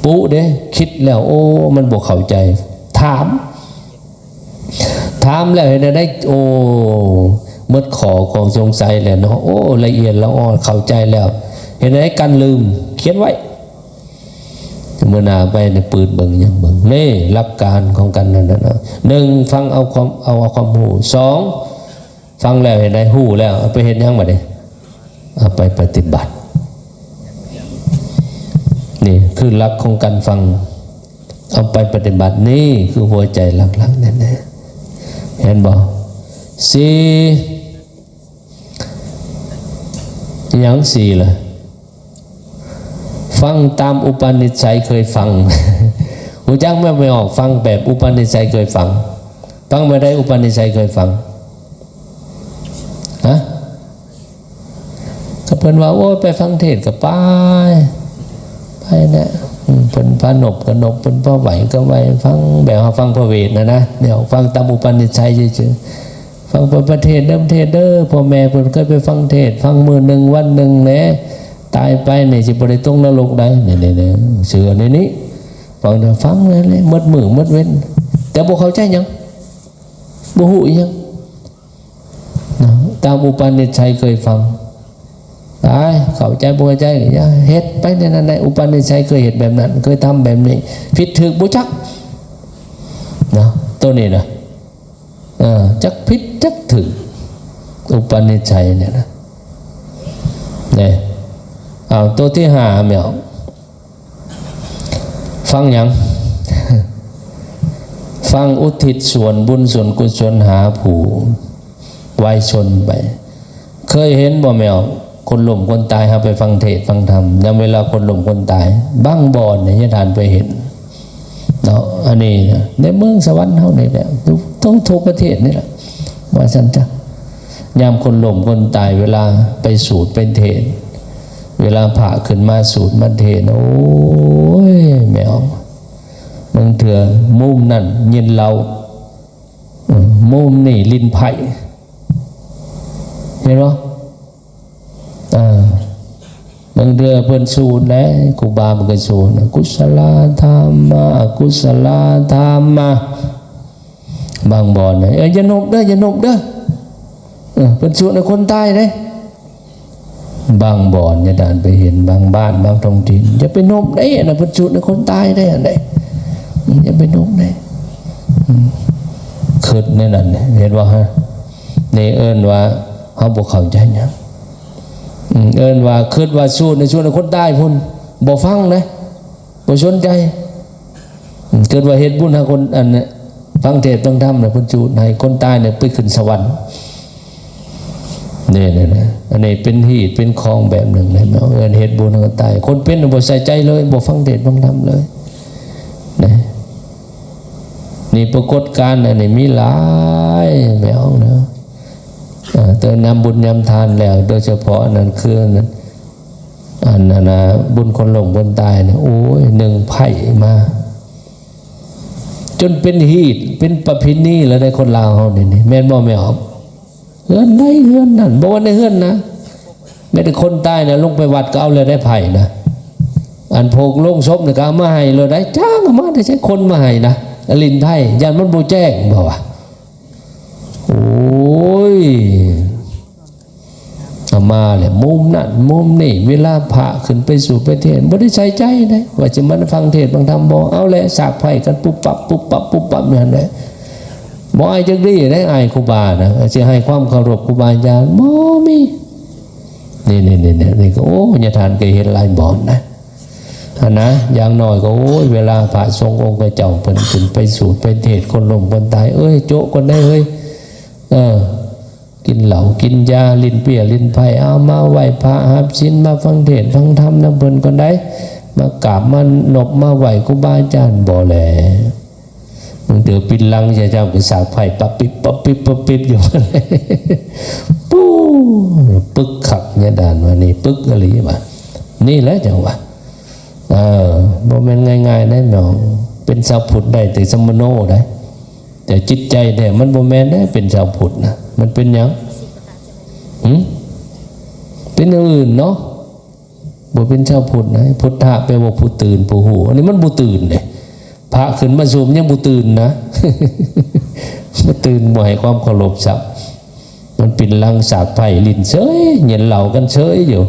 ປຸເດ້ ຄິດແລ້ວ ໂອ້ ມັນບໍ່ເຂົ້າໃຈ ຖາມ ຖາມແລ້ວເຮັດແນວໃດ? ໂອ້ ໝົດຂໍ້ຄວາມສົງໄສແລ້ວເນາະ ໂອ້ ລະອຽດລະອໍ ເຂົ້າໃຈແລ້ວ ເຮັດແນວໃດ? ກັນລືມ ຂຽນໄວ້ ມື້ໜ້າໄປນີ້ ປືດເບິ່ງ ຫຍັງເບິ່ງ ນີ້ຫຼັກການຂອງການນັ້ນນະ ໜຶ່ງ ຟັງເອົາຄວາມ ເອົາ ເອົາຄວາມຮູ້ ສອງ ຟັງແລ້ວເຮັດໃດ? ຮູ້ແລ້ວ ເອົາໄປເຮັດຫຍັງບາດນີ້? ເອົາໄປປະຕິບັດ ນີ້ຄືຫຼັກຂອງການຟັງ ເອົາໄປປະຕິບັດ ນີ້ຄືຫົວໃຈຫຼັກໆ ແທ້ໆ ເຫັນບໍ່? ສີ່ ອີຫຍັງສີ່ລະ? ຟັງຕາມອຸປະນິໄສເຄີຍຟັງ ຮູ້ຈັກແມ່ນບໍ່? ອອກ ຟັງແບບອຸປະນິໄສເຄີຍຟັງ ຟັງແບບໃດ? ອຸປະນິໄສເຄີຍຟັງ ຮະ? ກໍເພິ່ນວ່າ ໂອ້ຍ ໄປຟັງເທດກໍໄປ ໄປແຫຼະ ອືມ ເພິ່ນພານົບກໍນົບ ເພິ່ນພາໄຫວ້ກໍໄຫວ້ ຟັງແບບເຮົາຟັງພະເວດນະນະ ແນວຟັງຕາມອຸປະນິໄສຊື່ໆ. ຟັງໄປປະເທດເດີ ປະເທດເດີ ພໍ່ແມ່ເພິ່ນເຄີຍໄປຟັງເທດ ຟັງມື້ໜຶ່ງວັນໜຶ່ງແຫຼະ ຕາຍໄປນີ້ຊິບໍ່ໄດ້ຕົກນະລົກໃດ໋ ນີ້ໆ ເຊື່ອໃນນີ້ ຟັງ ຟັງແລ້ວໝົດມື້ໝົດເວັນ ແຕ່ບໍ່ເຂົ້າໃຈຫຍັງ ບໍ່ຮູ້ອີຫຍັງນະ ຕາມອຸປະນິໄສເຄີຍຟັງ ຕາຍ ເຂົ້າໃຈບໍ່ເຂົ້າໃຈກໍຢ່າ ເຮັດໄປແນວນັ້ນແຫຼະ ອຸປະນິໄສເຄີຍເຮັດແບບນັ້ນ ເຄີຍທຳແບບນີ້ ຜິດຖືກບໍ່ຈັກນະ ໂຕນີ້ນະ. ເອີ ຈັກຜິດຈັກຖືກ ອຸປະນິໄສນີ້ນະ ນີ້ ເອົາ ໂຕທີຫ້າແມ່ນຫຍັງ? ຟັງຫຍັງ? ຟັງອຸທິດສ່ວນບຸນສ່ວນກຸສົນຫາຜູ້ວາຍຊົນໄປ. ເຄີຍເຫັນບໍ່ແມ່ນຫຍັງ? ຄົນລົ້ມຄົນຕາຍ ເຮົາໄປຟັງເທດຟັງທຳ ຍາມເວລາຄົນລົ້ມຄົນຕາຍ ບາງບ່ອນນີ້ຍາທ່ານໄປເຫັນເນາະ ອັນນີ້ນະ ໃນເມືອງສະຫວັນເຮົານີ້ແຫຼະ ຢູ່ທົ່ວປະເທດນີ້ແຫຼະ ວ່າຊັ້ນຊະ. ຍາມຄົນລົ້ມຄົນຕາຍ ເວລາໄປສູດໄປເທດ ເວລາພະຂຶ້ນມາສູດມາເທດ ໂອ້ຍ ແມ່ນຫຍັງ? ບາງເທື່ອມຸມນັ້ນຍິນເຫຼົ້າ ເອີ ມຸມນີ້ຫຼິ້ນໄພ້ ເຫັນບໍ່? ເອີ ບາງເທື່ອເພິ່ນສູດແຫຼະ ຄູບາເພິ່ນກໍສູດ ກຸສະລະທຳມະ ອະກຸສະລະທຳມະ ບາງບ່ອນນະ ເອີ ຢ່ານົບເດີ ຢ່ານົບເດີ ເອີ ເພິ່ນສູດໃຫ້ຄົນຕາຍເດ້. ບາງບ່ອນຍາທ່ານໄປເຫັນ ບາງບ້ານ ບາງທ້ອງຖິ່ນ ຢ່າໄປນົບເດ້ ອັນນັ້ນເພິ່ນສູດໃຫ້ຄົນຕາຍເດ້ ອັນໃດ ຢ່າໄປນົບເດ້ ອືມ ຄິດແນວນັ້ນ ເຫັນບໍ່ຮະ? ນີ້ເອີ້ນວ່າເຮົາບໍ່ເຂົ້າໃຈຫຍັງ ອືມ ເອີ້ນວ່າຄິດວ່າສູດໃຫ້ ສູດໃຫ້ຄົນຕາຍພຸ້ນ ບໍ່ຟັງເດ້ ບໍ່ສົນໃຈ. ອືມ ເກີດວ່າເຮັດບຸນຫາຄົນ ອັນ ຟັງເທດຟັງທຳນະ ເພິ່ນຈູດໃຫ້ຄົນຕາຍນີ້ໄປຂຶ້ນສະຫວັນ ນີ້ໆໆ ອັນນີ້ເປັນຮີດເປັນຄອງແບບໜຶ່ງເນາະ ເອີ້ນເຮັດບຸນໃຫ້ຄົນຕາຍ. ຄົນເປັນນະບໍ່ໃສ່ໃຈເລີຍ ບໍ່ຟັງເທດຟັງທຳເລີຍນະ. ປາກົດການອັນນີ້ມີຫຼາຍແມ່ອອກເນາະ. ເອີ ແຕ່ນຳບຸນນຳທານແລ້ວ ໂດຍສະເພາະອັນນັ້ນຄືອັນນັ້ນ ອັນນັ້ນນະ ບຸນຄົນລົ້ມຄົນຕາຍນະ ໂອ້ຍ ໜຶ່ງໄພ້ມາ ຈົນເປັນຮີດເປັນປະເພນີແລ້ວໃດ໋ ຄົນລາວເຮົານີ້ ແມ່ນບໍ່ແມ່ອອກ? ເຮືອນໃດເຮືອນນັ້ນ ບໍ່ວ່າໃນເຮືອນນະ ແມ້ແຕ່ຄົນຕາຍນະ ລົງໄປວັດກໍເອົາແລ້ວໄດ໋ ໄພ້ນະ. ອັນໂພກໂລງສົບນີ້ກໍເອົາມາໃຫ້ແລ້ວໄດ໋ ຈ້າງເອົາມາແຕ່ໃສ ຄົນມາໃຫ້ນະ ຫຼິ້ນໄພ້ ຢ້ານມັນບໍ່ແຈ້ງ ເຂົາວ່າ. ໂອ້ຍ ເອົາມາແລ້ວ ມຸມນັ້ນມຸມນີ້ ເວລາພະຂຶ້ນໄປສູດໄປເທດ ບໍ່ໄດ້ໃສ່ໃຈເດ້ ວ່າຊິມາຟັງເທດຟັງທຳບໍ່ ເອົາແຫຼະ ສາກໄພ້ກັນປຸບປັບ ປຸບປັບ ປຸບປັບ ຢູ່ຫັ້ນແຫຼະ. ບໍ່ອາຍຈັກດີ້ເດ້ ອາຍຄູບານະ ຊິໃຫ້ຄວາມເຄົາລົບຄູບາອາຈານ ບໍ່ມີ. ນີ້ໆໆ ນີ້ກໍ ໂອ້ ຍາທ່ານກໍເຫັນຫຼາຍບ່ອນນະ ຫັ້ນນະ. ຢ່າງໜ້ອຍກໍ ໂອ້ຍ ເວລາພະສົງອົງຂະເຈົ້າເພິ່ນຂຶ້ນໄປສູດໄປເທດ ຄົນລົ້ມຄົນຕາຍ ເອີຍ ໂຈະກ່ອນໄດ໋ເຮີ້ຍ ເອີ ກິນເຫຼົ້າກິນຢາ ຫຼິ້ນເປ້ຍຫຼິ້ນໄພ້ ເອົາມາໄຫວ້ພະ ຮັບສິນ ມາຟັງເທດຟັງທຳນຳເພິ່ນກ່ອນໄດ໋ ມາກາບມານົບມາໄຫວ້ຄູບາອາຈານ ບໍ່ແລະ. ບາງເທື່ອປິ່ນຫຼັງ ເຈົ້າກໍສາກໄພ້ປັບປິບ ປັບປິບ ປັບປິບຢູ່ ປູ້ ປຶກຄັກຍາດານວ່າ ນີ້ປຶກອີ່ຫຼີວ່າ ນີ້ແຫຼະຈັ່ງວ່າ ເອີ ບໍ່ແມ່ນງ່າຍໆເດ້ນ້ອງ ເປັນຊາວພຸດໄດ້ແຕ່ສະມະໂນໄດ໋ ແຕ່ຈິດໃຈແທ້ມັນບໍ່ແມ່ນເດ້ ເປັນຊາວພຸດນະ. ມັນເປັນຫຍັງ? ຫື? ເປັນຢ່າງອື່ນເນາະ. ບໍ່ເປັນຊາວພຸດນະ. ພຸດທະແປວ່າຜູ້ຕື່ນ ຜູ້ຮູ້. ອັນນີ້ມັນບໍ່ຕື່ນເດ້. ພະຂຶ້ນມາສູບຍັງບໍ່ຕື່ນນະ. ບໍ່ຕື່ນ ບໍ່ໃຫ້ຄວາມເຄົາລົບຊ້ຳ. ມັນປິ່ນຫຼັງສາກໄພ້ຫຼິ້ນເສີຍ ເຢັນເຫຼົ້າກັນເສີຍຢູ່.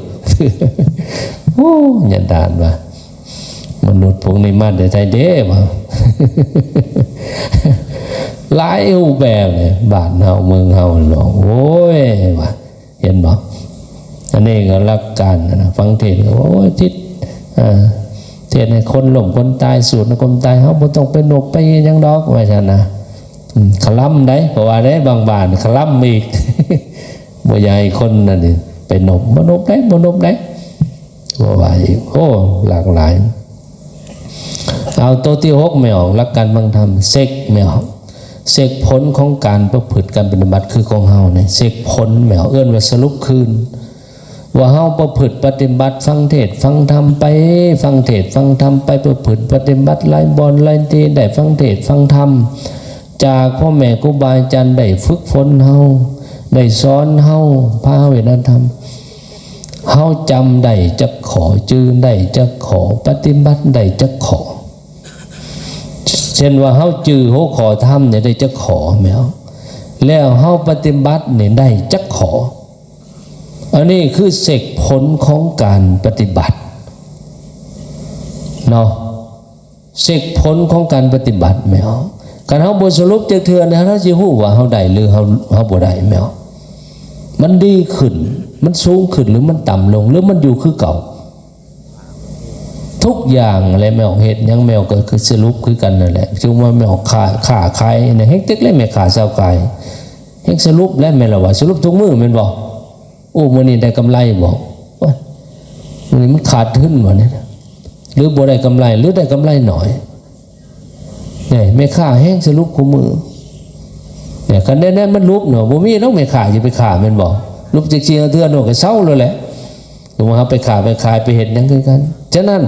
ໂອ້ ຍາດານວ່າ ມະນຸດພວກນີ້ມາແຕ່ໃສເດ້ວ່າ ຫຼາຍຮູບແບບເລີຍ ບ້ານເຮົາເມືອງເຮົາເນາະ. ໂອ້ຍ ວ່າ ເຫັນບໍ່? ອັນນີ້ກໍຫຼັກການນະ ຟັງເທດກໍ ໂອ້ຍ ຕິດ ເອີ ເທດໃຫ້ຄົນລົ້ມຄົນຕາຍ ສູດໃຫ້ຄົນຕາຍ ເຮົາບໍ່ຕ້ອງໄປນົບໄປຫຍັງດອກ ວ່າຊັ້ນນະ. ອືມ ຄະລຳໄດ໋ ເພາະວ່າໄດ໋ ບາງບ້ານຄະລຳອີກ ບໍ່ຢາກໃຫ້ຄົນນັ້ນນີ້ໄປນົບ ບໍ່ນົບໄດ໋ ບໍ່ນົບໄດ໋ ເພາະວ່າອີກ ໂອ້ ຫຼາກຫຼາຍ. ເອົາ ໂຕທີຫົກແມ່ອອກ ຫຼັກການຟັງທຳ ເຊັກແມ່ອອກ ເຊັກຜົນຂອງການປະພຶດການປະຕິບັດຄືຂອງເຮົານີ້ ເຊັກຜົນແມ່ອອກ ເອີ້ນວ່າສະຫຼຸບຄືນ ວ່າເຮົາປະພຶດປະຕິບັດ ຟັງເທດຟັງທຳໄປ ຟັງເທດຟັງທຳໄປ ປະພຶດປະຕິບັດຫຼາຍບ່ອນຫຼາຍທີ່ ໄດ້ຟັງເທດຟັງທຳຈາກພໍ່ແມ່ຄູບາອາຈານ ໄດ້ຝຶກຝົນເຮົາ ໄດ້ສອນເຮົາ ພາເຮົາເຮັດເຮັດທຳ ເຮົາຈຳໄດ້ຈັກຂໍ້ ຈື່ໄດ້ຈັກຂໍ້ ປະຕິບັດໄດ້ຈັກຂໍ້. ເຊັ່ນວ່າເຮົາຈື່ຫົວຂໍ້ທຳນີ້ໄດ້ຈັກຂໍ້ແມ່ນ ແລ້ວເຮົາປະຕິບັດນີ້ໄດ້ຈັກຂໍ້. ອັນນີ້ຄືເຊັກຜົນຂອງການປະຕິບັດເນາະ ເຊັກຜົນຂອງການປະຕິບັດແມ່ນ. ຄັນເຮົາບໍ່ສະຫຼຸບຈັກເທື່ອນີ້ ເຮົາຊິຮູ້ວ່າເຮົາໄດ້ ຫຼື ເຮົາ ເຮົາບໍ່ໄດ້ແມ່ນ. ມັນດີຂຶ້ນ ມັນສູງຂຶ້ນ ຫຼື ມັນຕ່ຳລົງ ຫຼື ມັນຢູ່ຄືເກົ່າ. ທຸກຢ່າງແຫຼະແມ່ອອກ ເຮັດຫຍັງແມ່ອອກກໍຄືສະຫຼຸບຄືກັນນັ້ນແຫຼະ. ສົມມຸດວ່າແມ່ອອກຄ້າ ຄ້າຂາຍນະ ແຮ່ງເຕັກແຫຼະ ແມ່ຄ້າຊາວຂາຍ ແຮ່ງສະຫຼຸບແຫຼະ ແມ່ນລະວ່າ ສະຫຼຸບທຸກມື້ແມ່ນບໍ່? ໂອ້ ມື້ນີ້ໄດ້ກຳໄລບໍ່? ໂອ້ຍ ມື້ນີ້ມັນຂາດທຶນບໍ່ນີ້ ຫຼື ບໍ່ໄດ້ກຳໄລ ຫຼື ໄດ້ກຳໄລໜ້ອຍ. ນີ້ແມ່ຄ້າແຮ່ງສະຫຼຸບຄູ່ມື້ ນີ້ ຄັນແນວນັ້ນມັນຫຼຸບເນາະ ບໍ່ມີດອກແມ່ຄ້າຊິໄປຄ້າແມ່ນບໍ່? ຫຼຸບຈັກສີ່ຫ້າເທື່ອໂນ ກໍເຊົາໂລດແຫຼະ. ສົມມຸດວ່າເຮົາໄປຄ້າໄປຂາຍໄປເຮັດຫຍັງຄືກັນ. ສະນັ້ນ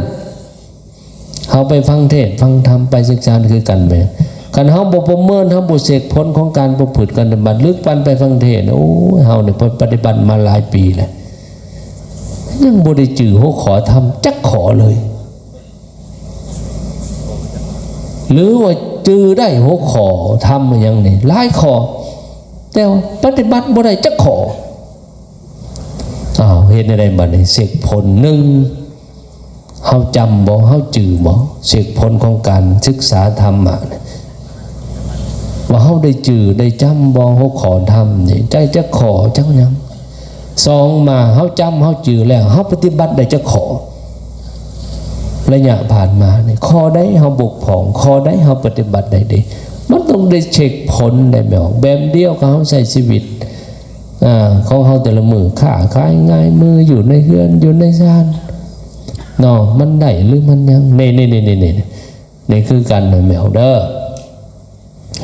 ເຮົາໄປຟັງເທດຟັງທຳ ໄປສຶກສາຄືກັນແມ່ນ. ຄັນເຮົາບໍ່ປະເມີນ ເຮົາບໍ່ເຊັກຜົນຂອງການປະພຶດການປະຕິບັດ ຫຼື ປານໄປຟັງເທດ ໂອ້ຍ ເຮົານີ້ປະຕິບັດມາຫຼາຍປີແລ້ວ ຍັງບໍ່ໄດ້ຈື່ຫົວຂໍ້ທຳຈັກຂໍ້ເລີຍ. ຫຼືວ່າຈື່ໄດ້ຫົວຂໍ້ທຳຫຍັງນີ້ຫຼາຍຂໍ້ ແຕ່ວ່າປະຕິບັດບໍ່ໄດ້ຈັກຂໍ້. ອ້າວ ເຮັດແນວໃດບັດນີ້? ເຊັກຜົນ ໜຶ່ງ ເຮົາຈຳບໍ່? ເຮົາຈື່ບໍ່? ເຊັກຜົນຂອງການສຶກສາທຳມະນີ້ ວ່າເຮົາໄດ້ຈື່ໄດ້ຈຳບໍ່ ຫົວຂໍ້ທຳນີ້ ໄດ້ຈັກຂໍ້ຈັກຫຍັງ? ສອງມາ ເຮົາຈຳເຮົາຈື່ແລ້ວ ເຮົາປະຕິບັດໄດ້ຈັກຂໍ້? ໄລຍະຜ່ານມານີ້ ຂໍ້ໃດເຮົາບົກຜ່ອງ? ຂໍ້ໃດເຮົາປະຕິບັດໄດ້ດີ? ມັນຕ້ອງໄດ້ເຊັກຜົນໄດ້ແມ່ນ ແບບດຽວກັບເຮົາໃຊ້ຊີວິດ ອາ ຂອງເຮົາແຕ່ລະມື້ ຄ້າຂາຍງາຍມື ຢູ່ໃນເຮືອນ ຢູ່ໃນຊານເນາະ ມັນໄດ້ ຫຼື ມັນຫຍັງ? ນີ້ໆໆໆ ນີ້ຄືກັນນະແມ່ນເດີ.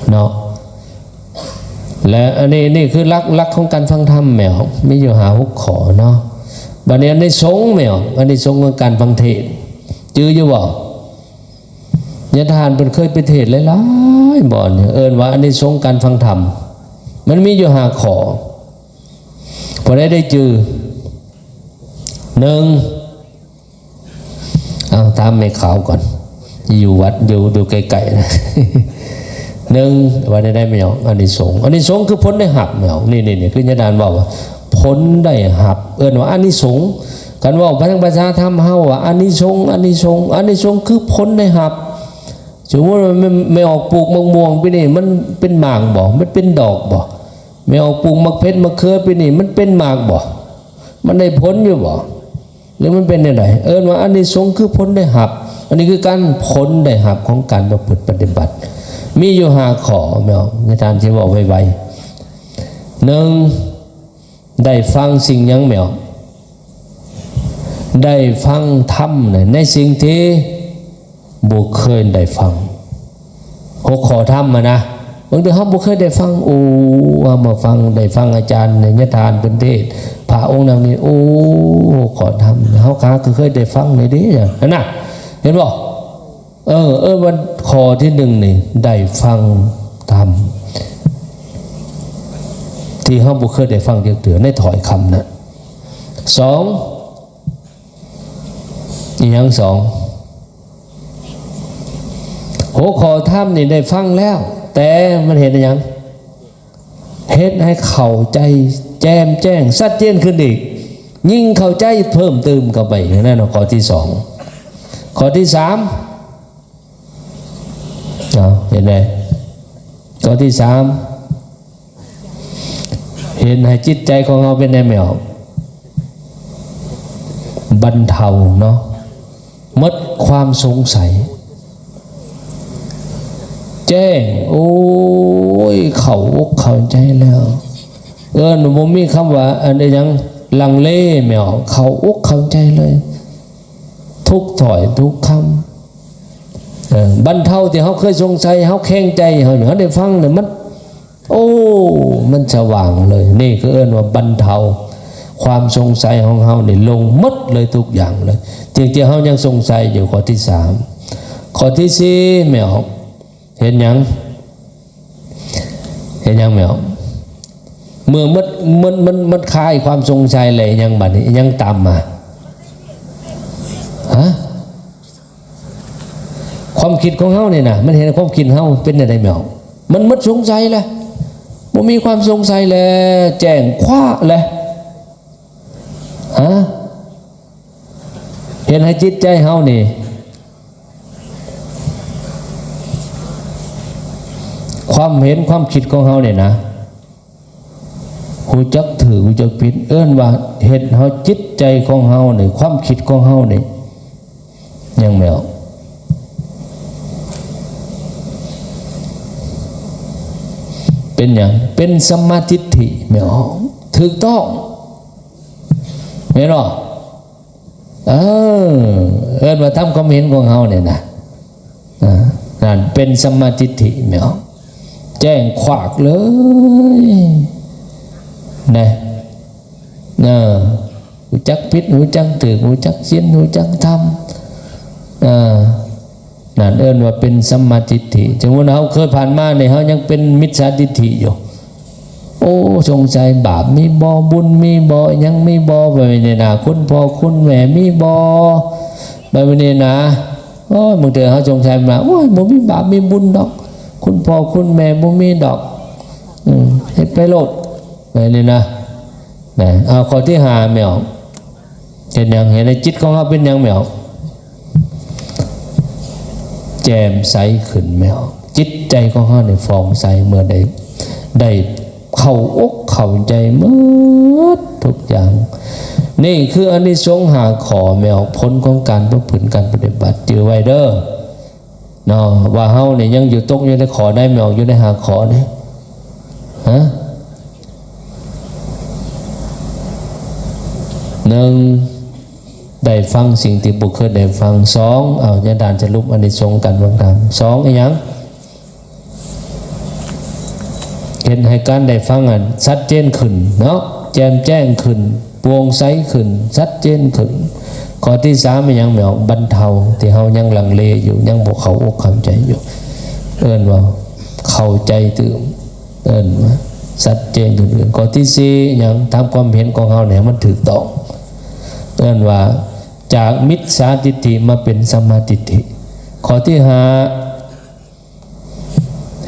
ເນາະ. ແລະ ອັນນີ້ ນີ້ຄືຫຼັກ ຫຼັກຂອງການຟັງທຳແມ່ນ ມີຢູ່ຫ້າຫົກຂໍ້ເນາະ. ບັດນີ້ອານິສົງແມ່ນ ອານິສົງຂອງການຟັງເທດ ຈື່ຢູ່ບໍ່? ຍາທ່ານເພິ່ນເຄີຍໄປເທດຫຼາຍໆບ່ອນ ເອີ້ນວ່າອານິສົງການຟັງທຳ ມັນມີຢູ່ຫ້າຂໍ້. ຜູ້ໃດໄດ້ຈື່? ໜຶ່ງ ເອົາ ຖາມແມ່ຂາວກ່ອນ ຢູ່ວັດ ຢູ່ ຢູ່ໃກ້ໆນະ. ໜຶ່ງ ວ່າໄດ້ ໄດ້ແມ່ນຫຍັງ? ອານິສົງ. ອານິສົງຄືຜົນໄດ້ຮັບແມ່ນຫຍັງ? ນີ້ ນີ້ ນີ້ ຄືຍາທ່ານເວົ້າວ່າ ຜົນໄດ້ຮັບ ເອີ້ນວ່າອານິສົງ. ຄັນເວົ້າພາສາ ພາສາທຳເຮົາວ່າອານິສົງ ອານິສົງ ອານິສົງຄືຜົນໄດ້ຮັບ. ສົມມຸດວ່າແມ່ ແມ່ອອກປູກໝາກມ່ວງປີນີ້ ມັນເປັນໝາກບໍ່? ມັນເປັນດອກບໍ່? ແມ່ອອກປູກໝາກເຜັດ ໝາກເຂືອປີນີ້ ມັນເປັນໝາກບໍ່? ມັນໄດ້ຜົນຢູ່ບໍ່? ຫຼືມັນເປັນແນວໃດ? ເອີ້ນວ່າອານິສົງຄືຜົນໄດ້ຮັບ. ອັນນີ້ຄືການ ຜົນໄດ້ຮັບຂອງການປະພຶດປະຕິບັດ ມີຢູ່ຫ້າຂໍ້ແມ່ນຫຍັງ? ຍາທ່ານຊິເວົ້າໄວໆ. ໜຶ່ງ ໄດ້ຟັງສິ່ງຫຍັງແມ່ນຫຍັງ? ໄດ້ຟັງທຳໃນສິ່ງທີ່ບໍ່ເຄີຍໄດ້ຟັງ. ຫົວຂໍ້ທຳຫັ້ນນະ ບາງເທື່ອເຮົາບໍ່ເຄີຍໄດ້ຟັງ. ໂອ້ ເຮົາມາຟັງ ໄດ້ຟັງອາຈານຍາທ່ານເພິ່ນເທດ ພະອົງນັ້ນນີ້ ໂອ້ ຫົວຂໍ້ທຳ ເຮົາກະຄືເຄີຍໄດ້ຟັງແດ່ເດ້ ຫັ້ນນະ. ເຫັນບໍ່? ເອີ ເອີ ວັນ ຂໍ້ທີໜຶ່ງນີ້ ໄດ້ຟັງທຳທີ່ເຮົາບໍ່ເຄີຍໄດ້ຟັງຈັກເທື່ອ ໃນຖ້ອຍຄຳນະ. ສອງ ອີ່ຫຍັງ? ສອງ ຫົວຂໍ້ທຳນີ້ໄດ້ຟັງແລ້ວ ແຕ່ມັນເຮັດອີ່ຫຍັງ? ເຮັດໃຫ້ເຂົ້າໃຈແຈ່ມແຈ້ງຊັດເຈນຂຶ້ນອີກ ຍິ່ງເຂົ້າໃຈເພີ່ມຕື່ມເຂົ້າໄປ. ນັ້ນຂໍ້ທີສອງ. ຂໍ້ທີສາມ ເອົາ ເຫັນໄດ? ຂໍ້ທີສາມ ເຮັດໃຫ້ຈິດໃຈຂອງເຮົາເປັນແນວໃດ? ບັນເທົາເນາະ ໝົດຄວາມສົງໄສ ແຈ້ງ ໂອ້ຍ ເຂົ້າອົກເຂົ້າໃຈແລ້ວ. ເອີ້ນ ບໍ່ມີຄຳວ່າອັນໃດຫຍັງ ລັງເລແມ່ນ ເຂົ້າອົກເຂົ້າໃຈເລີຍ ທຸກຖ້ອຍທຸກຄຳ. ເອີ ບັນເທົາທີ່ເຮົາເຄີຍສົງໄສ ເຮົາແຂງໃຈເຮົາຢູ່ ເຮົາໄດ້ຟັງແລ້ວມັນ ໂອ້ ມັນສະຫວ່າງເລີຍ. ນີ້ຄືເອີ້ນວ່າບັນເທົາຄວາມສົງໄສຂອງເຮົານີ້ລົງໝົດເລີຍ ທຸກຢ່າງເລີຍ ສິ່ງທີ່ເຮົາຍັງສົງໄສຢູ່. ຂໍ້ທີສາມ. ຂໍ້ທີສີ່ ແມ່ນຫຍັງ? ເຮັດຫຍັງແມ່ນຫຍັງ? ເມື່ອໝົດ ໝົດ ໝົດ ໝົດຄາຍຄວາມສົງໄສແລ້ວ ຫຍັງບາດນີ້? ຫຍັງຕາມມາ? ຮະ? ຄວາມຄິດຂອງເຮົານີ້ນະ ມັນເຮັດໃຫ້ຄວາມຄິດເຮົາເປັນແນວໃດແມ່ນຫຍັງ? ມັນໝົດສົງໄສແລ້ວ ບໍ່ມີຄວາມສົງໄສແລ້ວ ແຈ້ງຂວ້າແລ້ວ. ຮະ? ເຮັດໃຫ້ຈິດໃຈເຮົານີ້ ຄວາມເຫັນຄວາມຄິດຂອງເຮົານີ້ນະ ຮູ້ຈັກຖືກ ຮູ້ຈັກຜິດ ເອີ້ນວ່າເຮັດເຮົາ ຈິດໃຈຂອງເຮົານີ້ ຄວາມຄິດຂອງເຮົານີ້ ຫຍັງແມ່ນຫຍັງ? ເປັນຫຍັງ? ເປັນສຳມາທິດຖິແມ່ນຫຍັງ? ຖືກຕ້ອງ ແມ່ນບໍ່? ເອີ ເອີ້ນວ່າທຳຄວາມເຫັນຂອງເຮົານີ້ນະ ອາ ນັ້ນເປັນສຳມາທິດຖິແມ່ນຫຍັງ? ແຈ້ງຂວ້າເລີຍນະ ເອີ ຮູ້ຈັກຜິດ ຮູ້ຈັກຖືກ ຮູ້ຈັກສິນ ຮູ້ຈັກທຳ ເອີ ນັ້ນເອີ້ນວ່າເປັນສຳມາທິດຖິ. ສົມມຸດເຮົາເຄີຍຜ່ານມານີ້ ເຮົາຍັງເປັນມິດສາທິດຖິຢູ່ ໂອ້ ສົງໄສບາບມີບໍ່ ບຸນມີບໍ່ ຫຍັງມີບໍ່ ແບບນີ້ນະ ຄຸນພໍ່ຄຸນແມ່ມີບໍ່ ແບບນີ້ນະ. ໂອ້ຍ ບາງເທື່ອເຮົາສົງໄສມາ ໂອ້ຍ ບໍ່ມີບາບມີບຸນດອກ ຄຸນພໍ່ຄຸນແມ່ບໍ່ມີດອກ ອືມ ເຮັດໄປໂລດ ແບບນີ້ນະ ນະ. ເອົາ ຂໍ້ທີຫ້າແມ່ນຫຍັງ? ເຮັດຫຍັງ? ເຮັດໃຫ້ຈິດຂອງເຮົາເປັນຫຍັງແມ່ນຫຍັງ? ແຈ່ມໃສຂຶ້ນແມ່ນຫຍັງ? ຈິດໃຈຂອງເຮົານີ້ຟອງໃສ ເມື່ອໃດໄດ້ເຂົ້າອົກເຂົ້າໃຈໝົດທຸກຢ່າງ. ນີ້ຄືອານິສົງຫ້າຂໍ້ແມ່ນຫຍັງ? ຜົນຂອງການປະພຶດການປະຕິບັດ ຈື່ໄວ້ເດີ ເນາະ ວ່າເຮົານີ້ຍັງຢູ່ ຕົກຢູ່ໃນຂໍ້ໃດແມ່ນຫຍັງ? ຢູ່ໃນຫ້າຂໍ້ນີ້ ຮະ? ໜຶ່ງ ໄດ້ຟັງສິ່ງທີ່ບໍ່ເຄີຍໄດ້ຟັງ. ສອງ ເອົາ ຍາທ່ານສະຫຼຸບອານິສົງການຟັງທຳ. ສອງ ອີຫຍັງ? ເຮັດໃຫ້ການໄດ້ຟັງນັ້ນຊັດເຈນຂຶ້ນເນາະ, ແຈ່ມແຈ້ງຂຶ້ນ, ໂປ່ງໃສຂຶ້ນ, ຊັດເຈນຂຶ້ນ. ຂໍ້ທີສາມແມ່ນຫຍັງແມ່? ບັນເທົາທີ່ເຮົາຍັງລັງເລຢູ່, ຍັງບໍ່ເຂົ້າອົກເຂົ້າໃຈຢູ່, ເອີ້ນວ່າເຂົ້າໃຈຕື່ມ, ເອີ້ນວ່າຊັດເຈນຂຶ້ນ. ຂໍ້ທີສີ່ຫຍັງ? ທຳຄວາມເຫັນຂອງເຮົາໃຫ້ມັນຖືກຕ້ອງ, ເອີ້ນວ່າຈາກມິດສາທິດຖິມາເປັນສຳມາທິດຖິ. ຂໍ້ທີຫ້າ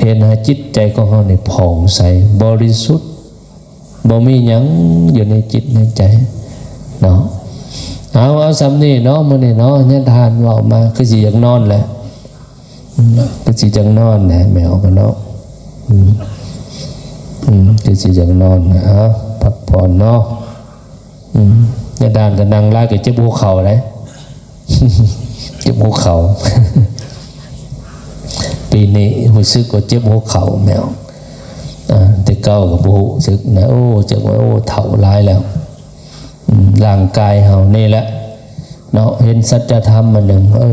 ເຮັດໃຫ້ຈິດໃຈຂອງເຮົານີ້ຜ່ອງໃສ, ບໍລິສຸດ, ບໍ່ມີຫຍັງຢູ່ໃນຈິດໃນໃຈເນາະ. ເອົາ, ເອົາສ່ຳນີ້ເນາະ, ມື້ນີ້ເນາະ, ຍາທ່ານເວົ້າມາ ຄືຊິຢາກນອນແຫຼະ, ຄືຊິຢາກນອນແຫຼະ ແມ່ອອກກັນເນາະ. ອືມ, ອືມ, ຄືຊິຢາກນອນແຫຼະ. ເອົາ, ພັກຜ່ອນເນາະ. ອືມ, ຍາທ່ານກໍນັ່ງຫຼາຍກໍເຈັບຫົວເຂົ່າເດ້, ເຈັບຫົວເຂົ່າ. ປີນີ້ຮູ້ສຶກວ່າເຈັບຫົວເຂົ່າແມ່ນ. ອາ, ແຕ່ເກົ່າກໍບໍ່ຮູ້ສຶກນະ, ໂອ້, ຈັກວ່າ, ໂອ້, ເຖົ້າຫຼາຍແລ້ວ. ອືມ, ຮ່າງກາຍເຮົານີ້ແຫຼະເນາະ, ເຫັນສັດຈະທຳອັນໜຶ່ງ, ເອີ,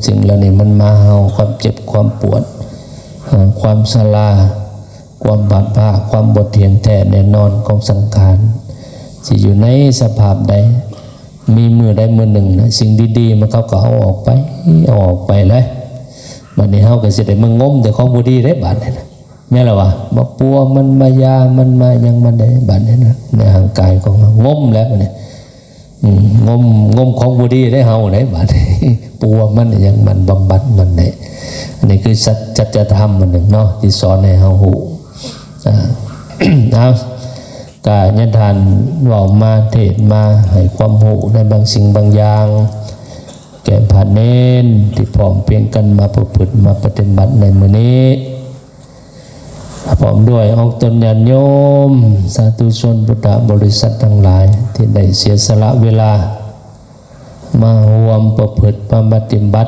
ສິ່ງເຫຼົ່ານີ້ມັນມາເຮົາ, ຄວາມເຈັບ, ຄວາມປວດ, ເອີ, ຄວາມຊະລາ, ຄວາມບາດພາກ, ຄວາມບໍ່ທ່ຽງແທ້ແນ່ນອນຂອງສັງຂານ, ຊິຢູ່ໃນສະພາບໃດ, ມີມື້ໃດມື້ໜຶ່ງນະ, ສິ່ງດີໆ ມັນເຂົາກໍເອົາອອກໄປ, ເອົາອອກໄປແຫຼະ. ບັດນີ້ເຮົາກໍຊິໄດ້ມາງົມແຕ່ຂອງບໍ່ດີເດ້ ບາດນີ້ນະ, ແມ່ນລະວະ? ມາປົວມັນ, ມາຢາມັນ, ມາຫຍັງມັນເດ້, ບາດນີ້ນະ, ໃນຮ່າງກາຍຂອງເຮົາ, ງົມແລ້ວບັດນີ້. ອືມ, ງົມ, ງົມຂອງບໍ່ດີໄດ້ເຮົາໄດ້ບາດນີ້, ປົວມັນຫຍັງມັນ, ບຳບັດມັນໄດ້. ອັນນີ້ຄືສັດ, ສັດຈະທຳອັນໜຶ່ງເນາະ ທີ່ສອນໃຫ້ເຮົາຮູ້. ອາ, ເອົາ, ກະຍາທ່ານເວົ້າມາ, ເທດມາ, ໃຫ້ຄວາມຮູ້ໃນບາງສິ່ງບາງຢ່າງ ແກ່ພະເນນທີ່ພ້ອມພຽງກັນມາປະພຶດ, ມາປະຕິບັດໃນມື້ນີ້. ພ້ອມດ້ວຍອອກຕົນຍາດໂຍມ ສາທຸຊົນ ພຸດທະບໍລິສັດທັງຫຼາຍ ທີ່ໄດ້ເສຍສະຫຼະເວລາມາຮ່ວມປະພຶດປະຕິບັດ,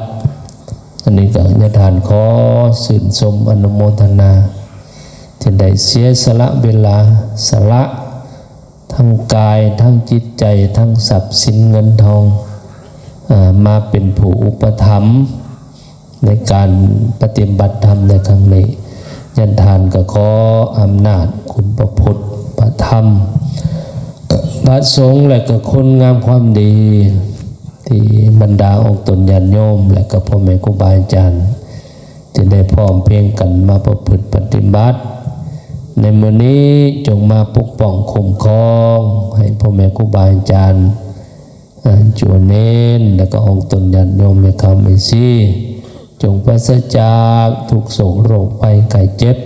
ອັນນີ້ກໍຍາທ່ານຂໍຊື່ນຊົມອະນຸໂມທະນາ ທີ່ໄດ້ເສຍສະຫຼະເວລາ, ສະຫຼະທັງກາຍ, ທັງຈິດໃຈ, ທັງຊັບສິນເງິນທອງ, ເອີ, ມາເປັນຜູ້ອຸປະຖຳ ໃນການປະຕິບັດທຳໃນຄັ້ງນີ້, ຍາທ່ານກໍຂໍອຳນາດຄຸນພະພຸດ, ພະທຳ, ພະສົງ ແລະ ກໍຄຸນງາມຄວາມດີ ທີ່ບັນດາອອກຕົນຍາດໂຍມ ແລະ ກໍພໍ່ແມ່ຄູບາອາຈານ ທີ່ໄດ້ພ້ອມພຽງກັນມາປະພຶດປະຕິບັດໃນມື້ນີ້, ຈົ່ງມາປົກປ້ອງຄຸ້ມຄອງໃຫ້ພໍ່ແມ່ຄູບາອາຈານ ອາ, ຈົວເນນ ແລະ ກໍອອກຕົນຍາດໂຍມແມ່ຄຳແມ່ຊີ ຈົ່ງປາສະຈາກທຸກໂສກໂລກໄພໄຂ້ເຈັບ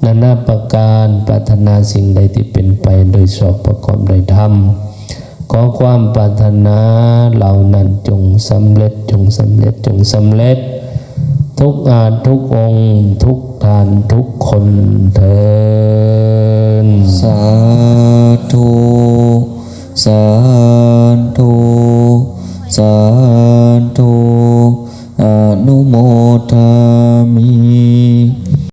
ນານາປະການ, ປາດຖະໜາສິ່ງໃດທີ່ເປັນໄປໂດຍຊອບປະກອບໂດຍທຳ, ຂໍຄວາມປາດຖະໜາເຫຼົ່ານັ້ນຈົ່ງສຳເລັດ, ຈົ່ງສຳເລັດ, ຈົ່ງສຳເລັດ ທຸກອາດທຸກອົງ, ທຸກທ່ານທຸກຄົນເທີ້ນ. ສາທຸ.